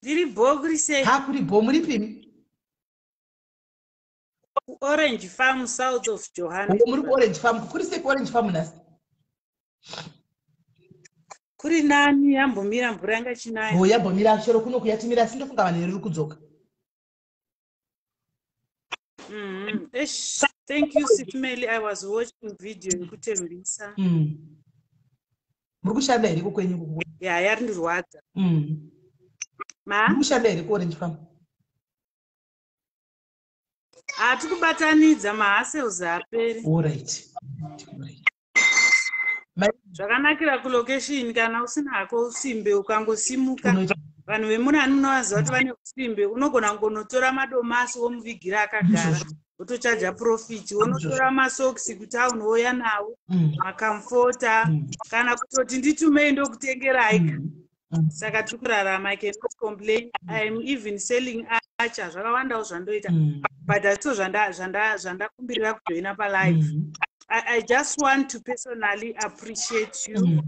Ndiri bho, kuri sei? Ha, kuri bho, muri pimi? Orange Farm, south of Muri Johannesburg. kuOrange Farm. Kuri sei kuOrange Farm nhasi? Kuri nani, yambomira mvura yanga ichinaya. Oh, yambomira chero kuno kuyatimira, asi ndofunga vanhu riri kudzoka. Eish, thank you, Sis Melly. I was watching video yekutembisa. Muri kushanda here kukwenyu kuku? Ya, yarindirwadza. Ma? Muri kushanda here kuOrange Farm? Hati kubatanidza mahasels haaperi. Alright. Zvakanakira kulocation, kana usina hako usimbe, ukangosimuka, vanhu vemunani munovaziva kuti vane usimbe. Unogona kungonotora madomasi womuvigira akagara, wotochaja profit. Wonotora masokisi kutauni, wouya nawo, makamfota, kana kutoti nditumei ndokutengerai. Saka tiri kurarama, I cannot complain. I am even selling acha, zvakawandawo zvandoita, but hatito zvandakumbirira kujoina palive. I just want to personally appreciate you,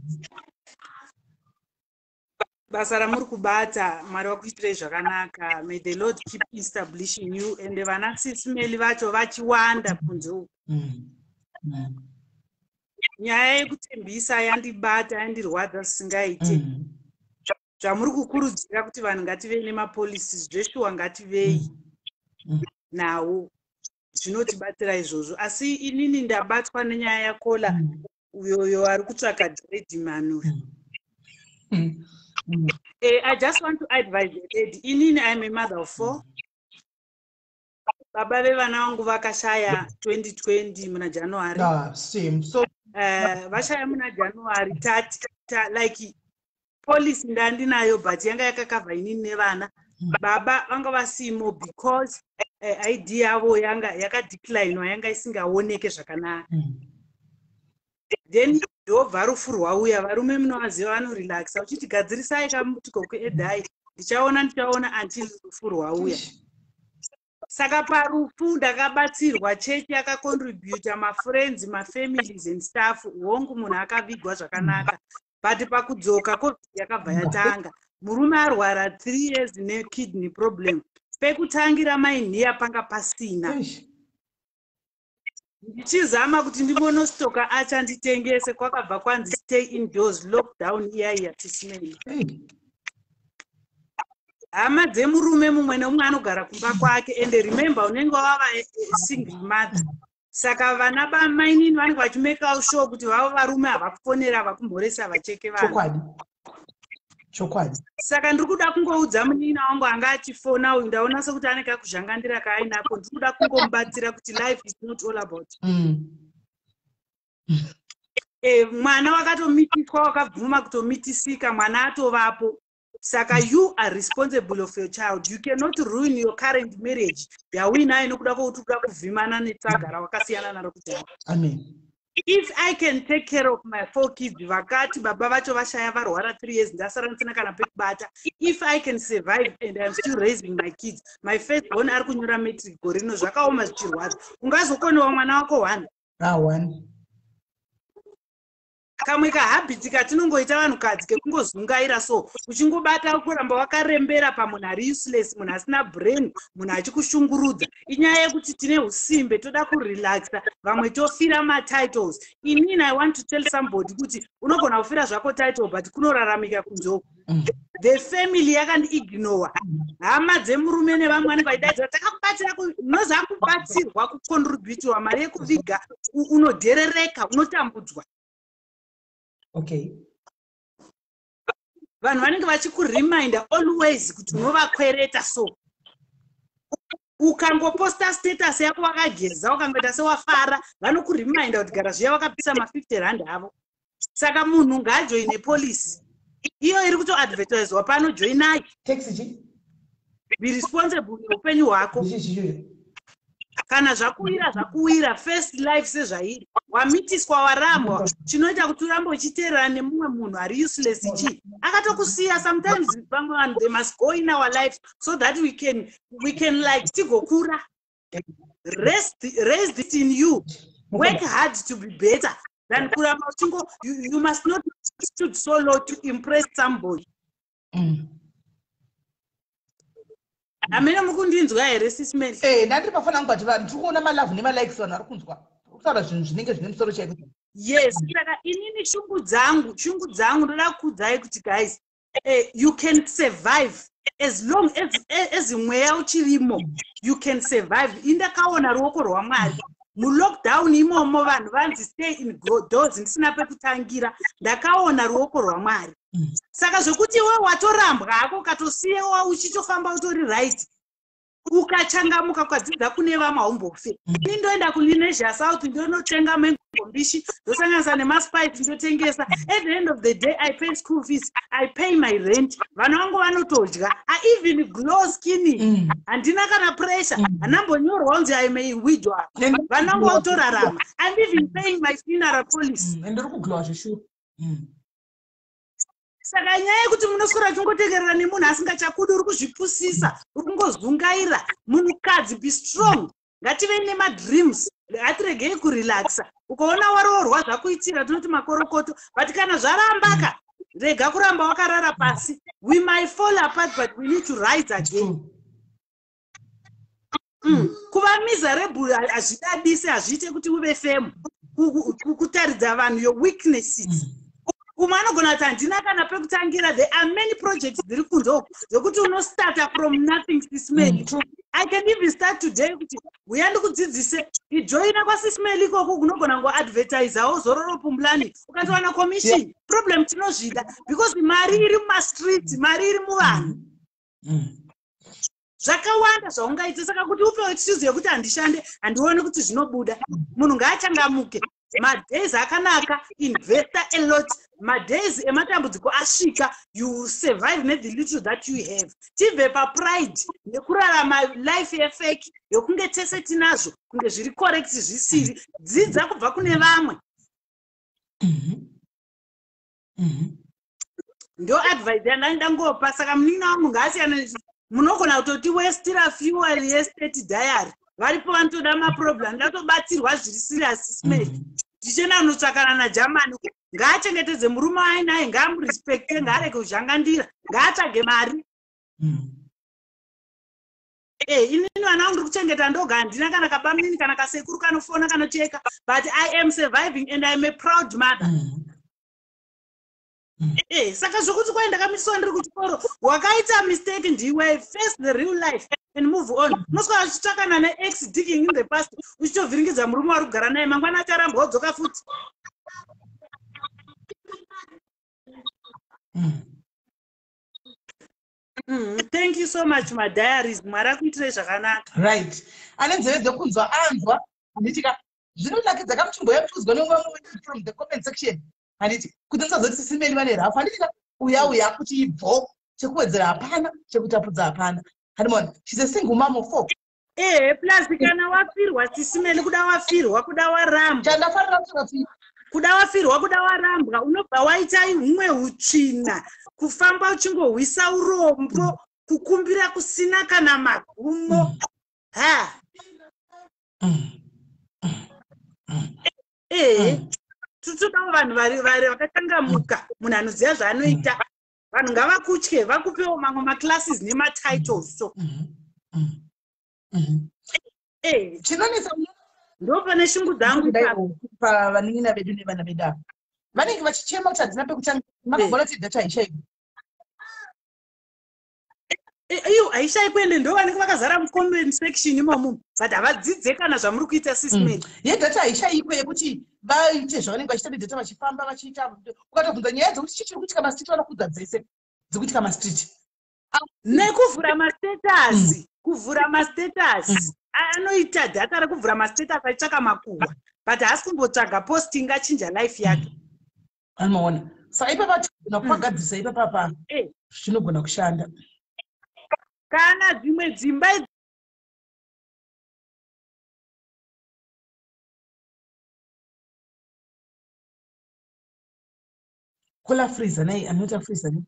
basa ramuri kubata. Mwari vakuitirei zvakanaka. May the Lord keep establishing you, and vana Sis Melly vacho vachiwanda kunze uku. Nyaya yekutembisa yandibata, yandirwadza zvisingaite. Zvamuri kukurudzira kuti vanhu ngativei nemapolicies, zveshuwa, ngativei nawo, zvinotibatsira izvozvo. Asi inini ndabatwa nenyaya yakola uyoyo ari kutsvaka dreadman uyu. I just want to advise the lady. Inini I'm a mother of four. Baba vevana vangu vakashaya 2020 muna January. Ah, same. So Vashaya muna January. Tati ta, like policy ndandinayo, but yanga yakakavha inini nevana. Baba vanga vasimo because ID yavo yanga yakadeclinwa, yanga isingaoneke zvakanaka. Then ndobva rufu rwauya. Varume munovaziva, vanorelaxa, uchiti gadzirisai kamutiko kuedhai, ndichaona, ndichaona, until rufu rwauya. Saka parufu ndakabatsirwa, chechi yakacontributa, mafriends, mafamilies and stuff. Hongu, munhu akavigwa zvakanaka, but pakudzoka COVID yakabva yatanga. Murume arwara 3 years nekidney problem. Pekutangira mainhiya panga pasina. Ndichizama kuti ndimbonostoka achanditengese, kwakabva kwanzi stay indoors, lockdown iya Sis Melly. Hama dzemurume, mumwe nemumwe anogara kumba kwake. And remember, unenge wava single mother, saka vana bamainini vanenge vachimekawo sure kuti vavo varume havakufonera, havakumhoresa, vacheke vanhu. Chokwadi, chokwadi. Saka ndiri kuda kungoudza munin'ina wangu anga achifona uyu, ndaona sekuti ane kakuzhangandira kaainako. Ndiri kuda kungomubatsira kuti life is not all about mwana wakatomitiswa, wakabvuma kutomitisika, mwana atovapo. Saka you are responsible of your child. You cannot ruin your current marriage yauinayo nokuda kwokuti kuda kuvhimana netsaga rawakasiyana naro kudhara. Amen. If I can take care of my four kids, vakati baba vacho vashaya, varwara 3 years, ndasara ndisina kana pekubata, if I can survive and I'm still raising my kids, my first born ari kunyora matric gore rino, zvakaoma, zvichirwadza, ungazokonewa mwana wako one? Ah, one. Kamwe kahabit katinongoita vanhukadzi kekungozungaira, so uchingobata kuramba wakarembera pamunhu ari useless, munhu asina brain, munhu achikushungurudza. Inyaya yekuti tine usimbe, toda kurelaxa. Vamwe tofira matitles. Inini I want to tell somebody kuti unogona kufira zvako title, but kunoraramika kunzoko. The family yakandiignora, hama dzemurume nevamwe vanenge vachidaidzira, takakubatsira. Unoziva kubatsirwa, kucontributiwa mari yekuviga, unodherereka, unotambudzwa. Vanhu vanenge vachikureminda always kuti unovakwereta. So ukangoposta status yako wakageza, ukangoita sewafara, vanokureminda kuti gara zviya wakapisa ma50 rand avo. Saka munhu ngaajoine policy iyo iri kutoadvertiswa pano. Joinai, be responsible neupenyu hwako. Kana zvakuwira, zvakuwira. First life sezvairi, wamitiswa, warambwa, chinoita kuti urambe uchiteerera nemumwe munhu ari useless chii, akatokusiya? Sometimes vamwe vanhu, they must go in our life so that we can like tigokura. Raise it in you, work hard to be better than kuramba uchingo you must not stood so low to impress somebody. Hamene muri kundinzwa here, Sis Melly? Eh, ndandiri pafoni angu, but vanhu tiri kuona malove nemalikes, vanhu vari kunzwa. Uri kutaura zvinhu zvinenge zvine musoro chaiko. Yes, saka inini shungu dzangu ndoda kukuudzai kuti, guys, you can survive as long as mweya uchirimo. You can survive. Indakaona ruoko rwaMwari mulockdown imomo. Vanhu vanzi stay in doors, ndisina pekutangira, ndakaona ruoko rwaMwari. Saka zvokuti iwe watorambwa hako, ukatosiyewa uchitofamba utori right, ukachangamuka, ukadzidza kune vamwe, haumbofe. Ini ndoenda kuLenasia South, ndonotenga mango mbishi, ndosanganisa nemaspice, ndotengesa. At the end of the day, I pay school fees, I pay my rent, vana vangu vanotodya. I even glow skinny. Handina kana pressure, handambonyorwa kunzi I'm a widow. Vana vangu vakutorarama. I'm even paying my funeral policy. Ende uri kuglowa zveshuwa. Saka nyaya yekuti munoswera uchingotengerera nemunhu asingachakudi, uri kuzvipusisa, uri kungozungaira. Munhukadzi, be strong. Ngativei nemadreams, ngatiregei kurelaxa. Ukaona waroorwa, zvakuitira, tinoti makorokoto, but kana zvarambaka, rega kuramba wakarara pasi. We might fall apart, but we need to rise again. Kuva miserable hazvidadisi, hazviite kuti uve fame, kutaridza vanhu your weaknesses. Umwe anogona kuti handina kana pekutangira. There are many projects dziri kunze uku dzekuti unostarta from nothing. Sis Melly, I can even start today kuti uya ndikudzidzise, ijoina kwaSis Melly ikoko. Kunogona kungoadvertisawo Zororo Pumulani, ukatowana commission. Problem tinozvida because mari iri mumastreet, mari iri muvanhu. Zvakawanda zvaungaite. Saka kuti upe excuse yekuti handishande, handioni kuti zvinobuda. Munhu ngaachangamuke. Madays akanaka, investa a lot. Madays ematambudziko asvika, you will survive nethe little that you have. Tibve papride nekurarama life yefake, yokunge tese tinazvo, kunge zviri correct, zvisiri. Dzidza kubva kune vamwe. Ndo advice yandangopa. Saka munin'ina wangu ngaasiyana. Munogona kutoti westira fuel yestate diary. Varipo vanotoda maproblem, ndatobatsirwa zviri serious. Sis Melly, tichienda kunotsvakana naGermany. Ngaachengetedze murume ainaye, ngaamurespecte, ngaarege kuzhangandira, ngaatsvage mari. Inini vana vangu ndiri kuchengeta ndoga, handina kana kabamunini kana kasekuru kanofona kanocheka, but I am surviving and I am a proud mother. Saka zvokuti kwai ndakamiswa ndiri kuchikoro, wakaita mistake ndiwe. Face the real life and move on. Unoswera uchitsvakana neex, digging in the past, uchitovhiringidza murume wari kugara naye. Mangwana acharambwa, wodzoka futi. Thank you so much, madiaries. Mwari akuitirei zvakanaka. Right, ane nzeve dzekunzwa anzwa, handiti ka? Zvinonakidza kamuchimboya muchiudzwa nevamwe from the comment section, handiti? Kuti musazoti Sis Melly vane rafu, handiti ka? Uya uya kuti ibvo, chekuwedzera hapana, chekutapudza hapana. Handimona, she's a single mom of four. Ehe, plus kana wafirwa, Sis Melly, kuda wafirwa, kuda warambwa. Chandafarira kuti Kuda wafirwa, kuda warambwa, unobva waita humwe utsvina, kufamba uchingohwisa urombo, kukumbira kusina kana magumo. Ha, ehe, totodawo vanhu vari vakachangamuka, munhu anoziva zvaanoita. Vanhu ngavakutye, vakupewo mamwe maclasses nematitles so. Chinonetsa Ndo pane shungu dzangu ipapo. Pavanin'ina vedu nevana vedu ava vanenge vachichema kuti handina pekutanga, makagona kuti data haishaikwi. Iyo haishayikwi, ende ndo vanenge vakazara mucomment section imomo, but havadzidze kana zvamuri kuita, Sis Melly. Yedata haishayikwe, yekuti vaite zvavanenge vachiita nedata, vachifamba vachiita. Ukatobvunza nyaya dzekuti chii chiri kuitika mastreet, vanokudza dzese dziri kuitika mastreet. Nekuvhura mastatus, kuvhura mastatus, anoita data rekuvhura mastatus achitsvaka makuhwa, but haasi kumbotsvaga post ingachinja life yake. Anoona. Saka ipapa tigona kupagadzirisa ipapapa, zvinogona kushanda. Kana dzimwe dzimba Caller freezer nai, anoita freezer ne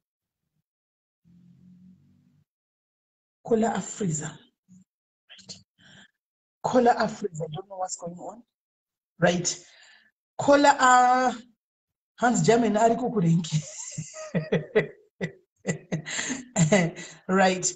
caller afreezer. Right, caller afreezer. I don't know what's going on. Right, caller, Hans German ariko kurengi. Right,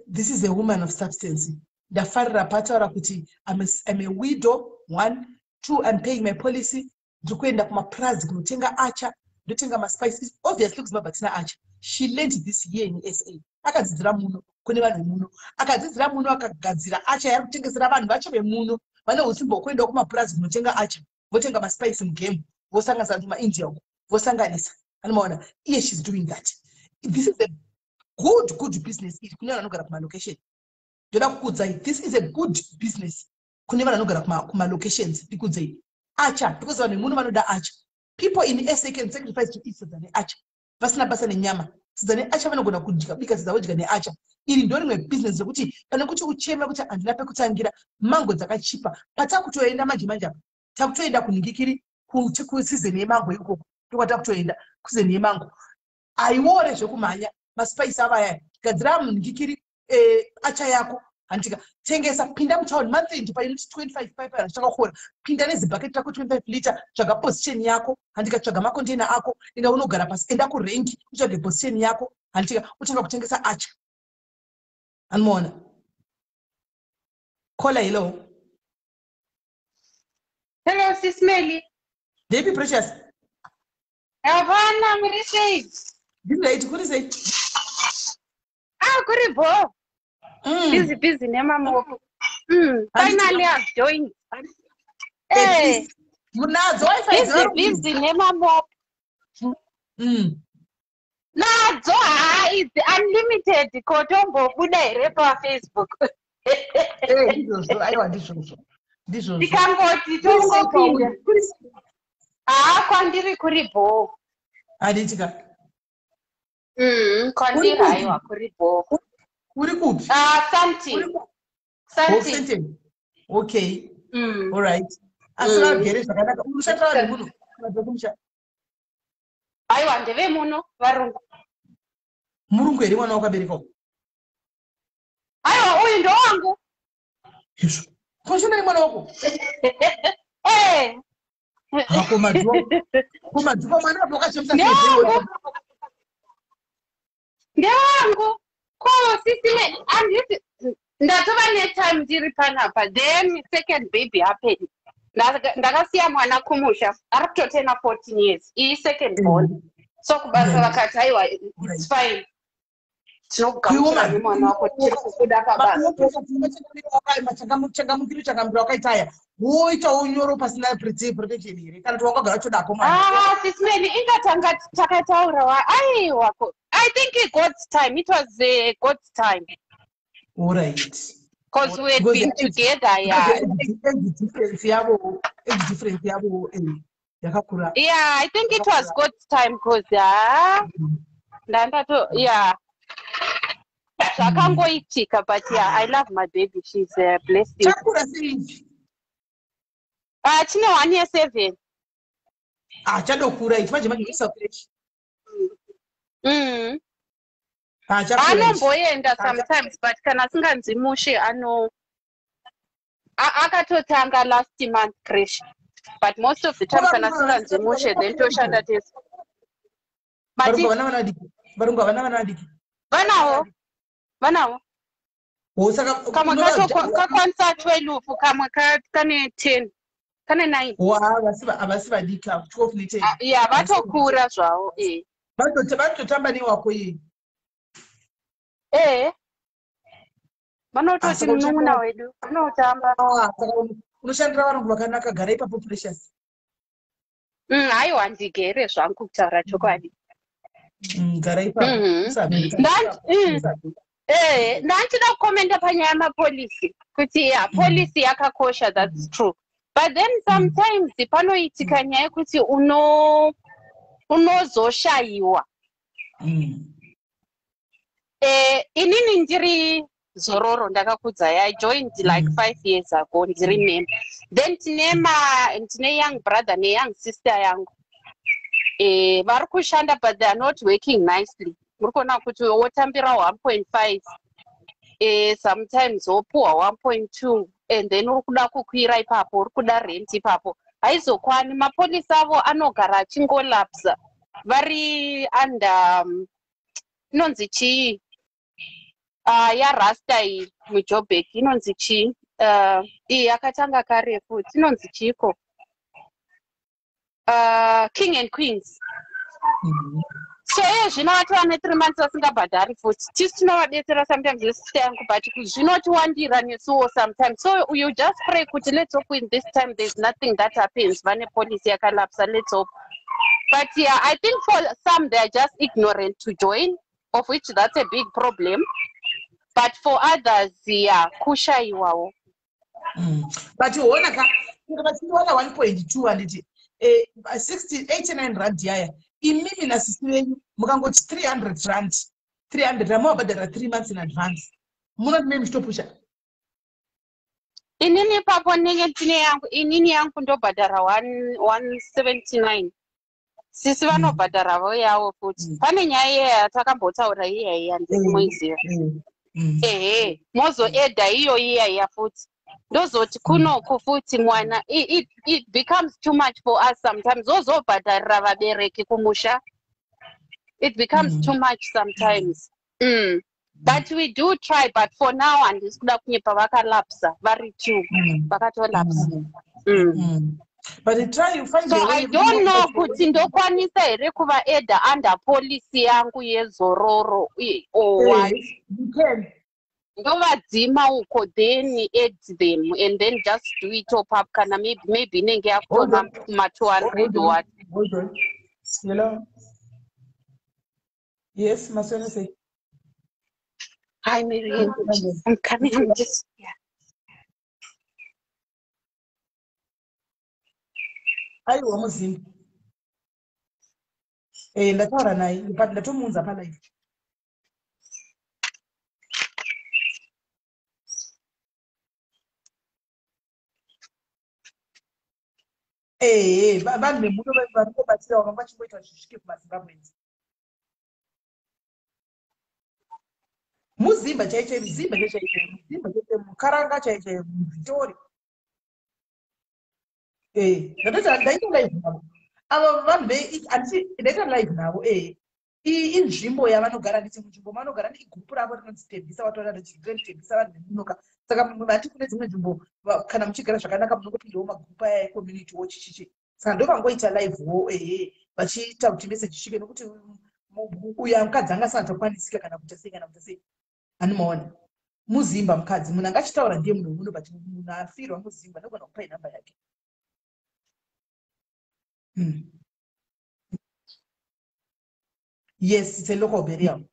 This is a woman of substance. Ndafarira pataura kuti I'm a widow, one, two, I'm paying my policy. Ndiri kuenda kumapurazi kunotenga acha, ndotenga maspices. Obviously kuZimbabwe hatina acha. She learned this year in SA. Akadzidzira muno kune vanhu vemuno. Akadzidzira muno, akagadzira acha yaari kutengesera vanhu vacho vemuno vane usimba hwekuendawo kumapurazi kunotenga acha, votenga maspice mugame, vosanganisa kumaIndia uko, vosanganisa. Anomaona iye, she's doing that. This is a good, good business iri kune vanhu vanogara kumalocation. Ndoda kukuudzai, this is a good business kune vanhu vanogara kumalocations. Ndikuudzei, acha, because vanhu vemuno vanoda acha. People in SA can sacrifice to eat sadza neacha vasina basa nenyama. Sadza neacha vanogona kudya, bika sadza vodya neacha. Iri ndo rimwe business rekuti pane kuti ucheme kuti handina pekutangira. Mango dzakachipa. Patakutoenda manje manje apa, takutoenda kunhingikiri kuseason yemango ikoko, ndokwatakutoenda kuseason yemango. Aiore zvekumhanya maspice ava ayaya. Gadzira munhingikiri acha yako, handika, tengesa. Pinda mutown month end painoti 25 pipe zvichakakora. Pinda nezibhaketi rako 25 liter, tsvaga position yako, handika, tsvaga macontainer ako, enda unogara pasi, enda kurengi utsvage position yako, handika, utanga kutengesa acha. Anomaona caller. Hello. Hello, Sis Melly. Baby Precious. Havana, muri sei? Ndiri kuri sei? Ah, kuri bho. Busy, busy nemamoko. Finally I've joined. Eh. Munadzo WiFi? Busy, busy nemamoko. Nadzo, ha, idzi unlimited, kotombobuda here paFacebook? Eh, ndizvozvo, aiwa, ndizvozvo. Ndizvozvo. Tikangoti tongopinda. Haa, kwandiri kuri bho. Handitika. Kwandiri haiwa kuri bho. Uri kupi? Ah, Sandton. Sandton. Sandton. Okay. All right. Asi vagere zvakanaka. Unoshandira vanhu muno? Vanhu vekumusha? Aiwa, ndevemuno, varungu. Murungu here mwana wakabereka? Aiwa, uyu ndowangu. Izvo. Koshanda nemwana wako? Eh. Hako mazuva. Kumazuva mwana wako wakachemsa. Ndewangu. Ndewangu. Ko sisime anditi ndatova netime ndiri panapa, then second baby happened. Ndakasiya mwana kumusha, ari kutotena 14 years, iyi second born. So kubasa vakati aiwa, it's fine. Tinokugamuchira nemwana wako, tiri kukuda pabasa. Changamukiro changamukiro wakaitaya woitawo nyoro pasina protection here, kana kuti wakagara chodako mwana? Ah, Sis Melly, ingatanga takataura wa aiwa, I think God's time. It was God's time. All right. Because we had been together, yeah. Age difference yavo yakakura. Yeah, I think it was God's time because, yeah, ndandato, yeah. Zvakangoitika, but yeah, I love my baby. She's a blessing. Chakura sei? Ah, chine 1 year 7. Ah, chadokura ichi manje manje uisa fresh. Ah, chakura ichi. Anomboenda sometimes, but kana asinganzi mushe ano akatotanga last month creche, but most of the time kana asinganzi mushe then toshanda tese. Varungu Mati havana vana vadiki? Varungu havana vana vadiki? Vanawo, vanawo. Oh, saka Kamwe kacho kakwanisa 12, kamwe kane 10, kane 9. Wa, havasi vadiki avo, 12 ne10. Ah, yeah, vatokura zvavo, eh. Vanototamba newako iye. Eh, vanototi Saka munun'una wedu vanotamba. Ah, saka unoshandira varungu vakanaka. Gara ipapo, Precious. Haiwa, ndigere zvangu, kutaura chokwadi. Gara ipapo. Usabvita. Ndanchida kukomenda panyaya yemapolicy kuti ya policy yakakosha, that's true, but then sometimes panoitika nyaya yekuti unozoshayiwa. Inini ndiri Zororo, ndakakudzai, I joined like 5 years ago, ndiri member. Then tine ma ndine young brother neyoung sister yangu, vari kushanda, but they are not working nicely. Muri kuona kuti wotambira 1.5, sometimes wopuhwa 1.2, and then uri kuda kukwira ipapo, uri kuda rent ipapo, haizokwani. Mapolisi avo anogara achingolapsa, vari under inonzi chii? Yarasta iyi muJobek inonzi chii? Iyi yakatanga kare futi inonzi chiiko? King and Queens. So iye zvino vatova ne3 months vasingabhadhari futi. Tisu tinovabetsera sometimes nesister yangu, but zvinotiwandira nesuwo sometimes. So you just pray kuti let's hope in this time there's nothing that happens. Vane policy yakalapsa, let's hope. But yeah, I think for some they are just ignorant to join, of which that's a big problem. But for others, yeah, kushayiwawo. But ona ka, kunge vachindiwana 1.2, handiti? 60 89 rand yaya, imimi nasisi venyu mukangoti 300 rand, 300 rand, mavabhadhara 3 months in advance, munoti mei muchitopusha. Inini ipapo ndinenge ndine yangu, inini yangu ndobhadhara 179, sisi vanobhadharavo yavo futi. Pane nyaya iya yatakambotaura iya iya, handisi moiziva? Ehe, mozoedha iyo iya iya futi. Ndozoti kunoku futi mwana, it becomes too much for us sometimes. Ozobhadharira vabereki kumusha, it becomes too much sometimes. But we do try. But for now, handisi kuda kunyepa, vakalapsa vari two, vakatolapsa. But try, you find So a way. I don't know kuti ndokwanisa here kuvaedha under policy yangu yezororo or what. You can. Ndovadzima uko, then add them and then just do it top up, kana maybe inenge yakutoma kuma-200 what. Hold on. Hello. Yes, Maswena, say. Hi Miriam, I'm coming, I'm just, yeah. Aiwa, muzimba. Ndataura naye, but ndatomuunza palive. Ehe, vanhu vemuno vari kubatsirawo vanga vachimboita zvisvike kumaZimbabweans. Muzimba chaichai, muzimba chaichai, muzimba chaichai, mukaranga chaichai, muVitori. Ndatoti ndaita live navo ava vanhu handiti ndaita live navo. Iyi inzvimbo yavanogara, nditi munzvimbo mavanogara igurupu ravo rinonzi Tembisa. Wataura Tembisa, vanhu vemunoka. Saka vati kune dzimwe nzvimbo kana muchigara zvakanaka munongopindawo magurupu aya ecommunity wo, chichichi. Saka ndovangoita live wo, ehe, vachiita kuti message isvike, nokuti uyo mukadzi anga asingatonkwanisika kana kuita sei, kana kuita sei. Hanimaona muzimba mukadzi, munhu anga achitaura ndiye munhu wemuno, but munhu afirwa muzimba. Ndogona kupai nhamba yake. Yes, it's a local burial,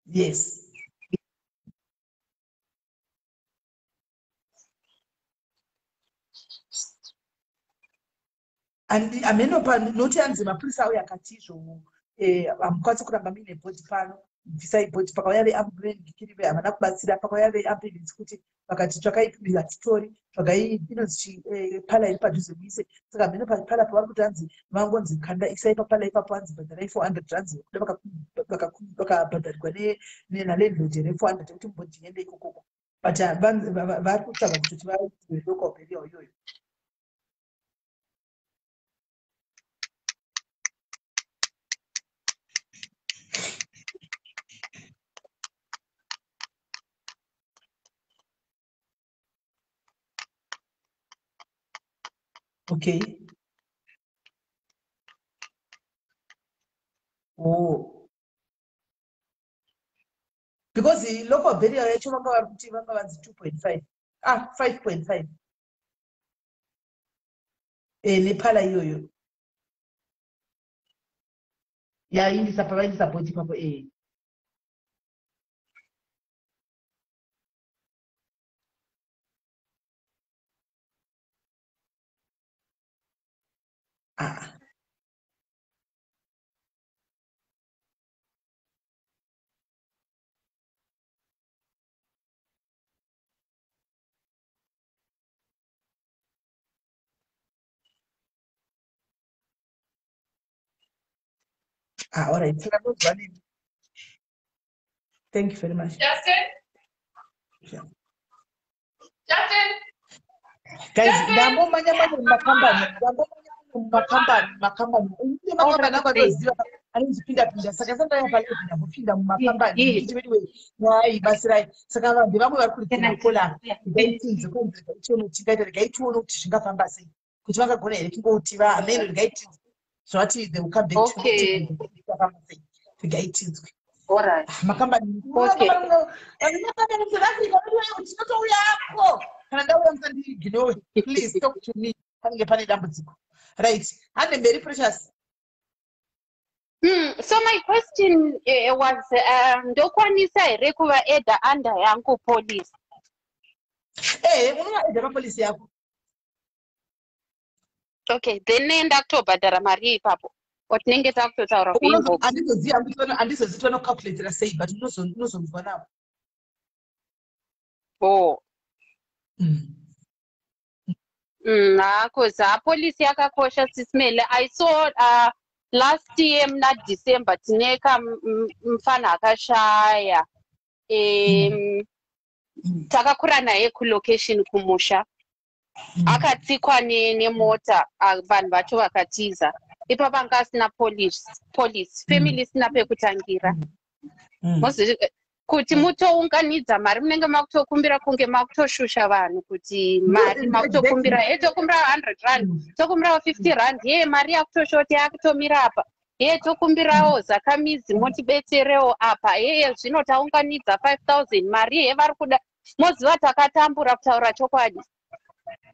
yes. And hameno noti anzi mapurisa auya akati izvo hamukwanisi kuramba muine bhodhi pano, bvisai bhodhi. Pakauya veambulance havana kubatsira. Pakauya veambulance kuti vakati tsvakai, hatitori, tsvagai inonzi parlour iri padhuze muise. Saka hameno parlour pavari kuti hanzi vangonzi kanda isai paparlour ipapo, hanzi bhadharai 400 rands, kuda vakabhadharigwa nalandlord here 400 yekuti bhodhi iende ikokoko. But vari kutsvaga kutoti vaite local burial iyoyo. Okay. Oh, because the local burial yacho vanga vari kuti vanga vanzi 2.5, ah, 5.5 neparlour iyoyo yaindisa pavaindisa bhodhi ipapo. Ah. Ah, all right. Saka ndozwa nini. Thank you very much. Justin? Yeah. Justin? Guys, ndambomanya manya mumakambani, ndambomanya mumakambani, makambani. Une makambani angu andoziva. Anondipinda pinda, saka sandauya palive ndambopinda mumakambani ndichiti anyway, nyaya batsirai. Saka vanhu vamwe vari kuridzira kola, regai tinzwe kwanzi, regai tione kuti tingaita, regai tione kuti zvingafamba sei, kuti vangagona here kungoti vaameno. Regai tinzwe zvavati, they will come back to zvingafamba sei, regai tinzwe. Makambani South Africa, tinotouyako. Kana ndauya, musandiignore, please talk to me panenge pane dambudziko. Right, hande mberi, Precious. So my question was, ndokwanisa here kuva adda under yangu policy? Ehe, unovaadda papolicy yako. Okay, then nenda kutobhadhara mari ipapo, or tinenge takutotaura kuinbox? Handizozivi, handizozivi vanocalculatera sei, but unozonzwa navo. Oh. Cause policy yakakosha, Sis Melly. I saw last year muna December tine kamufana akashaya. Takakura naye kulocation kumusha. Akatsikwa nemota, vanhu vacho vakatiza. Ipapo anga asina police, family isina pekutangira. Kuti mutounganidza mari, munenge makutokumbira kunge makutoshusha vanhu kuti mari makutokumbira, ye tokumbira R100, tokumbirawo R50, ye mari yakutoshota, yakutomira apa, ye tokumbirawo zakamizi motibetserewo apa, yeye zvino taunganidza 5000, mari ye vari kuda. Moziva takatambura, kutaura chokwadi,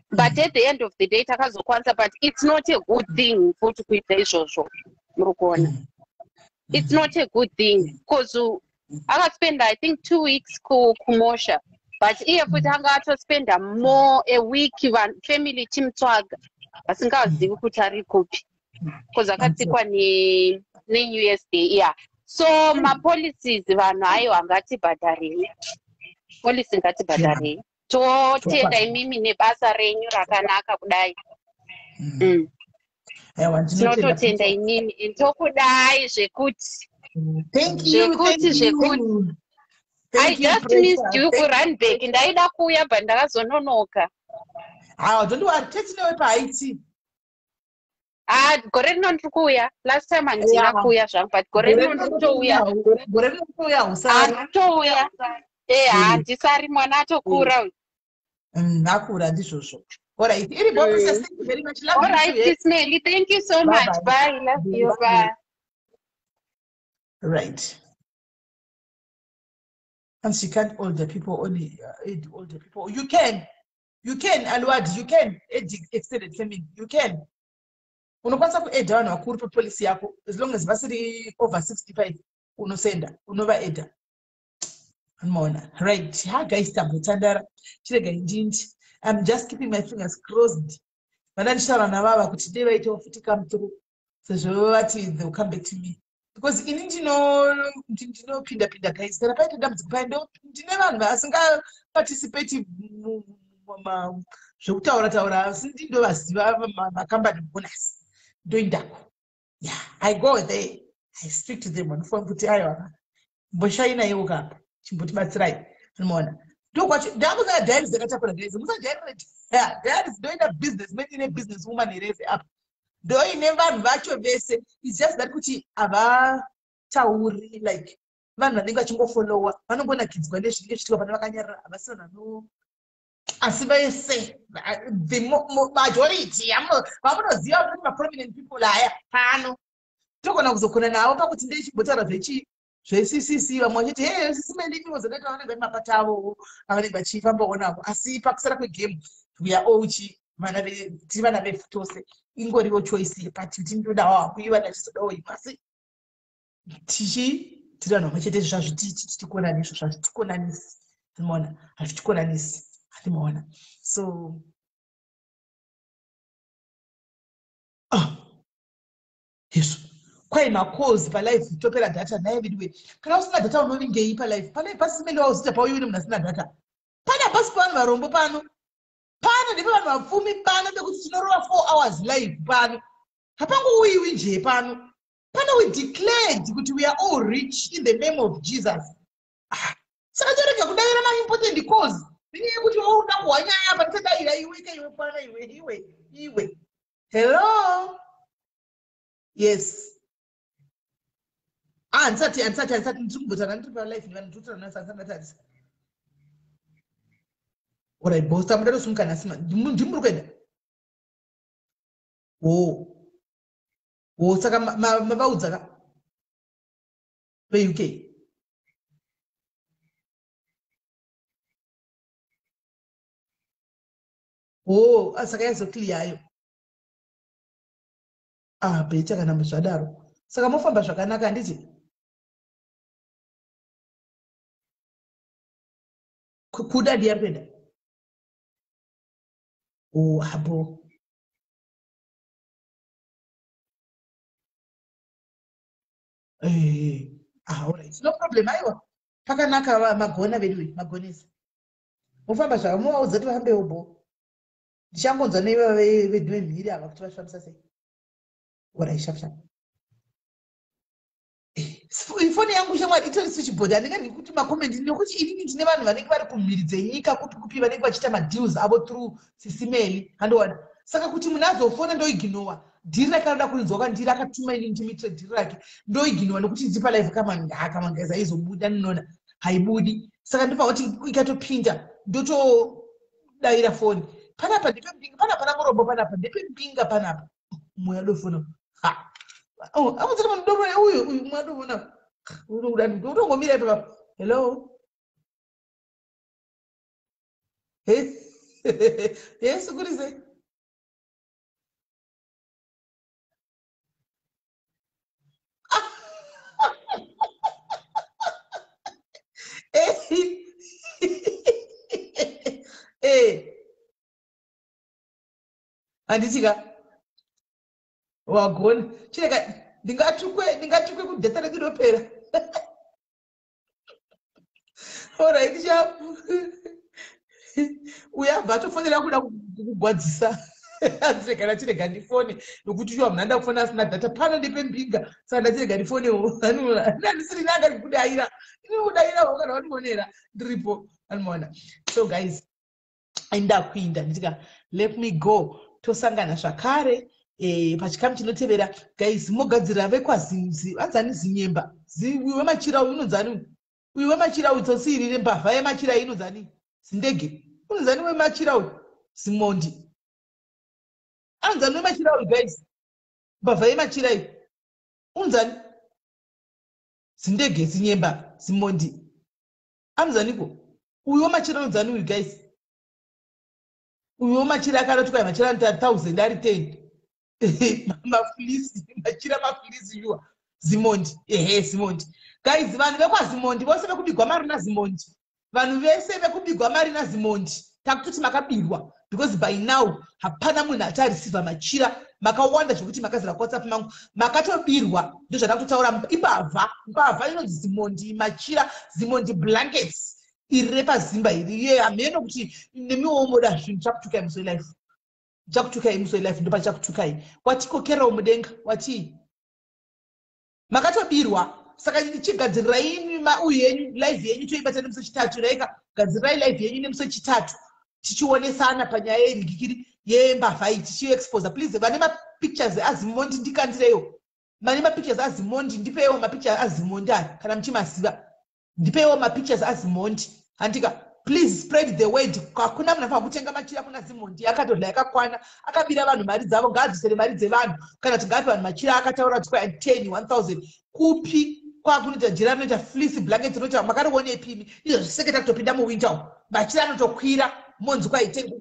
but at the end of the day takazokwanisa. But it's not a good thing futi kuita izvozvo, muri kuona? It's not a good thing because akaspenda, I think, 2 weeks kumosha, but iye futi anga atospenda more a week family ichimutsvaga, vasingazivi kuti ari kupi, because akatsikwa neNew Year's Day, yeah. So mapolicies, vanhu, aiwa, ngatibhadharei policy, ngatibhadharei. Totenda imimi nebasa renyu rakanaka kudai. Aiwa. Tinototenda imimi, tokudai zvekuti Thank you. zvekuti zvekuti. I just missed you kuRandburg. Ndaida kuuya but ndakazononoka. Hawa, don't worry, tetinewe paIT. Ah, gore rino ndiri kuuya. Last time handina kuuya zvangu, but gore rino ndiri kutouya. Gore rino kutouya, usari. Nditouya, e handisari, mwana atokura uyu. Akura, ndizvozvo. Alright, iri bo, Princess, thank you very much. Love you. Alright, Too, eh? Sis Melly, thank you so Bye much. bye. Bye, love you, bye. Right. And she can't older people only aid older people. You can. You can, Alwad, you can add extended family. You can. Unokwanisa kuadda vanhu vakuru papolicy yako as long as vasiri over 65, unosenda, unovaadda. Unoona. Right. Ha guys, tambotandara. Chiregai ndindi. I'm just keeping my fingers crossed. Vana ndichitaura navava kuti dei vaitawo futi come through, sezvo vati they will come back to me, because ini ndinopinda pinda, guys. Kana paita dambudziko pai, ndine vanhu vasingaparticipate zvekutaura taura, asi ndindovaziva makambani bonus, ndoindako. Yeah, I go there, I speak to them on phone kuti aiwa, mboshainaiwo kapa, chimbotibatsirai. Unoona, ndokwacho ndakusina diaries dzakatakura. Guys, musajairire diaries. Ndoita business man ine business woman here apa, ndoine vanhu vacho vese. It's just that kuti havatauri, like vanhu vanenge vachingofollowa, vanongonakidzwa nezvinenge zvichiitika pane vakanyarara, havasi vanhu vano, asi vese, the majority vamunoziva kuti maprominent people aya pano, togona kuzokona navo pakuti ndechimbotaura zvechi zveCCC, vamwe vachiti, "He, Sis Melly." Zakaita vanenge vane mapata avowo avanenge vachifambawo navo, asi pakusara kwegame we are all chi vana tiri vana vevhu tose. Ingoriwo choice yepati kuti ndodawo hakuiva, ndachizodawo imwe, asi tichi tiri vanhu vamwe chete. Zvazvitikonani izvo, zvazvitikonanisi, andimoona, hazvitikonanisi, andimoona. So, ah, izvo kwai macalls palive, topera data naye vidiwe. Kana usina data unovingei palive? Palive pasimele wauzita pauyi une munhu asina data. Pane hapasi pavanhu varombo pano, pano ndepe vanhu vapfumi pano, pekuti tinorova 4 hours live pano, hapangouyiwi nje pano. Pano we declared kuti we are all rich in the name of Jesus. Ah, saka torega kudayira maimportant calls nenyaya yekuti wauda kuhwa nyaya apa, tisadayira. Iwe ka iwe, kwana iwe, iwe, iwe. Hello, yes. Ah, handisati handisati handisati ndiri kumbotaura ndiri palife nevanhu ndiri kutaura nasi handisati ndatarisa. Orit bosta muda tosumuka nhasi ndimuri kuenda. Wo wo saka mavaudza ka veuk? Wo ah, saka yazoclear ayo. Ah, beta kana zvadaro. Saka mofamba zvakanaka handiti? Kuda ndiye ari kuenda. Oh, abo. Eh, ah, alright. No problem aiwa. Pakanaka magona veduwe, magonesa. Mofamba zvaka muvaudza kuti vafambewo bho. Ndichangonzwa neiva vedu vemhiri ava kuti vafambisa sei. Alright, sharp sharp. Ifoni yangu shamwari itori switchboard handinganhi kuti macomendi nekuti inini ndine vanhu vanenge vari kumhiri dzenyika kupi kupi vanenge vachiita madeals avo through sisimeli handiwana saka kuti munhu azofona ndoiginowa dhiri rake anoda kurinzwa kwandiri akatuma inini ndimuitire dhiri rake ndoiginowa nekuti ndiri palive kamangaka aizobuda ndinoona haibudi saka ndopa kuti ikatopinda ndotodavira foni panapa ndepembinga panapa namurombo panapa ndepembinga panapa mweya dofona ha oh amutsira munhu dofona uyu uyu mweya dofona unoda utongomira ipapo. Hello, yes, kuri sei? Eh, handiti ka wagona chireka ndingatukwe ndingatukwe kudheta redu rinopera. Alright, chapu uyo abva atofonera kuda kugwadzisa andirega ndachirega ndifone nokuti shuwa munhu anoda kufona asina data pano ndepembinga saka ndachirega ndifonewo handisiri nanga ndikudaira ini kudairawo kana wandionera ndiripo anomaona. So guys, ndakuinda nditika let me go, tosangana zvakare pachikamu chinotevera. Guys, mogadzirira vekwazinzi anzani zinyemba uyu wemachira uyu unonzani uyu wemachira uyu tsotsi mbavha yemachira iyi inonzani zindege unonzani wemachira uyu zimondi anonzani wemachira uyu guys mbavha yemachira iyi unonzani zindege zinyemba zimondi anonzaniko uyu wemachira unonzani uyu guys uyu wemachira akanoti kwai machira anoita 1000 ari 10 mafleece machira mafleece yuwa zimondi ehe zimondi guys vanhu vekwazimondi vose vekubigwa mari nazimondi vanhu vese vekubigwa mari nazimondi takutoti makabirwa because by now hapana munhu achareceiva machira makawanda zvekuti makazara kuwhatsapp mangu makatobirwa ndozvatakutotaura imbavha mbavha inonzi zimondi machira zimondi blankets iri repazimba iri ye hameno kuti nemiwo moda zvinhu chakutukai musi welife chakutukai musi welife ndopachakutukai watikokerawo mudenga watii makatobirwa saka chigadzirirai uyu yenyu live yenyu toibata nemusi wechitatu raika gadzirirai live yenyu nemusi wechitatu tichionesana panyaya yenhikikiri yembavha iyi tichiexposa. Please, vane mapictures azimondi ndikandireyo vane mapictures azimondi ndipeiwo mapictures azimondi aya kana muchimaziva ndipeiwo mapictures azimondi handika. Please spread the word hakuna munhu anofanira kutenga machira kuna zimondi akatodla yakakwana akabira vanhu mari dzavo ngaadzosere mari dzevanhu kana kuti ngaape vanhu machira akataura kuti kwai 10 1000 kupi kwakunoita jira rinoita fleece blanket rinoita makarionepimi izvo zviseketa kutopinda muwinter umu machira anotokwira monzi kwaite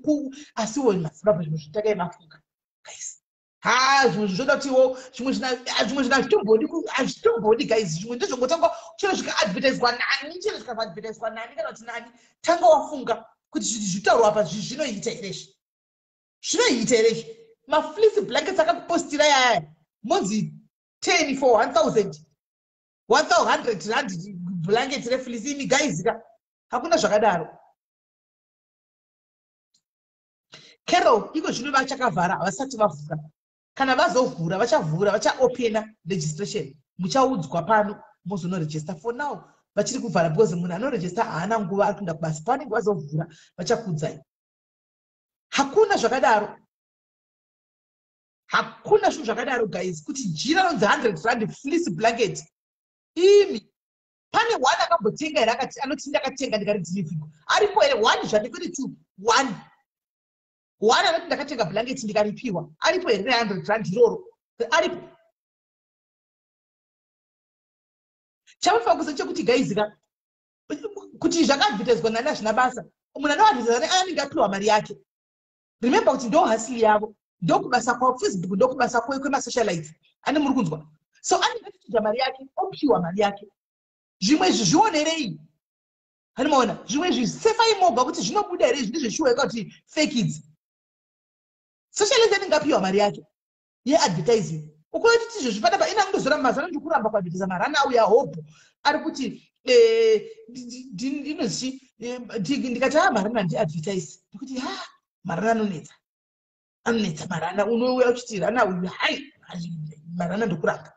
asiwo mazimbabwe zvimwe zvitakai mafunga guys ha zvimwe zvoda kutiwo zvimwe zvimwe zvina hazvitombodi hazvitombodi guys zvimwe ndezvongotanga chero zvikaadvertiswa nani chero zvikaadvertiswa nani kana kuti nani tanga wafunga kuti zvitaurwa apa zvinoita here izvi zvinoita here izvi mafleece blankets akakupostira yaya monzi 10 for 1000 1100 rand blanket refleece imi guys ka hakuna zvakadaro. Carol iko zvino vachakavhara havasati vavhura kana vazovhura vachavhura vachaopena registration muchaudzwa pano mozonoregister. For now vachiri kuvhara because munhu anoregister haana nguva ari kuenda kubasa pavanenge vazovhura vachakuudzai. Hakuna zvakadaro hakuna zvinhu zvakadaro guys kuti jira ronzi 100 rand fleece blanket. Imi pane one akambotenga here akati anoti ndakatenga ndikaridhilivhigwa? Aripo here one zvake, kwete two, one, one anoti ndakatenga blanket ndikaripiwa? Aripo here re100 rand iroro? Aripo? Chamufanira kuziva chekuti, guys ka, kuti zvakaadvertiswa nani hazvina basa. Munhu anoadvertisa anenge apiwa mari yake. Remember kuti ndo hustle yavo, ndokubasa kwavo. Facebook ndokubasa kwemasocialites, ane muri kunzwa? So anenge achichinja mari yake, opiwa mari yake. Zvimwe izvi zvionerei, hanimaona? Zvimwe izvi sefai moga kuti zvinobuda here izvi, ndezveshuwa eka kuti fake idzi. Socialite anenge apiwa mari yake yeadvertising. Ukuona kuti izvozvi panapa ina kundozora mazana, ndikuramba kuadvertisa marana auya. Hope ari kuti ndinozi ndikati a marana ndiadvertise, ndikuti ha, marana anonetsa, anonetsa marana. Unouya uchiti rana uyu, hai, marana ndokuramba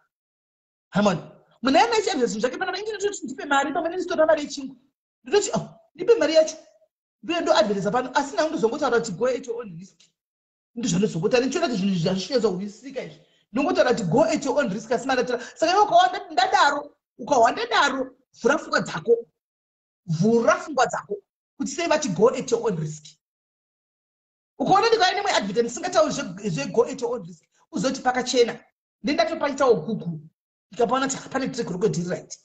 hamani. Munhu aina achiadvertisa zvinhu zvake panapa, indinototi ndipe mari pamwe nendisitora mari yechingwa, ndinoti, oh, ndipe mari yacho, ndoya ndoadvertisa pano. Asi nangu ndozongotaura kuti go at your own risk. Ndizvandozongotaura ndichiona kuti zvinhu izvi hazvichinyatsohwisisika izvi. Ndongotaura kuti go at your own risk, asi mandatora. Saka iwe ukahwa ndadaro, ukahwa ndadaro, vhura pfungwa dzako, vhura pfungwa dzako kuti sei vati go at your own risk. Ukaona ndikauya nemwe advert ndisingatauri zvego at your own risk, uzoti pakachena. Ndendatopaitawo Google, ndikapaona kuti pane track record iri right.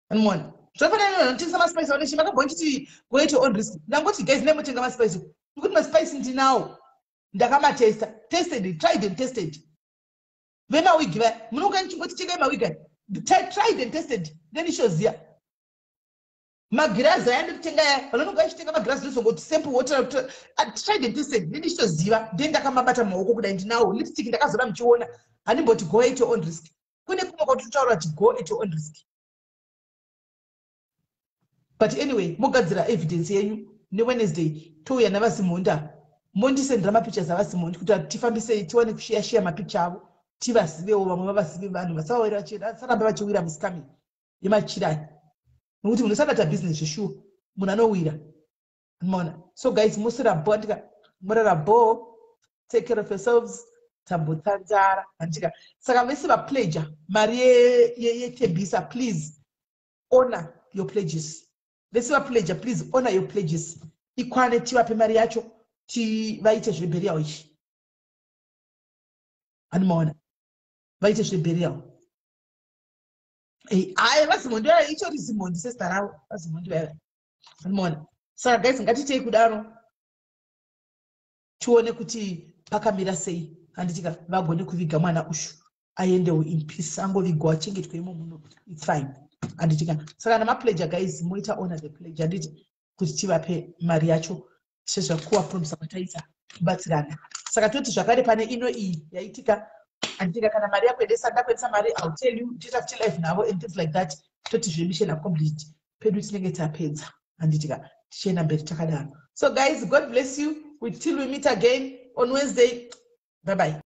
Anoona zvafanana vanotengesa maspice vanechi makabva chiti go at your own risk. Ndangoti, guys, nemotenga maspice nekuti maspice ndinawo, ndakamatesta, tested, tried and tested. Vemawigi vaya munonga ndichingoti tengai mawigi aya, tried and tested. Ndendishoziya magirazi aya ndikutenga aya, vanononga vachitenga magirazi, ndozongoti sample water, tried and tested. Ndendishitoziva, ndendakamabata mumaoko kudai, ndinawo. Lipstick ndakazora muchiona, handimboti go at your own risk. Kune kumwe kwatotaura kuti go at your own risk. But anyway, mogadzira evidence yenyu. NeWednesday touya navaZimhonda, mondisendera mapictures avaZimhondi kuti tifambisei, tiwane kushiya shiya mapicture avo, tivazivewo, vamwe vavazive, vanhu vasaramba vachiwira muscam yemachirani, nokuti munhu usabata business zveshuwa, munhu anowira, maona? So guys, musira bo, andika murara bo, take care of yourselves. Tambotsanzara, andika? Saka vese vapledger mari yetembisa, please honor your pledges. Vese vapledger, please honor your pledges. Ikwane, tivape mari yacho, tivaite zveburial ichi, handimaona? Vaite zveburial. Hayi, vaZimondi vaya, ichori Zimondi sezita ravo, vaZimondi vaya, handimaona? Saka guys, ngatitei kudaro, tione kuti pakamira sei, handitika? Vagone kuviga mwana ushu, aendewo in peace, angovigwa, achengetwe imo muno, it's fine, handitika? Saka namapledger, guys, moita honor the pledge, handiti? Kuti tivape mari yacho sezvakuwa promisa kwataita kubatsirana. Saka toti zvakare pane ino iyi yaitika, handitika? Kana mari yakuendesa, ndakuendesa mari, I'll tell you, toita futi live navo and things like that. Toti zvemission accomplished, pedu tinenge tapedza, handitika? Tichienda mberi takadaro. So guys, God bless you till we meet again on Wednesday. Bye bye.